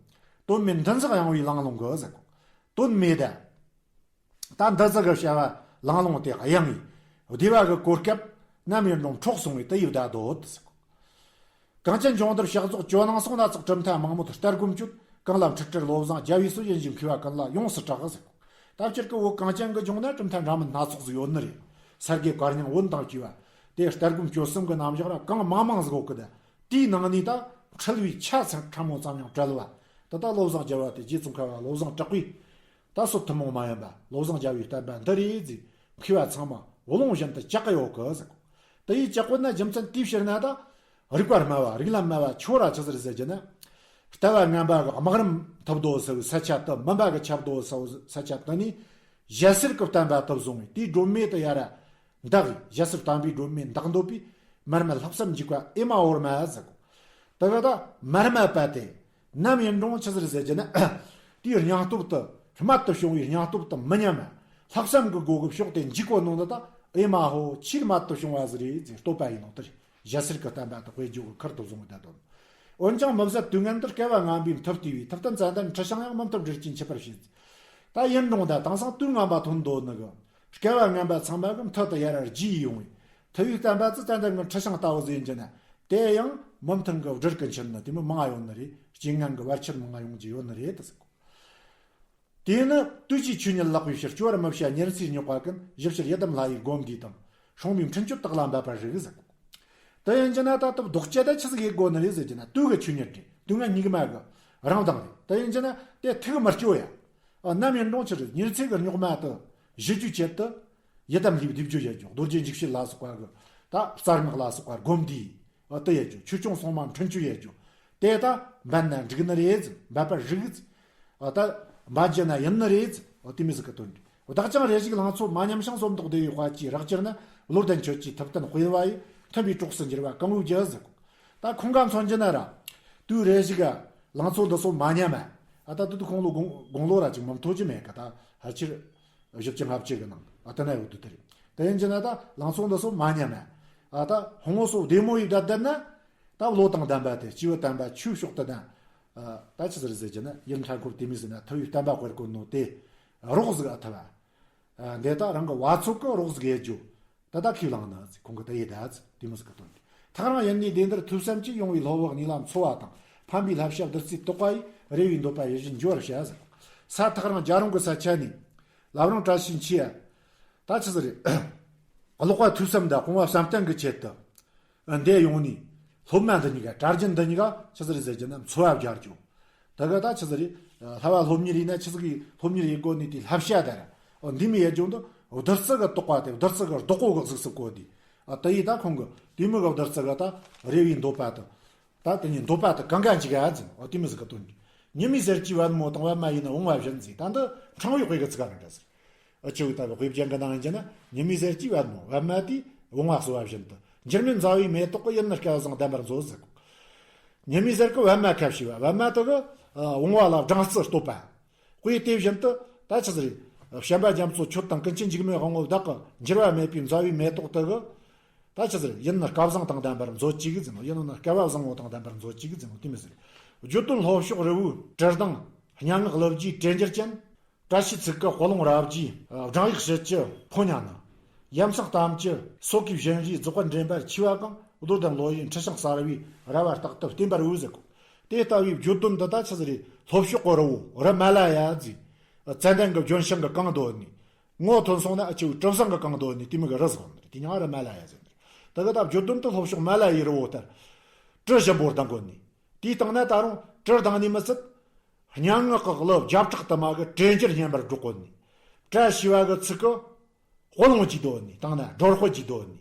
དོན་མེད་འདུ་འཛི་གཡེང་བའི་ལང་ལོང་གི་ཟེར་གོ། དོན་མེད་དེ། ད་འདི་ཚོ་གི་བྱ་བ་ལང་ལོང་དེ་གཡེང་ངེ་བསྡད་པ་གི་གོ་སྐབས་ནམ་ཡིན་རུང་འཕྲོག་སོང་བས། དེ་ཡི་བརྡ་དོན་ཟེར་གོ། གངས་ཅན་ལྗོངས་འདིར་ཕྱག་རྫོགས་ཇོ་ནང་སོང་ན་ཙོགས། གྲུབ་མཐའ་མང་མོད་ལྟར་སྒོམ་སྤྱོད། གང་ལ་འཁྲིལ་འཁྲིལ་བློ་བཟང་རྒྱལ་བའི་སྲོལ། ཡིད་བཞིན་མཁས་པ་ཀུན་ལ་ཡོངས་སུ་གྲགས་ཟེར་གོ། ད་སྤྱིར་གི་བོད་གངས་ཅན་གི་ལྗོངས་ན་གྲུབ་མཐའ་འདྲ་མིན་སྣ་ཚོགས་ཟིག་ཡོད་ནི་རེད། ས་དགེ་བཀའ་རྙིང་བོན་དང་བཅས་པ། དེ་ལྟར་སྒོམ་སྤྱོད་གསུམ་གི་རྣམ་གཞག་ར་གང་མང་མང་ཟིག་ཡོད་གི། ད་དེའི་ནང་ནས་ད་འཁྲིལ་བའི་ཆ་ཚང་ཕྲ་མོ་ཙམ་ཡང་བྲལ་བ། ད་ལྟ་བློ་བཟང་རྒྱལ་བ་དེ་རྗེ་ཙོང་ཁ་པ་བློ་བཟང་གྲགས་པས། ད་སྲོལ་ཐུན་མོང་མ་ཡིན་པ་བློ་བཟང་རྒྱལ་བའི་བསྟན་པ་འདི་རེད་ཟེར། མཁས་པ་ཚང་མ་བུ་ལོན་བཞིན་དུ་བཅག་གི་ཡོད་གི་ཟེར་གོ། དེ་ཡིས་བཅག་གོ་ན་རྒྱུ་མཚན་དེའི་ཕྱིར་ན་ད། རིག་པ་སྨྲ་བ་རིགས་ལམ་སྨྲ་བ་ཁྱོད་ར་ཆི་ཟེར་ཟེར་གྱི་ན། ལྟ་བ་ངན་པ་གི་སྨག་རུམ་ཐུབ་དོ་ཟེར་བའི་ས་ཆ་དུ། མུན་པ་གི་ཁྱབ་དོ་ཟེར་བའི་ས་ཆ་དུ་ནས། ཞལ་ཟས་ཀྱི་བསྟན་པ་དུ་བཟུང་བས། དེའི་སྒྲོན་མེ་དུ་ཡར་འདེགས། ཞལ་ཟས་བསྟན་པའི་སྒྲོན་མེ་འདེགས་འདོད་པའི། མར་མེ་ལྷག་བསམ་འཇུག་པ་ཨེ་མ་ཧོར་མ་ཟེར་གོ། དེ་ག་ད་མར་མེ་པ་དེ། ནམ་ཡིན་རུང་ཆི་ཟེར་ཟེར་གྱི་ན། དེའི་སྙིང་སྟོབས་དེ། རྨད་དུ་བྱུང་བའི་སྙིང་སྟོབས་དེ་མི་ཉམས། ལྷག་བསམ་གྱི་སྒོ་གི་ཕྱོགས་དེ་འཇུག་གོ་ནོ་འདི་ད་ཨེ་མ་ཧོ་ཆེས་རྨད་དུ་བྱུང་བ་ཟིག་རེད་ཟེར། བསྟོད་པ་ཡིན་ནོ་དེ་རེད། ཞལ་ཟས་ཀྱི་བསྟན་པ་དེ་དཔེ་བརྗོད་ཀྱི་ཁུར་དུ་བཟུང་བའི་བརྡ་དོན། འོན་ཀྱང་མི་བཟད་དུས་ངན་འདིར་སྐལ་བ་ངན་པས་མཐུ་བསྟོད་པའི། ཐུབ་བསྟན་ཙན་དན་ཁྲི་བྱང་ཡང་མུ་མཐུད་འགྲེལ་བརྒྱུད་མཆིད་པར་བྱེད། ད་ཡིན་རུང་ད་དེང་སང་དུས་ངན་པ་ཐོན་འདོད་ནི་གི། སྐལ་བ་ངན་པ་ཚང་མ་གི་མཐུ་དེ་ཡར་རྒྱས་ཡོང་བས། མཐུ་བའི་བསྟན་པ་ཙི་ཙན་དན་གྱི་ཁྲི་བྱང་ལྟ་བུ་ཟིག་ཡིན་གྱི་ན། དེ་ཡང་མུ་མཐུད་གི་སྦྲུལ་གྱི་འཁྱིལ་ནི་དེ་མོ་མང་ཡོད་ནི་རེད། རྐྱེན་ངན་གྱི་བར་ཆད་མང་ཡོང་རྒྱུ་ཡོད་ནི་རེད་དུ་ཟེར་གོ། དེས་ནི་དུས་ཀྱི་ཆོས་ཉིད་ལེགས་པའི་ཕྱིར། སྐྱོ་བར་མི་བྱ་ཉེར་འཚོའི་རྙོག་པ་ཀུན། ཞིབ་ཕྱིར་ཡི་དམ་ལྷ་ཡི་སྒོམ་བཟླས་དང་། སྲུང་མའི་འཕྲིན་བཅོལ་དག་ལ་འབད་པར་རིགས་ཟེར། དེ་ཡིན་གྱི་ན་ད་ལྟ་ལྡོག་ཅེས་ད་ཆི་ཟིག་ཡེད་དགོས་ནི་རེད་ཟེར་གྱི་ན། དུས་ཀྱི་ཆོས་ཉིད་རེད། དུས་ངན་སྙིགས་མ་གི་རང་མདངས་རེད། དེ་ཡིན་གྱི་ན་དེ་ཐུགས་མི་སྐྱོ་ཡ། ཨ། ནམ་ཡིན་རུང་ཆི་རེད། ཉེར་འཚོའི་གི་རྙོག་མ་དེ་ཞི་རྒྱུའི་ཆེད་དུ། ཡི་དམ་ལྷའི་བཟླས་བརྗོད་ཡེད་རྒྱུ། རྡོ་རྗེ་འཇིགས་བྱེད་ལ་སོགས་པ་གི་ད་རྩ་སྔགས་ལ་སོགས་པ་སྒོམ་བཟླས། ཨ། དེ་ཡེད་རྒྱུ། ཆོས་སྐྱོང་སྲུང་མ་འཕྲིན་བཅོལ་ཡེད་རྒྱུ། དེ་ད་འབད་ན་འགྲིག་ནི་རེད་ཟེར། འབད་པར་རིགས་ཟེར། ཨ། ད་འབད་རྒྱུ་ན་ཡིན་ནི་རེད་ཟེར། ཨ། དེ་མོ་ཟིག་གི་དོན་རེད། བདག་ཀྱང་རེ་ཞིག་ལང་ཚོ་མ་ཉམས་ཤིང་། སོར་མདོག་བདེ་བའི་དཔལ་གྱིས་རེག་གྱུར་ན། བློ་ལྡན་ཁྱོད་ཀྱིས་ཐུབ་བསྟན་དཔལ་བ་ཡི། མཐུན་པའི་གྲོགས་སུ་འགྱུར་བ་གང་བོའི་རྒྱུ་ཟེར་གོ། ད་ཁོང་ག་མཚོན་གྱི་ན་ར། དུས་རེ་ཞིག་ག་ལང་ཚོ་འདི་ཚོ་མ་ཉམས་མ། ཨ། ད་དུས་དུས་ཁོང་ལོ་དགུང་དགུང་ལོ་ར་ཅིག་མ་མཐོ་གི་མེད་གི། ད་ཕལ་ཆེར་བཞི་བཅུ་ལྔ་བཅུ་གི་ནང་། ཨ། དེ་ན་ཡོད་དུས་དེ་རེད། དེ་ཡིན་གྱི་ན་ད་ལང་ཚོ་འདི་ཚོ་མ་ཉམས་མ། ཨ། ད་ཧོང་བོ་སོ་བདེ་མོ་ཡི་བསྡད་བསྡད་ན། ད་བློ་དང་ལྡན་པ་དེ་སྐྱེས་བུ་དམ་པ་ཆོས་ཕྱོགས་དེ་ན། ཨ། ད་ཆི་ཟེར་ཟེར་གྱི་ན། ཡུལ་མཐའ་འཁོབ་དེ་མོ་ཟེར་ན་མཐུ་བའི་བསྟན་པ་སྤེལ་གོ་ནོ་དེ་རོགས་ཟིག་ཨ་ཐུབ་བ། ཨ། འདི་ད་རང་གི་བ་ཚོད་གི་རོགས་ཟིག་ཡེད་རྒྱུ། ད་ད་ཁས་བླངས་ནི་ཟེར། ཁོང་གི་ད་ཡེད་ད་ཟེར། དེ་མོ་ཟིག་གི་དོན་རེད། ཐག་རིང་ཡུལ་ནས་སྡེ་འདིར་ཐོས་བསམ་གྱིས། ཡོང་བའི་ལྷོ་བག་གཉིས་ལ་འཚོ་བ་དང་། ཕན་པའི་བསླབ་བྱ་བདུད་རྩིའི་དོགས་པ་ཡིས། རེ་བའི་འདོད་པ་ཡིད་བཞིན་འགྱུར་བར་བྱ་ཟེར། ས་ཐག་རིང་རྒྱ་རོང་གི་ས་ཆ་ནས་བླ་བྲང་བཀྲ་ཤིས་འཁྱིལ་ཡ། ད་ཆི་ཟིག་རེད། ཀློག་པ་ཐོས་བསམ་དང་སྤོང་བ་བསམ་གཏན་གྱི་ཆེད་དུ། འདི་ཡོང་ནས་སློབ་མ་འདི་གཉིས་ཀ། གྲྭ་རྒྱུན་འདི་གཉིས་ཀ་ཆི་ཟིག་རེད་ཟེར་གྱི་ན། འཚོ་བ་སྦྱར་རྒྱུ། དེ་ག་ད་ཆི་ཟིག་རེད། ཨ། བསླབ་པ་སློབ་གཉེར་ཡིན་ན་ཆི་ཟིག་གི་སློབ་གཉེར་ཡེད་དགོ་ནི་དེ་བསླབ་བྱ་དེ་ར། འོ། འདི་མོ་ཡེད་རྒྱུ་འདི་བདུད་རྩི་གི་དོགས་པ་དེ། བདུད་རྩི་གི་རྡོག་པོ་གི་གཟུགས་སུ་བཀོད་དེ། ཨ། དེ་ཡིས་ད་ཁོང་གི་དེ་མོ་གི་བདུད་རྩི་གི་ད་རེ་བའི་འདོད་པ་དེ། ད་དེ་ནི་འདོད་པ་དེ་གང་ག་འཇིག་ཡ་ཟེར། འོ། དེ་མོ་ཟིག་གི་དོན་གྱིས། ཉི་མའི་ཟེར་གྱི་པད་མོ་དང་། པད་མ་ཡིས་ནི་བུང་བ་བཞིན་ཟེར། ད་འདི་ཕྲེང་བའི་དཔེ་གི་ཚིག་ག་ར་འདྲ་ཟེར། ཨ། ཆི་བོ་ད་གི་དཔེ་རྒྱན་གི་ནང་ཡིན་གྱི་ན། ཉི་མའི་ཟེར་གྱི་པད་མོ། པད་མ་དེས་བུང་བ་གསོ་བ་བཞིན་དུ། འགྱུར་མེད་མཛའ་བོའི་མེ་ཏོག་གི། ཡུལ་ནི་སྐལ་བཟང་ལྡན་པར་མཛོད་ཟེར། ཉི་མའི་ཟེར་གི་པད་མ་ཁ་བྱེ་བ། པད་མ་དེ་གིས། ཨ། བུང་བ་ལ་སྦྲང་རྩི་གཏོད་པ། དཔེ་དེ་བཞིན་དུ་ད་ཆི་ཟིག་རེད། བྱམས་པ་རྒྱ་མཚོ་ཁྱོད་དང་། ཀུན་མཁྱེན་འཇིགས་མེད་དབང་པོ་བདག་གི། འགྱུར་བ་མེད་པའི་མཛའ་བོའི་མེ་ཏོག་དེ་གིས། ད་ཆི་ཟིག་རེད། ཡུལ་ནི་སྐལ་བཟང་དང་ལྡན་པར་མཛོད་ཅིག་ཟེར་ནོ། ཡུལ་ནི་སྐལ་བ་བཟང་བོ་དང་ལྡན་པར་མཛོད་ཅིག་ཟེར་ནོ། དེ་མོ་ཟིག་རེད། བརྗོད་དོན་ལྷོ་ཕྱོགས་རི་བོའི་གྲི་མདངས། སྙན་ངག་གླུ་བརྒྱའི་གྲེ་འགྱུར་ཅན། བཀྲ་ཤིས་ཚིག་གི་དཔུང་ལོང་རབ་རྒྱས། སྦྲང་ཡག་བྱད་ཀྱི་ཕོ་ཉ་ནི། ཡ་མཚན་གཏམ་གྱི་སོ་གོས་བཞིན་རས། རྫོགས་པ་འདྲེན་པར་མཆིས་པ་གང་། བློ་ལྡན་བློ་ཡི་འཁྲི་ཤིང་གསར་བའི་ར་བ། རྟག་ཏུ་བརྟེན་པར་འོས་ཟེར་གོ། དེ་ལྟ་བུའི་བརྗོད་དོན་འདི་ད་ཆི་ཟིག་རེད། ལྷོ་ཕྱོགས་གི་རི་བོ་རི་མ་ལ་ཡ་ཟེར། ཙན་དན་གི་ལྗོན་ཤིང་གིས་གང་དོད་ནི། ངོ་ཐོན་སོང་ན་ཨ་ཆི་བོ་གྲུ་བཟང་གིས་གང་དོད་ནི་དེ་མོ་གི་རི་ཟིག་ཡོད་ནི་རེད། དེ་མྱིང་ང་རི་མ་ལ་ཡ་ཟེར་ནི་རེད། དེ་གི་ད་བརྗོད་དོན་དེ་ལྷོ་ཕྱོགས་མ་ལ་ཡའི་རི་བོ་ལྟར་གྲུ་ཞིམ་པོ་ལྡང་གོ་ནི། དེའི་སྟེང་ན་ད་རུང་གྲུ་ལྡང་ནི་མི་ཚད། སྙན་ངག་གི་གླུ་བརྒྱ་ཕྲག་དུ་མ་གིས་གྲེ་འགྱུར་སྙན་པར་སྒྲོག་གོ་ནི། བཀྲ་ཤིས་པ་གི་ཚིག་གིས་དཔུང་ལོང་གྱིས་དོད་ནི། སྟེང་ན་སྒྲོ་དཔུང་གྱིས་དོད་ནི།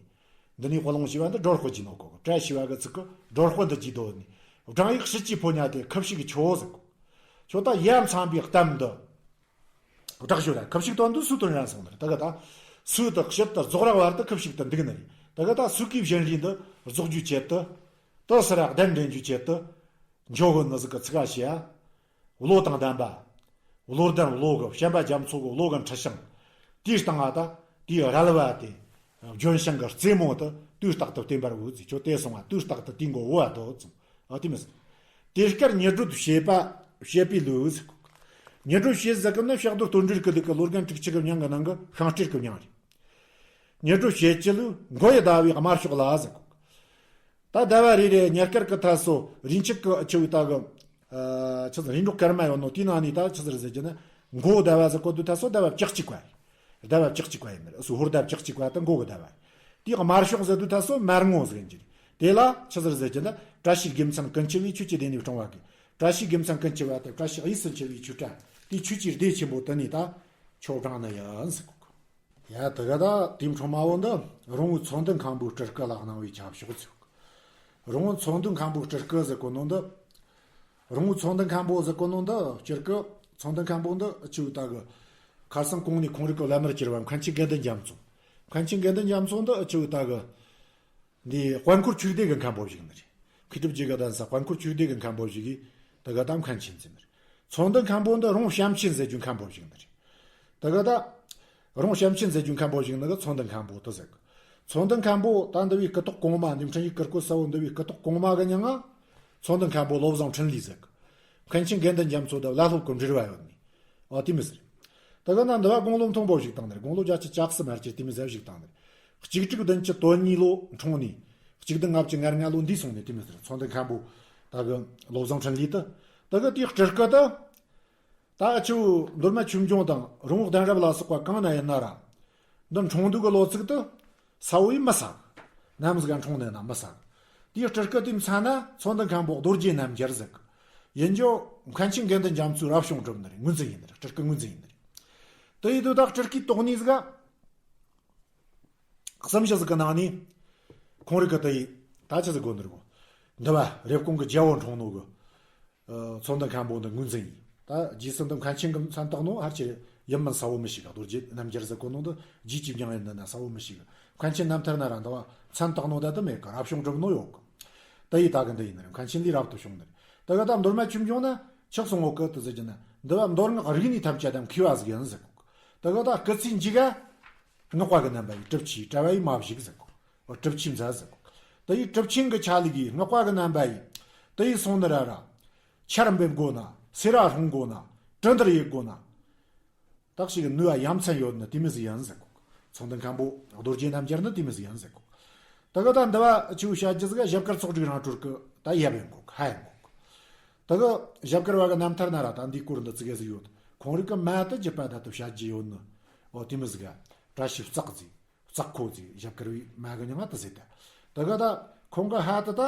འདི་ནི་དཔུང་ལོང་ཞེས་པ་འདི་སྒྲོ་དཔུང་གྱིས་ནོ་གོ། བཀྲ་ཤིས་པ་གི་ཚིག་གིས་སྒྲོ་དཔུང་འདི་གྱིས་དོད་ནི། སྦྲང་ཡག་བྱད་ཀྱི་ཕོ་ཉ་དེ་ཁུ་བྱུག་གི་ཁྱོ་ཟེར་གོ། ཁྱོད་ད་ཡ་མཚན་པའི་གཏམ་འདི་བསྒྲགས་ཞོར་ར། ཁུ་བྱུག་དོན་དུ་སུའི་དོན་ར་སོང་ནི་རེད། དེ་གི་ད་སུ་དེ་ཕྱིར་དུ་རྫོགས་ར་བར་དུ་ཁུ་བྱུག་ཏུ་འདུག་ནི་རེད། དེ་གི་ད་སུ་གོས་བཞིན་རས་འདི་རྫོགས་རྒྱུའི་ཆེད་དུ། དེ་སུ་ར་གདན་འདྲེན་རྒྱུའི་ཆེད་དུ། འཇོ་གི་ནི་ཟིག་གི་ཚིག་ག་བྱས་ཡ། བློ་དང་ལྡན་པ། བློ་ལྡན་བློ་གི། བྱམས་པ་རྒྱ་མཚོ་གི་བློ་གི་འཁྲི་ཤིང་། དེའི་སྟེང་ང་ད་དེའི་རལ་བ་དེ། ལྗོན་ཤིང་གི་རྩེ་མོ་དེ་དུས་རྟག་ཏུ་བརྟེན་པར་འོས་ཟེར། ཁྱོད་དེ་སོང་བ་དུས་རྟག་ཏུ་དེའི་མགོ་བོ་བ་དོ་ཙང་། ཨ། དེ་མོ་ཟིག། དེ་སྐད་ཉི་སྒྲོན་བྱེད་པ། བྱེད་པའི་ལུགས་ཟེར་གོ། ཉི་སྒྲོན་བྱེད་ཟེར་གི་ནི་ཕྱག་རྡོར་དོན་འགྲེལ་གི་ལུགས་ཀྱི་ལོ་རྒན་དྲུག་ཅུ་གི་མྱིང་གི་ནང་གི་ཤིང་སྤྲེལ་གི་མྱིང་རེད། ཉི་སྒྲོན་བྱེད་ཀྱི་ལུགས། མགོ་ཡི་ཟླ་བའི་དམར་ཕྱོགས་ལ་ཟེར་གོ། ད་ཟླ་བ་རེ་རེ་ཉེར་དཀར་གི་ཐད་སོ་རིན་ཆེན་གི་ཆུ་བོའི་ད་གི། ཨ། ཆི་ཟེར། རིན་འབྲོག་སྐར་མ་ཡོད་ནོ་དེའི་ནང་ནས་ད་ཆི་ཟེར་ཟེར་གྱི་ན། མགོ་ཟླ་བ་ཟེར་གོ་དུས་ཐད་སོ་ཟླ་བ་བཅུ་གཅིག་པ་རེད། ཟླ་བ་བཅུ་གཅིག་པ་ཡིན་ནི་རེད། སུ་ཧོར་ཟླ་བཅུ་གཅིག་པ་དེ་མགོ་གི་ཟླ་བ་རེད། དེའི་དམར་ཕྱོགས་ཟེར་དུས་ཐད་སོ་མར་ངོ་ཟེར་གྱི་རེད། དེ་ལ་ཆི་ཟེར་ཟེར་གྱི་ན། བཀྲ་ཤིས་དགེ་མཚན་ཀུན་འཆི་བས། ཆོས་ཀྱི་སྡེ་ནས་སྲུང་བ་གི། བཀྲ་ཤིས་དགེ་མཚན་ཀུན་འཆི་བ་དེ། བཀྲ་ཤིས་དབྱིངས་སུ་འཆི་བའི་ཆོས་སྒྲ། དེའི་ཆོས་ཀྱི་སྡེ་ཆེན་པོ་དེ་ནས་ད་ཁྱོད་སྦྲང་ནི་ཡིན་ཟེར་གོ། ཡ། དེ་ག་ད་དེའི་འཕྲོ་མ་བོ་འདི་རོང་བོའི་ཚོན་ལྡན་མཁན་པོའི་སྤྲུལ་སྐུ་ལ་གནང་བའི་ཁྱབ་ཕྱོགས་ཚིག། རོང་བོའི་ཚོན་ལྡན་མཁན་པོའི་སྤྲུལ་སྐུ་ཟེར་གོ་ནོ་འདི། རོང་བོའི་ཚོན་ལྡན་མཁན་པོ་ཟེར་གོ་ནོ་འདི་སྤྱིར་གི་ཚོན་ལྡན་མཁན་པོ་འདི་ཆི་བོ་ད་གི། ཁར་སང་གོང་ནས་ཁོང་རིགས་ཀྱི་བླ་མར་གྱུར་པ་མཁན་ཆེན་དགེ་འདུན་རྒྱ་མཚོ། མཁན་ཆེན་དགེ་འདུན་རྒྱ་མཚོ་འདི་ཆི་བོ་ད་གི། འདི་དཔལ་འཁོར་ཆོས་སྡེ་གི་མཁན་པོ་ཞིག་ནི་རེད། མཁས་གྲུབ་རྗེ་གི་གདན་ས་དཔལ་འཁོར་ཆོས་སྡེ་གི་མཁན་པོ་ཞིག་གིས་དེ་ག་ད་མཁན་ཆེན་ཟེར་ནི་རེད། ཚོན་ལྡན་མཁན་པོ་འདི་རོང་བྱམས་ཆེན་ཟེར་རྒྱུའི་མཁན་པོ་ཞིག་ནི་རེད། དེ་ག་ད་རོང་བྱམས་ཆེན་ཟེར་རྒྱུའི་མཁན་པོ་ཞིག་ནི་གི་ཚོན་ལྡན་མཁན་པོ་དེ་ཟེར་གི། ཚོན་ལྡན་མཁན་པོ་ད་འདི་བའི་སྐུ་ཐོག་གོང་མ། འདི་འཕྲིན་ཡིག་གི་སྐོར་གསལ་བོ་འདི་བའི་སྐུ་ཐོག་གོང་མ་གི་མྱིང་ང་ཚོན་ལྡན་མཁན་པོ་བློ་བཟང་འཕྲིན་ལས་ཟེར་གི། མཁན་ཆེན་དགེ་འདུན་རྒྱ་མཚོ་དང་བླ་སློབ་ཀྱི་འབྲེལ་བ་ཡོད་ནི། ཨ། དེ་མོ་ཟིག་རེད། དེ་ག་ན་འདི་བ་དགུང་ལོ་མཐོན་པོ་ཞིག་བཏང་ནི་རེད། དགུང་ལོ་བརྒྱད་ཅུ་གྱ་གསུམ་མ་རེད་ཅེ། དེ་མོ་ཟིག་ཞིག་བཏང་ནི་རེད། གཅིག་དྲུག་བདུན་ཅུ་དོན་གཉིས་ལོ་འཁྲུངས་ནས་གཅིག་བདུན་ལྔ་བཅུ་ང་ལྔ་ལོ་འདས་སོང་ནི་དེ་མོ་ཟིག་རེད། ཚོན་ལྡན་མཁན་པོ་ད་གི་བློ་བཟང་འཕྲིན་ལས་དེ། དེ་གི་དེའི་སྤྲུལ་སྐུ་དེ། ད་ཨ་ཆུ་མདོ་སྨད་ཆོས་འབྱུང་དང་རོང་བོ་གདན་རབས་ལ་སོགས་པ་གང་ན་ཡིན་ན་ར། འདི་འཁྲུངས་འདུག་གི་ལོ་ཚིགས་དེ་གསལ་བོ་ཡེ་མི་གསལ། ནམ་ཟིག་ག་འཁྲུངས་ནི་ཡིན་ན་མི་གསལ། དེའི་སྤྲུལ་སྐུ་དེའི་མཚན་ན་ཚོན་ལྡན་མཁན་པོ་རྡོ་རྗེ་རྣམ་རྒྱལ་ཟེར་གི། ཡིན་རྒྱུ་མཁན་ཆེན་དགེ་འདུན་རྒྱ་མཚོའི་རབ་བྱུང་གྲུབ་ནི་རེད། ངོས་འཛིན་ཡིན་ནི་རེད། སྤྲུལ་སྐུ་ངོས་འཛིན་ཡིན་ནི་རེད། དེ་ཡིན་དུས་ད་སྤྲུལ་སྐུའི་དོགས་གནས་ཟིག་ག་གསུམ་བཞི་ཟིག་གི་ནང་ནས་ཁོང་རིགས་ཀྱི་དེ་ཡི་ད་ཆི་ཟིག་གོ་ནི་རེད་གོ། འདི་བ་རེབ་གོང་གི་རྒྱལ་པོ་འཁྲུངས་ནོ་གི། ཨ། ཚོན་ལྡན་མཁན་པོ་འདི་ངོས་འཛིན་ཡིན། ད་རྗེས་སུ་འདི་མཁན་ཆེན་གྱི་མཚན་བཏགས་ནོ་ཧར་ཆེ་ཡིན་མིན་གསལ་བོ་མི་ཤེས་ག། རྡོ་རྗེ་རྣམ་རྒྱལ་ཟེར་གོ་ནོ་འདི་རྗེས་ཀྱི་མྱིང་ཡིན་ན་གསལ་བོ་མི་ཤེས་ག། མཁན་ཆེན་རྣམ་ཐར་ན་ར་འདི་བ་མཚན་བཏགས་ནོ་ད་དུ་མེད་ག། རབ་བྱུང་གྲུབ་ནོ་ཡོད་གི། དེ་ཡི་ད་གི་འདི་ཡིན་ནི་རེད། མཁན་ཆེན་ལས་རབ་ཏུ་བྱུང་ནི་རེད། ད་གི་ད་མདོ་སྨད་ཆོས་འབྱུང་ན་ཆགས་སོང་ངོ་གི་དུ་ཟེར་གྱི་ན། འདི་བ་མདོ་སྔགས་རིག་གནས་ཐམས་ཅད་དང་མཁས་པ་ཟིག་ཡིན་ཟེར་གོ། ད་གི་ད་སྐུ་ཚེའི་མཇུག་ག་སྔགས་པ་གི་རྣམ་པ་ཡི་གྲུབ་ཆེན་གྲྭ་པ་ཡི་མ་བཞུགས་ཟེར་གོ། གྲུབ་ཆེན་མཛད་ཟེར་གོ། དེ་ཡི་གྲུབ་ཆེན་གྱི་ཆ་ལུགས་ཀྱི་སྔགས་པ་གི་རྣམ་པ་ཡི། དེ་ཡི་སོང་ནི་ར་ར། ཆར་འབེབས་དགོ་ན། སེ་ར་སྲུང་དགོ་ན། གྲི་འདར་ཡེད་དགོ་ན། དག་ཞིག་གི་ནུས་པ་ཡ་མཚན་ཡོད་ནི་དེ་མོ་ཟིག་ཡིན་ཟེར་གོ། ཚོན་ལྡན་མཁན་པོ་རྡོ་རྗེ་རྣམ་རྒྱལ་ནི་དེ་མོ་ཟིག་ཡིན་ཟེར་གོ། དེ་གི་ད་འདི་བ་ཆུ་བོ་བཤད་རྒྱུ་ཟིག་ག་ཞབས་དཀར་ཚོགས་དྲུག་རང་གྲོལ་གི་ད་ཡབ་ཡིན་གོ། ཕ་ཡིན་གོ། དེ་གི་ཞབས་དཀར་བ་གི་རྣམ་ཐར་ན་ར་ད་འདིའི་སྐོར་འདི་ཙི་གེ་ཟིག་ཡོད། ཁོང་རིགས་གི་མ་དེ་རྒྱུད་པ་ད་དུ་བཤད་རྒྱུ་ཡོད་ནི། འོ་དེ་མོ་ཟིག་ག། བཀྲ་ཤིས་བརྩེགས་ཟེར། བརྩེགས་ཁོ་ཟེར། ཞབས་དཀར་བའི་མ་གི་མྱིང་ང་དེ་ཟེར་ད། དེ་གི་ད་ཁོང་གི་ཕ་དེ་ད་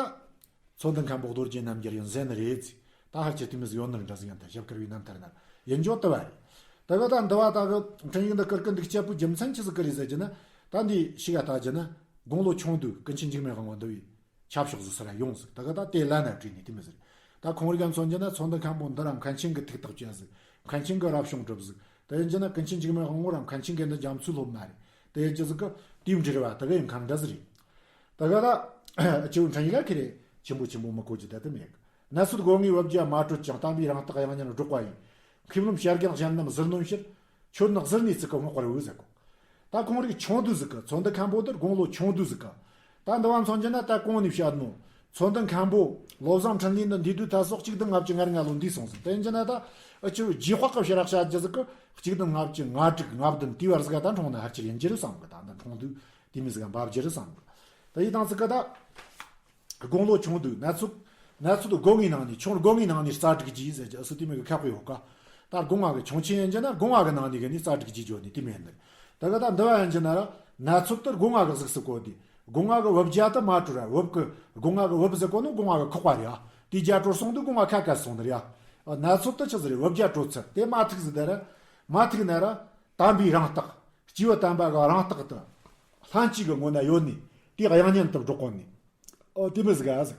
ཚོན་ལྡན་མཁན་པོ་རྡོ་རྗེ་རྣམ་རྒྱལ་ཡང་ཟེར་ནི་རེད་ཟེར། ད་ཧར་གྱི་དེ་མི་ཟིག་ཡོད་ནི་འདྲ་ཟིག་ཡང་ད་ཞབས་དཀར་བའི་རྣམ་ཐར་ན་ཡིན་འཇོག་ཏུ་བ་རེད། ད་ག་ད་འདི་བ་ད་གི་འཕྲིན་ཡིག་འདི་བསྐུར་གི་འདུག་སྐྱབས་པོ་རྒྱུ་མཚན་ཆི་ཟིག་གི་རེད་ཟེར་གྱི་ན། ད་འདི་ཤི་ག་ལྟ་གྱི་ན་དགུང་ལོ་ཆུང་དུས་ཀུན་མཁྱེན་འཇིགས་མེད་དབང་པོ་འདི་བའི་ཆབ་ཤོག་ཟིག་སར་ཡོང་ཟིག་ད་ག་ད་དེ་ལ་ན་བྲིས་ནས་དེ་མི་ཟིག་ད་ཁོང་རིགས་མཚོན་གྱི་ན་ཚོང་འདུ་མཁན་པོ་འདི་ར་མཁན་ཆེན་གི་ཐུགས་ཐག་བཅད་ཟིག་མཁན་ཆེན་གི་རབ་བྱུང་གྲུབ་ཟིག་དེ་ཡིན་གྱི་ན་ཀུན་མཁྱེན་འཇིགས་མེད་དབང་པོ་ར་མཁན་ཆེན་གི་འདི་རྒྱ་མཚོའི་སློབ་མ་རེད། དེ་ཡིན་གྱི་ཟིག་གི་དེའི་འབྲེལ་བ་ད་གི་ཡིན་མཁན་འདྲ་ཟིག་རེད། ད་ག་ད་ཅི་བོ་འཕྲིན་ཡིག་ག་ཁེ་རེ་ཆེན་པོ་ཆེན་པོ་མི་གོ་རྒྱུ་ད་དེ་མེད་གི་གནས་ཚུལ་སྒོ་ལྔའི་བབ་བརྒྱ་མ་གྲོལ་ཀྱང་། དམ་པའི་རང་རྟགས་དབྱངས་སྙན་སྒྲོག་པ་ཡིས། མཁས་བླུན་བྱ་རྒན་གཞན་རྣམས་ཟུར་གནོན་ཕྱིར། ཁྱོད་ནི་གཟུར་གནས་ཚིག་གི་བསྔོག་པར་འོས་ཟེར་གོ། ད་ཁོང་རིགས་ཆུང་དུས་ཟིག་གི་ཚོང་འདུ་མཁན་པོ་དེར་དགུང་ལོ་ཆུང་དུས་ཟིག་གི་ད་འདི་བ་མཚོན་གྱི་ན་ད་གོང་ནས་བཤད་ནོ། ཚོང་འདུ་མཁན་པོ་བློ་བཟང་འཕྲིན་ལས་འདི་འདས་དུས་ད་སོགས་གཅིག་བདུན་ལྔ་བཅུ་ང་ལྔ་ལོ་འདས་སོང་ཟིག་དེ་ཡིན་གྱི་ན་ད་ཨ་ཅི་རྗེས་དཔག་གི་ཕྱིར་ར་བཤད་རྒྱུ་ཟིག་གི་གཅིག་བདུན་ལྔ་བཅུ་ང་དྲུག་ང་བདུན་དེའི་བར་ཟིག་ག་ད་འཁྲུངས་ན་ཧར་ཅིར་ཡིན་རྒྱུ་རེད་བསམ་གི་ད་འདི་འཁྲུངས་དུས་དེ་མི་ཟིག་ག་འབབ་རྒྱུ་རེད་བསམ་གི་ད་ཡི་དང་ཟིག་གི་ད། དགུང་ལོ་ཆུང་དུས་གནས་ཚུལ་གནས་ཚུལ་སྒོ་ལྔའི་ནང་ནས་ཆུང་སྒོ་ལྔའི་ནང་ནས་རྩ་དྲུག་གྱིས་ཟེར་གྱི་ཨ་སུ་དེ་མོ་གི་ཁ་དཔེ་ཡོད་ཀ་ད་སྒོ་ལྔ་གི་ཆུང་ཆེན་ཡིན་གྱི་ན་སྒོ་ལྔ་གི་ནང་ནས་གི་ནི་རྩ་དྲུག་གྱིས་བརྗོད་ནི་དེ་མོ་ཡིན་ནི། ད་ག་ད་འདི་བ་ཡིན་གྱི་ན་ར་གནས་ཚུལ་དེར་སྒོ་ལྔ་གི་གཟུགས་སུ་བཀོད་དེ་སྒོ་ལྔ་གི་བུ་བརྒྱ་དུ་མ་གྲོལ་ར་བུ་གི་སྒོ་ལྔ་གི་བུ་ཟེར་གོ་ནི་སྒོ་ལྔ་གི་ཁོག་པ་རེད་ཨ། དེ་བརྒྱ་གྲོལ་སོང་དུས་སྒོ་ལྔ་ཁ་ཁ་སོང་ནི་རེད་ཨ། གནས་ཚུལ་དེ་ཆི་ཟིག་རེད། བུ་བརྒྱ་གྲོལ་ཚར་དེ་མ་ཐུག་ཟིག་དེ་ར་མ་ཐུག་ན་ར་དམ་པའི་རང་རྟགས་སྐྱེས་བུ་དམ་པ་གི་རང་རྟགས་དེ་ལྷན་སྐྱེས་གི་ངོ་ན་ཡོད་ནི་དེ་དབྱངས་སྙན་དུ་སྒྲོག་གོ་ནི། ཨོ་དེ་མི་ཟིག་ག་ཟིག་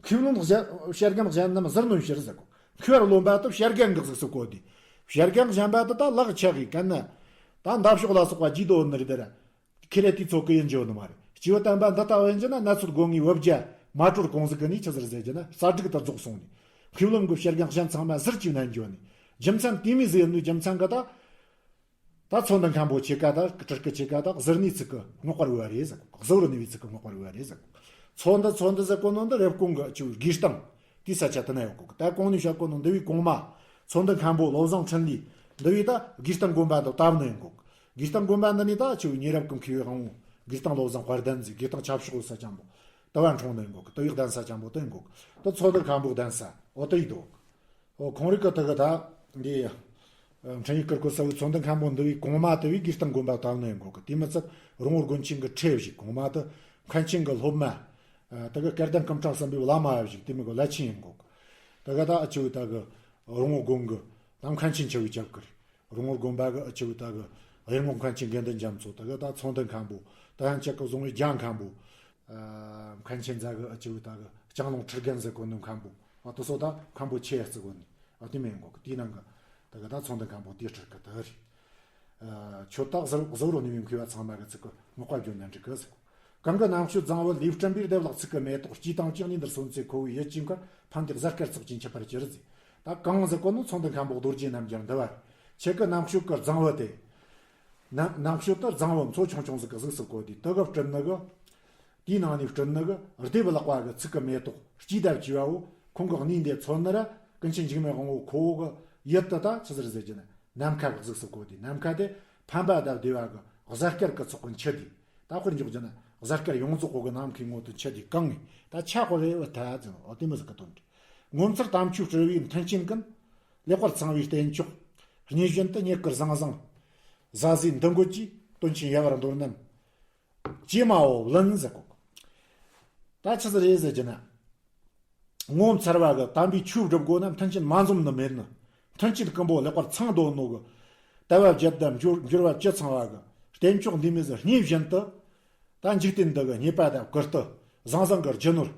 མཁས་བླུན་བྱ་རྒན་གཞན་རྣམས་ཟུར་གནོན་ཕྱིར་ཟེར་གོ། མཁས་པར་རློམ་པ་དེ་བྱ་རྒན་གི་གཟུགས་སུ་བཀོད་དེ། བྱ་རྒན་གཞན་པ་དེ་ད་ལག་ཆག་གི་གན་ན། ད་འདབ་གཤོག་ལ་སོགས་པ་རྒྱས་འདོད་ནི་རེད་དེ་ར། ཁེ་ལས་དུས་ཚོད་ཀི་ཡིན་འཇོག་ནི་མ་རེད། སྐྱེས་བུ་དམ་པ་འདི་ལྟ་བུ་ཡིན་གྱི་ན་གནས་ཚུལ་སྒོ་ལྔའི་བུ་བརྒྱ་མ་གྲོལ་གོང་ཟིག་གི་ནི་ཆི་ཟིག་ཟེར་གྱི་ན་རྩ་དྲུག་ཏུ་རྫོགས་སོང་ནི། མཁས་བླུན་གི་བྱ་རྒན་གཞན་ཚང་མ་ཟུར་གྱིས་མནན་འཇོག་ནི། རྒྱུ་མཚན་དེ་མི་ཟིག་ཡིན་ནི་རྒྱུ་མཚན་གི་ད། ད་ཚོ་འདུ་མཁན་པོ་ཆེ་ཀ་ད་སྤྲུལ་སྐུ་ཆེ་ཀ་ད་གཟུར་གནས་ཚིག་གི་བསྔོག་པར་བོས་པ་རེད་ཟེར། གཟུར་གནས་པའི་ཚིག་གི་བསྔོག་པར་བོས་པ་རེད་ཟེར། ཚོ་འདུ་ཚོ་འདུ་ཟེར་གོ་ནོ་འདི་རེབ་གོང་གི་ཆུ་དགེ་སྟེང་དེའི་ས་ཆ་དེ་ན་ཡོད་གོ་གི་ད་གོང་ནས་བཤད་གོ་ནོ་འདི་བའི་གོང་མ་ཚོ་འདུ་མཁན་པོ་བློ་བཟང་འཕྲིན་ལས་འདི་བའི་ད་དགེ་སྟེང་དགོན་པ་འདི་བཏབ་ནི་ཡིན་གོ། དགེ་སྟེང་དགོན་པ་འདི་ནས་ད་ཆུ་ཉེ་རབས་ཀྱི་མཁས་པའི་དབང་བོ་དགེ་སྟེང་བློ་བཟང་དཔལ་ལྡན་ཟེར། དགེ་སྟེང་ཆབ་ཤོག་ས་ཆེན་པོ་དུ་བ་འཁྲུངས་ནི་ཡིན་གོ་གི་དུ་བའི་གདན་ས་ཆེན་པོ་དེ་ཡིན་གོ་གི་ད་ཚོ་འདུ་མཁན་པོ་གདན་ས་འོ་དེ་ཡིན་འདུག་ཨོ་ཁོང་རིགས་ཀྱི་དེ་གི་ད་འདི་འཕྲིན་ཡིག་བསྐུར་གོ་ས་བོའི་ཚོ་འདུ་མཁན་པོ་འདི་བའི་གོང་མ་དེ་བའི་དགེ་སྟེང་དགོན་པ་བཏབ་ནི་ཡིན་གོ་གི་དེ་མི་ཚད་རོང་བོ་དགོན་ཆེན་གྱི་ཁྲི་བཞུགས། གོང་མ་དེ་མཁན་ཆེན་གྱི་སློབ་མ་དེ་གི་སྐལ་ལྡན་སྐུ་ཕྲེང་གསུམ་པའི་བླ་མ་བཞུགས། དེ་མི་གི་བླ་ཆེན་ཡིན་གོ་གི་དེ་གི་ད་ཨ་ཆི་བའི་ད་གི་རོང་བོ་དགོན་གི་ད་མཁན་ཆེན་ཆེ་བའི་སྐྱབས་ཀྱི་རོང་བོ་དགོན་པ་གི་ཨ་ཆི་བའི་ད་གི་གཡུལ་ངོ་མཁན་ཆེན་དགེ་འདུན་རྒྱ་མཚོ་དེ་གི་ད་ཚོ་འདུ་མཁན་པོ་ད་ཡང་ཅག་གི་བཟུང་བའི་རྒྱ་མཁན་པོ། མཁན་ཆེན་རྫ་གི་ཨ་ཅི་བོ་ད་གི་ལྕང་ལུང་ཁྲི་རྒན་ཟེར་གོ་ནི་མཁན་པོ་ཨ་དེ་ཚོ་ད་མཁན་པོ་ཆེ་ཡ་བརྩི་གོ་ནི་ཨ་དེ་མིན་གོ་གི་དེའི་ནང་གི་ད་གི་ད་ཚོ་འདུ་མཁན་པོ་དེ་སྤྲུལ་སྐུ་དེ་རེད། ཁྱོད་ད་གཟུ་གཟུ་རོ་ནུས་པའི་མཁས་པ་ཚང་མ་གི་ཚིག་གི་བསྔགས་པ་བརྗོད་ན་འགྲིག་གི་ཟེར་གོ། གང་གི་རྣམ་དཔྱོད་གཙང་བོ་ལས་བསྐྲུན་པའི་བདེ་བླག་ཚིག་གི་མེ་ཏོག་སྐྱེས་དང་བཅུ་གཉིས་འདིར་སོན་ཚེ་ཁོ་བོའི་ཡིད་ཀྱི་མཁར་ཕན་བདེ་གཟའ་སྐར་ཚོགས་ཀྱིས་འཁྱུད་པར་གྱུར་ཟེར། ད་གང་ཟེར་གོ་ནི་ཚོ་འདུ་མཁན་པོ་རྡོ་རྗེ་རྣམ་རྒྱལ་འདི་བ་རེད། ཁྱེད་ཀྱི་རྣམ་དཔྱོད་ཀྱི་གཙང་བོ་དེ། ན་ནང་ཤོད་དུ་རྫིང་བུ་མཚོ་ཆུང་ཆུང་ཟིག་གི་གཟུགས་སུ་བཀོད་དེ་དུ་གབ་སྤྲུལ་ནི་གི། དེའི་ནང་ནས་སྤྲུལ་ནི་གི་སྡེ་བུ་ལག་པ་གི་ཚིག་གི་མེ་ཏོག་སྐྱེས་དང་བཅས་པའོ། ཁོང་གི་གནས་འདི་མཚོན་ནི་ར་ཀུན་མཁྱེན་འཇིགས་མེད་དབང་བོ་ཁོ་བོ་གི་ཡུལ་དུ་ད་ཆི་ཟེར་ཟེར་གྱི་ན་ནམ་མཁའ་གི་གཟུགས་སུ་བཀོད་དེ་ནམ་མཁའ་དེ་ཕན་པ་དང་བདེ་བ་གི་གཟའ་སྐར་གི་ཚོགས་ཀྱིས་འཁྱུད་དེ་ད་དཔེར་འཇོག་རྒྱུ་ན་གཟའ་སྐར་ཡོངས་རྫོགས་གོ་གི་ནམ་མཁའི་ངོ་དུ་འཁྱུད་དེ་གང་ངེ་ད་ཆ་གོ་རེ་བ་ད་ཟེར་ཨོ་དེ་མི་ཟིག་གི་དོན་རེད། ངོ་མཚར་དམ་ཆོས་སྤྲུལ་བའི་མཐུན་རྐྱེན་ཀུན། ལེགས་པར་ཚང་བའི་རྟེན་མཆོག་རྙེད་བཞིན་དུ་རྙེད་དཀར་ཟང་ཟིང་། ཟ་ཟིའི་འདུ་འགོད་ཀྱིས་དོན་ཆེན་ཡལ་བར་འདོར་རྣམས། ཀྱེ་མའོ་བླུན་ཟེར་གོ། ད་ཆི་ཟིག་རེད་ཟེར་གྱི་ན། ངོ་མཚར་བ་གི་དམ་པའི་ཆོས་སྒྲུབ་དགོས་ན་མཐུན་རྐྱེན་མ་འཛོམས་ནི་མེད་ནི། མཐུན་རྐྱེན་ཀུན་པོ་ལེགས་པར་ཚང་འདོད་ནོ་གི། ལྟ་བ་བརྒྱད་དང་འབྱོར་འབྱོར་བ་བཅུ་ཚང་བ་གི། རྟེན་མཆོག་འདི་མི་ཟིག་རྙེད་བཞིན་དུ། ད་འཇིག་རྟེན་འདི་གི་རྙེད་པ་དང་བཀུར་སྟི། ཟང་ཟིང་གི་རྒྱུ་ནོར།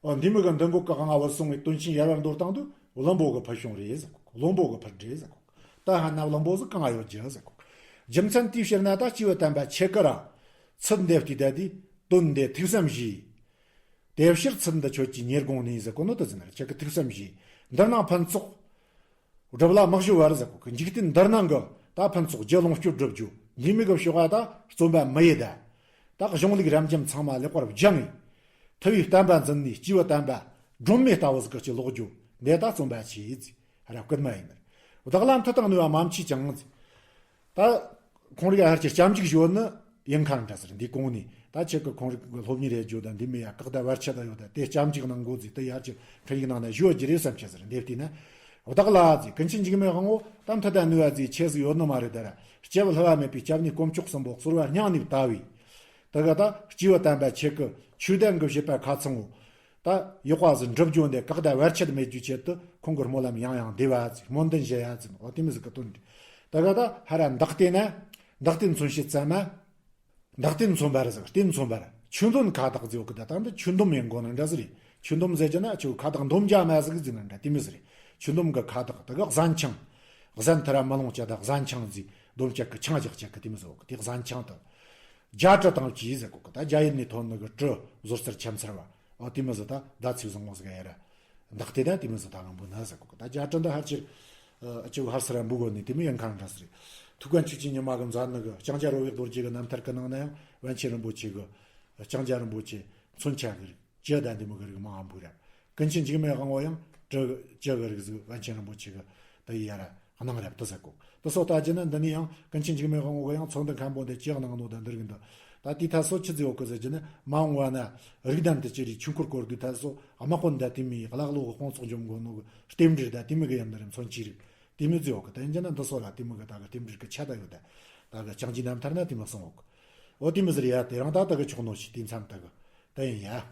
འོ་འདི་མི་གི་འདུ་འགོད་ཀྱི་དབང་བུད་སོང་བའི་དོན་ཆེན་ཡལ་བར་འདོར་སྟངས་དུ་བླུན་པོ་གི་ཕུལ་བྱུང་རེད་ཟེར་གོ། བླུན་པོ་གི་ཕུལ་འབྲས་ཟེར་གོ། ད་ཧ་ན་བླུན་པོ་ཟིག་གང་ཡོད་རྒྱུ་ཟེར་གོ། རྒྱུ་མཚན་དེའི་ཕྱིར་ན་ད་སྐྱེས་བུ་དམ་པ་ཁྱེད་ཀྱི་ར། ཚུལ་འདེབས་ཏེ་ད་དེ་དོན་འདི་ཐུགས་བསམ་བཞེས། དེ་ཕྱིར་ཚུལ་འདི་ཁྱོད་ཀྱི་ཉེར་དགོངས་ནས་ཟེར་གོ་ནོ་དེ་ཟིན་ན་ཁྱེད་ཀྱི་ཐུགས་བསམ་བཞེས། འདི་སྣང་ཕུན་ཚོགས། སྒྲུབ་ལ་མི་གཞོལ་བར་ཟེར་གོ་གི། འཇིག་རྟེན་འདིར་སྣང་གི་ད་ཕུན་ཚོགས་རྒྱུ་ལོངས་སྤྱོད་སྒྲུབ་རྒྱུ་འདི་མི་གི་ཕྱོགས་ད་རྩོམ་པ་མི་ཡི་ད། ད་གཞུང་ལུགས་རབ་འབྱམས་ཚང་མ་ལེགས་པར་སྦྱངས་ངེ། ཐུ་བའི་བསྟན་པ་འཛིན་ནས་སྐྱེས་བུ་དམ་པ་སྒྲོན་མེ་ལྟ་བུ་ཟིག་གི་ལོག་རྒྱུ་འདི་ད་རྩོམ་པ་ཆེ་ཡི་ཟེར་ར་བསྐུལ་མ་ཡིན་ནི། བདག་ལ་མཐུ་དང་ནུས་པ་མ་མཆིས་ཀྱང་ཟེར། ད། ཁོང་རིགས་ཧར་གྱི་སྐྱབས་འཇུག་ཞུ་ནི་ཡིན་ཁ་འདྲ་ཟེར་འདི་གོང་ནས་ད་ཁྱེད་ཀྱི་ཁོང་རིགས་ཀྱི་སློབ་གཉེར་རེ་བརྗོད་ད་འདི་མི་ཡ་བཀག་ད་བར་ཆད་ད་ཡོད་ད་དེ་སྐྱབས་འཇུག་གནང་དགོས་ཟིག་དེ་ཡར་གྱི་འཕྲིན་ཡིག་ནང་ན་ཞུ་རྒྱུ་རེད་བསམ་ཆེ་ཟེར་འདི་བལྟས་ན། བདག་ལ་ཟིག་ཀུན་མཁྱེན་འཇིགས་མེད་དབང་བོ་ད་མཐུ་དང་ནུས་པ་ཟིག་ཆེ་ཟིག་ཡོད་ནི་མ་རེད་ད་ར། སྐྱེས་བུ་བསླུ་བ་མེད་པའི་སྐྱབས་གནས་དཀོན་མཆོག་གསུམ་པོ་གསོལ་བ་སྙིང་ནས་བཏབ་བས། དེ་ག་ད་སྐྱེས་བུ་དམ་པ་ཁྱེད་ཀྱི་ཆོས་ལྡན་གྱི་བཞེད་པ་ཁ་ཚང་བོ། ད་ཡག་པ་ཟིག་འགྲུབ་རྒྱུ་འདི་བཀག་ད་བར་ཆད་མེད་རྒྱུ་ཆེད་དུ་ཁོང་གི་སྨོན་ལམ་ཡང་ཡང་འདེབས་པ་ཟིག་སྨོན་འདུན་བཞེས་ཡ་ཟིག་འོ་དེ་མོ་ཟིག་གི་དོན་རེད། ད་ག་ད་ཧ་ར་འདག་སྟེ་ན། འདག་སྟེ་མཚོན་བྱེད་ཙམ་མ། འདག་སྟེ་མཚོན་པར་ཟིག་སྟེ་མཚོན་པར་ཆུ་འདོམ་ཁ་དོག་ཟེར་གི་ད་ད་འདི་ཆུ་འདོམ་ཡིན་དགོས་ན་འདྲ་ཟིག་རེད། ཆུ་འདོམ་ཟེར་གྱི་ན་ཆུ་ཁ་དོག་འདོམ་རྒྱ་མ་ཟིག་ཟེར་ན་འདྲ་དེ་མོ་ཟིག་རེད། ཆུ་འདོམ་གི་ཁ་དོག་ད་ག་གཟན་ཆང་། གཟན་ཐ་ར་མ་ལོང་བྱ་ད་གཟན་ཆང་ཟིག་འདོམ་བྱ་གི་ཆང་བཞག་བྱ་གི་དེ་མོ་ཟིག་གི་དེ་གཟན་ཆང་དང་། རྒྱ་གྲི་དང་བཅས་ཟེར་གོ་གི་ད་རྒྱ་ཡིག་ནས་ཐོན་ནི་གི་གྲི་ཟོར་སར་ཆ་མཚར་བ། ཨོ་དེ་མི་ཟི་ད་ད་ཚིག་བཟང་བོ་ཟིག་ཡ་ར། འདག་སྟེ་ད་དེ་མི་ཟི་ད་ང་འབུ་ན་ཟེར་གོ་གི་ད་རྒྱ་གྲི་འདི་ཧར་ཆེར། ཨ་ཅིག་ཧར་སི་ར་འབུ་གོ་ནི་དེ་མི་ཡན་ཁང་འདྲ་སི་རེད། ཐུགས་ཀ་ཆུ་ཆེན་ཉི་མ་གི་མཛད་ནི་གི་ལྕང་སྐྱ་རོ་བེག་རྡོ་རྗེ་གི་རྣམ་ཐར་གི་ནང་ན་ཡང་པཎ་ཆེན་རིན་པོ་ཆེ་གི། ལྕང་སྐྱ་རིན་པོ་ཆེ་མཚོན་ཆ་གི་རིགས། ཇི་ལྟ་འདི་མོ་གི་རིགས་མང་བོ་ར། ཀུན་མཁྱེན་འཇིགས་མེད་དབང་པོ་ཡང་གྲི་ཇི་གི་རིགས་ཟིག་པཎ་ཆེན་རིན་པོ་ཆེ་གི་ད་ཡི་ཡ་ར་གནང་རབ་ཏུ་ཟེར་གོ། དེ་སོགས་ལྟ་རྒྱུ་ན་འདི་ནི་ཡང་ཀུན་མཁྱེན་འཇིགས་མེད་དབང་པོ་གི་ཡང་ཚོགས་འདུ་མཁན་པོ་འདི་ཇི་གནང་ནོ་དང་འདི་རིགས་འདི། ད་དེའི་ཐད་སོ་ཆི་ཟིག་ཡོད་གི་ཟེར་རྒྱུ་ན་མ་འོངས་པ་ན་རིགས་ལྡན་དུ་ཅི་རིགས་ཆོས་འཁོར་སྐོར་དུས་ཐད་སོ་དམག་དཔོན་ད་དེ་མི་གླག་ལོ་གི་དཔུང་ཚོགས་འཇོམས་དགོས་ནོ་གི་རྟེན་འབྲེལ་ད་དེ་མི་གི་ཡང་འདི་རིམ་མཚོན་ཆི་རིགས། དེ་མི་ཟིག་ཡོད་གི་ད་ཡིན་རྒྱུ་ན་འདི་སོགས་ལ་དེ་མི་གི་ད་གི་རྟེན་འབྲེལ་གི་ཆ་ད་ཡོད་ད། ད་གི་ལྕང་སྐྱའི་རྣམ་ཐར་ན་དེ་མི་གསུང་ཡོད་གི། འོ་དེ་མི་ཟེར་ཡ་དེ་རང་ད་ད་གི་ཆོག་ནོ་ཞིག་དེ་མཚམས་ད་གི་ད་ཡིན་ཡ།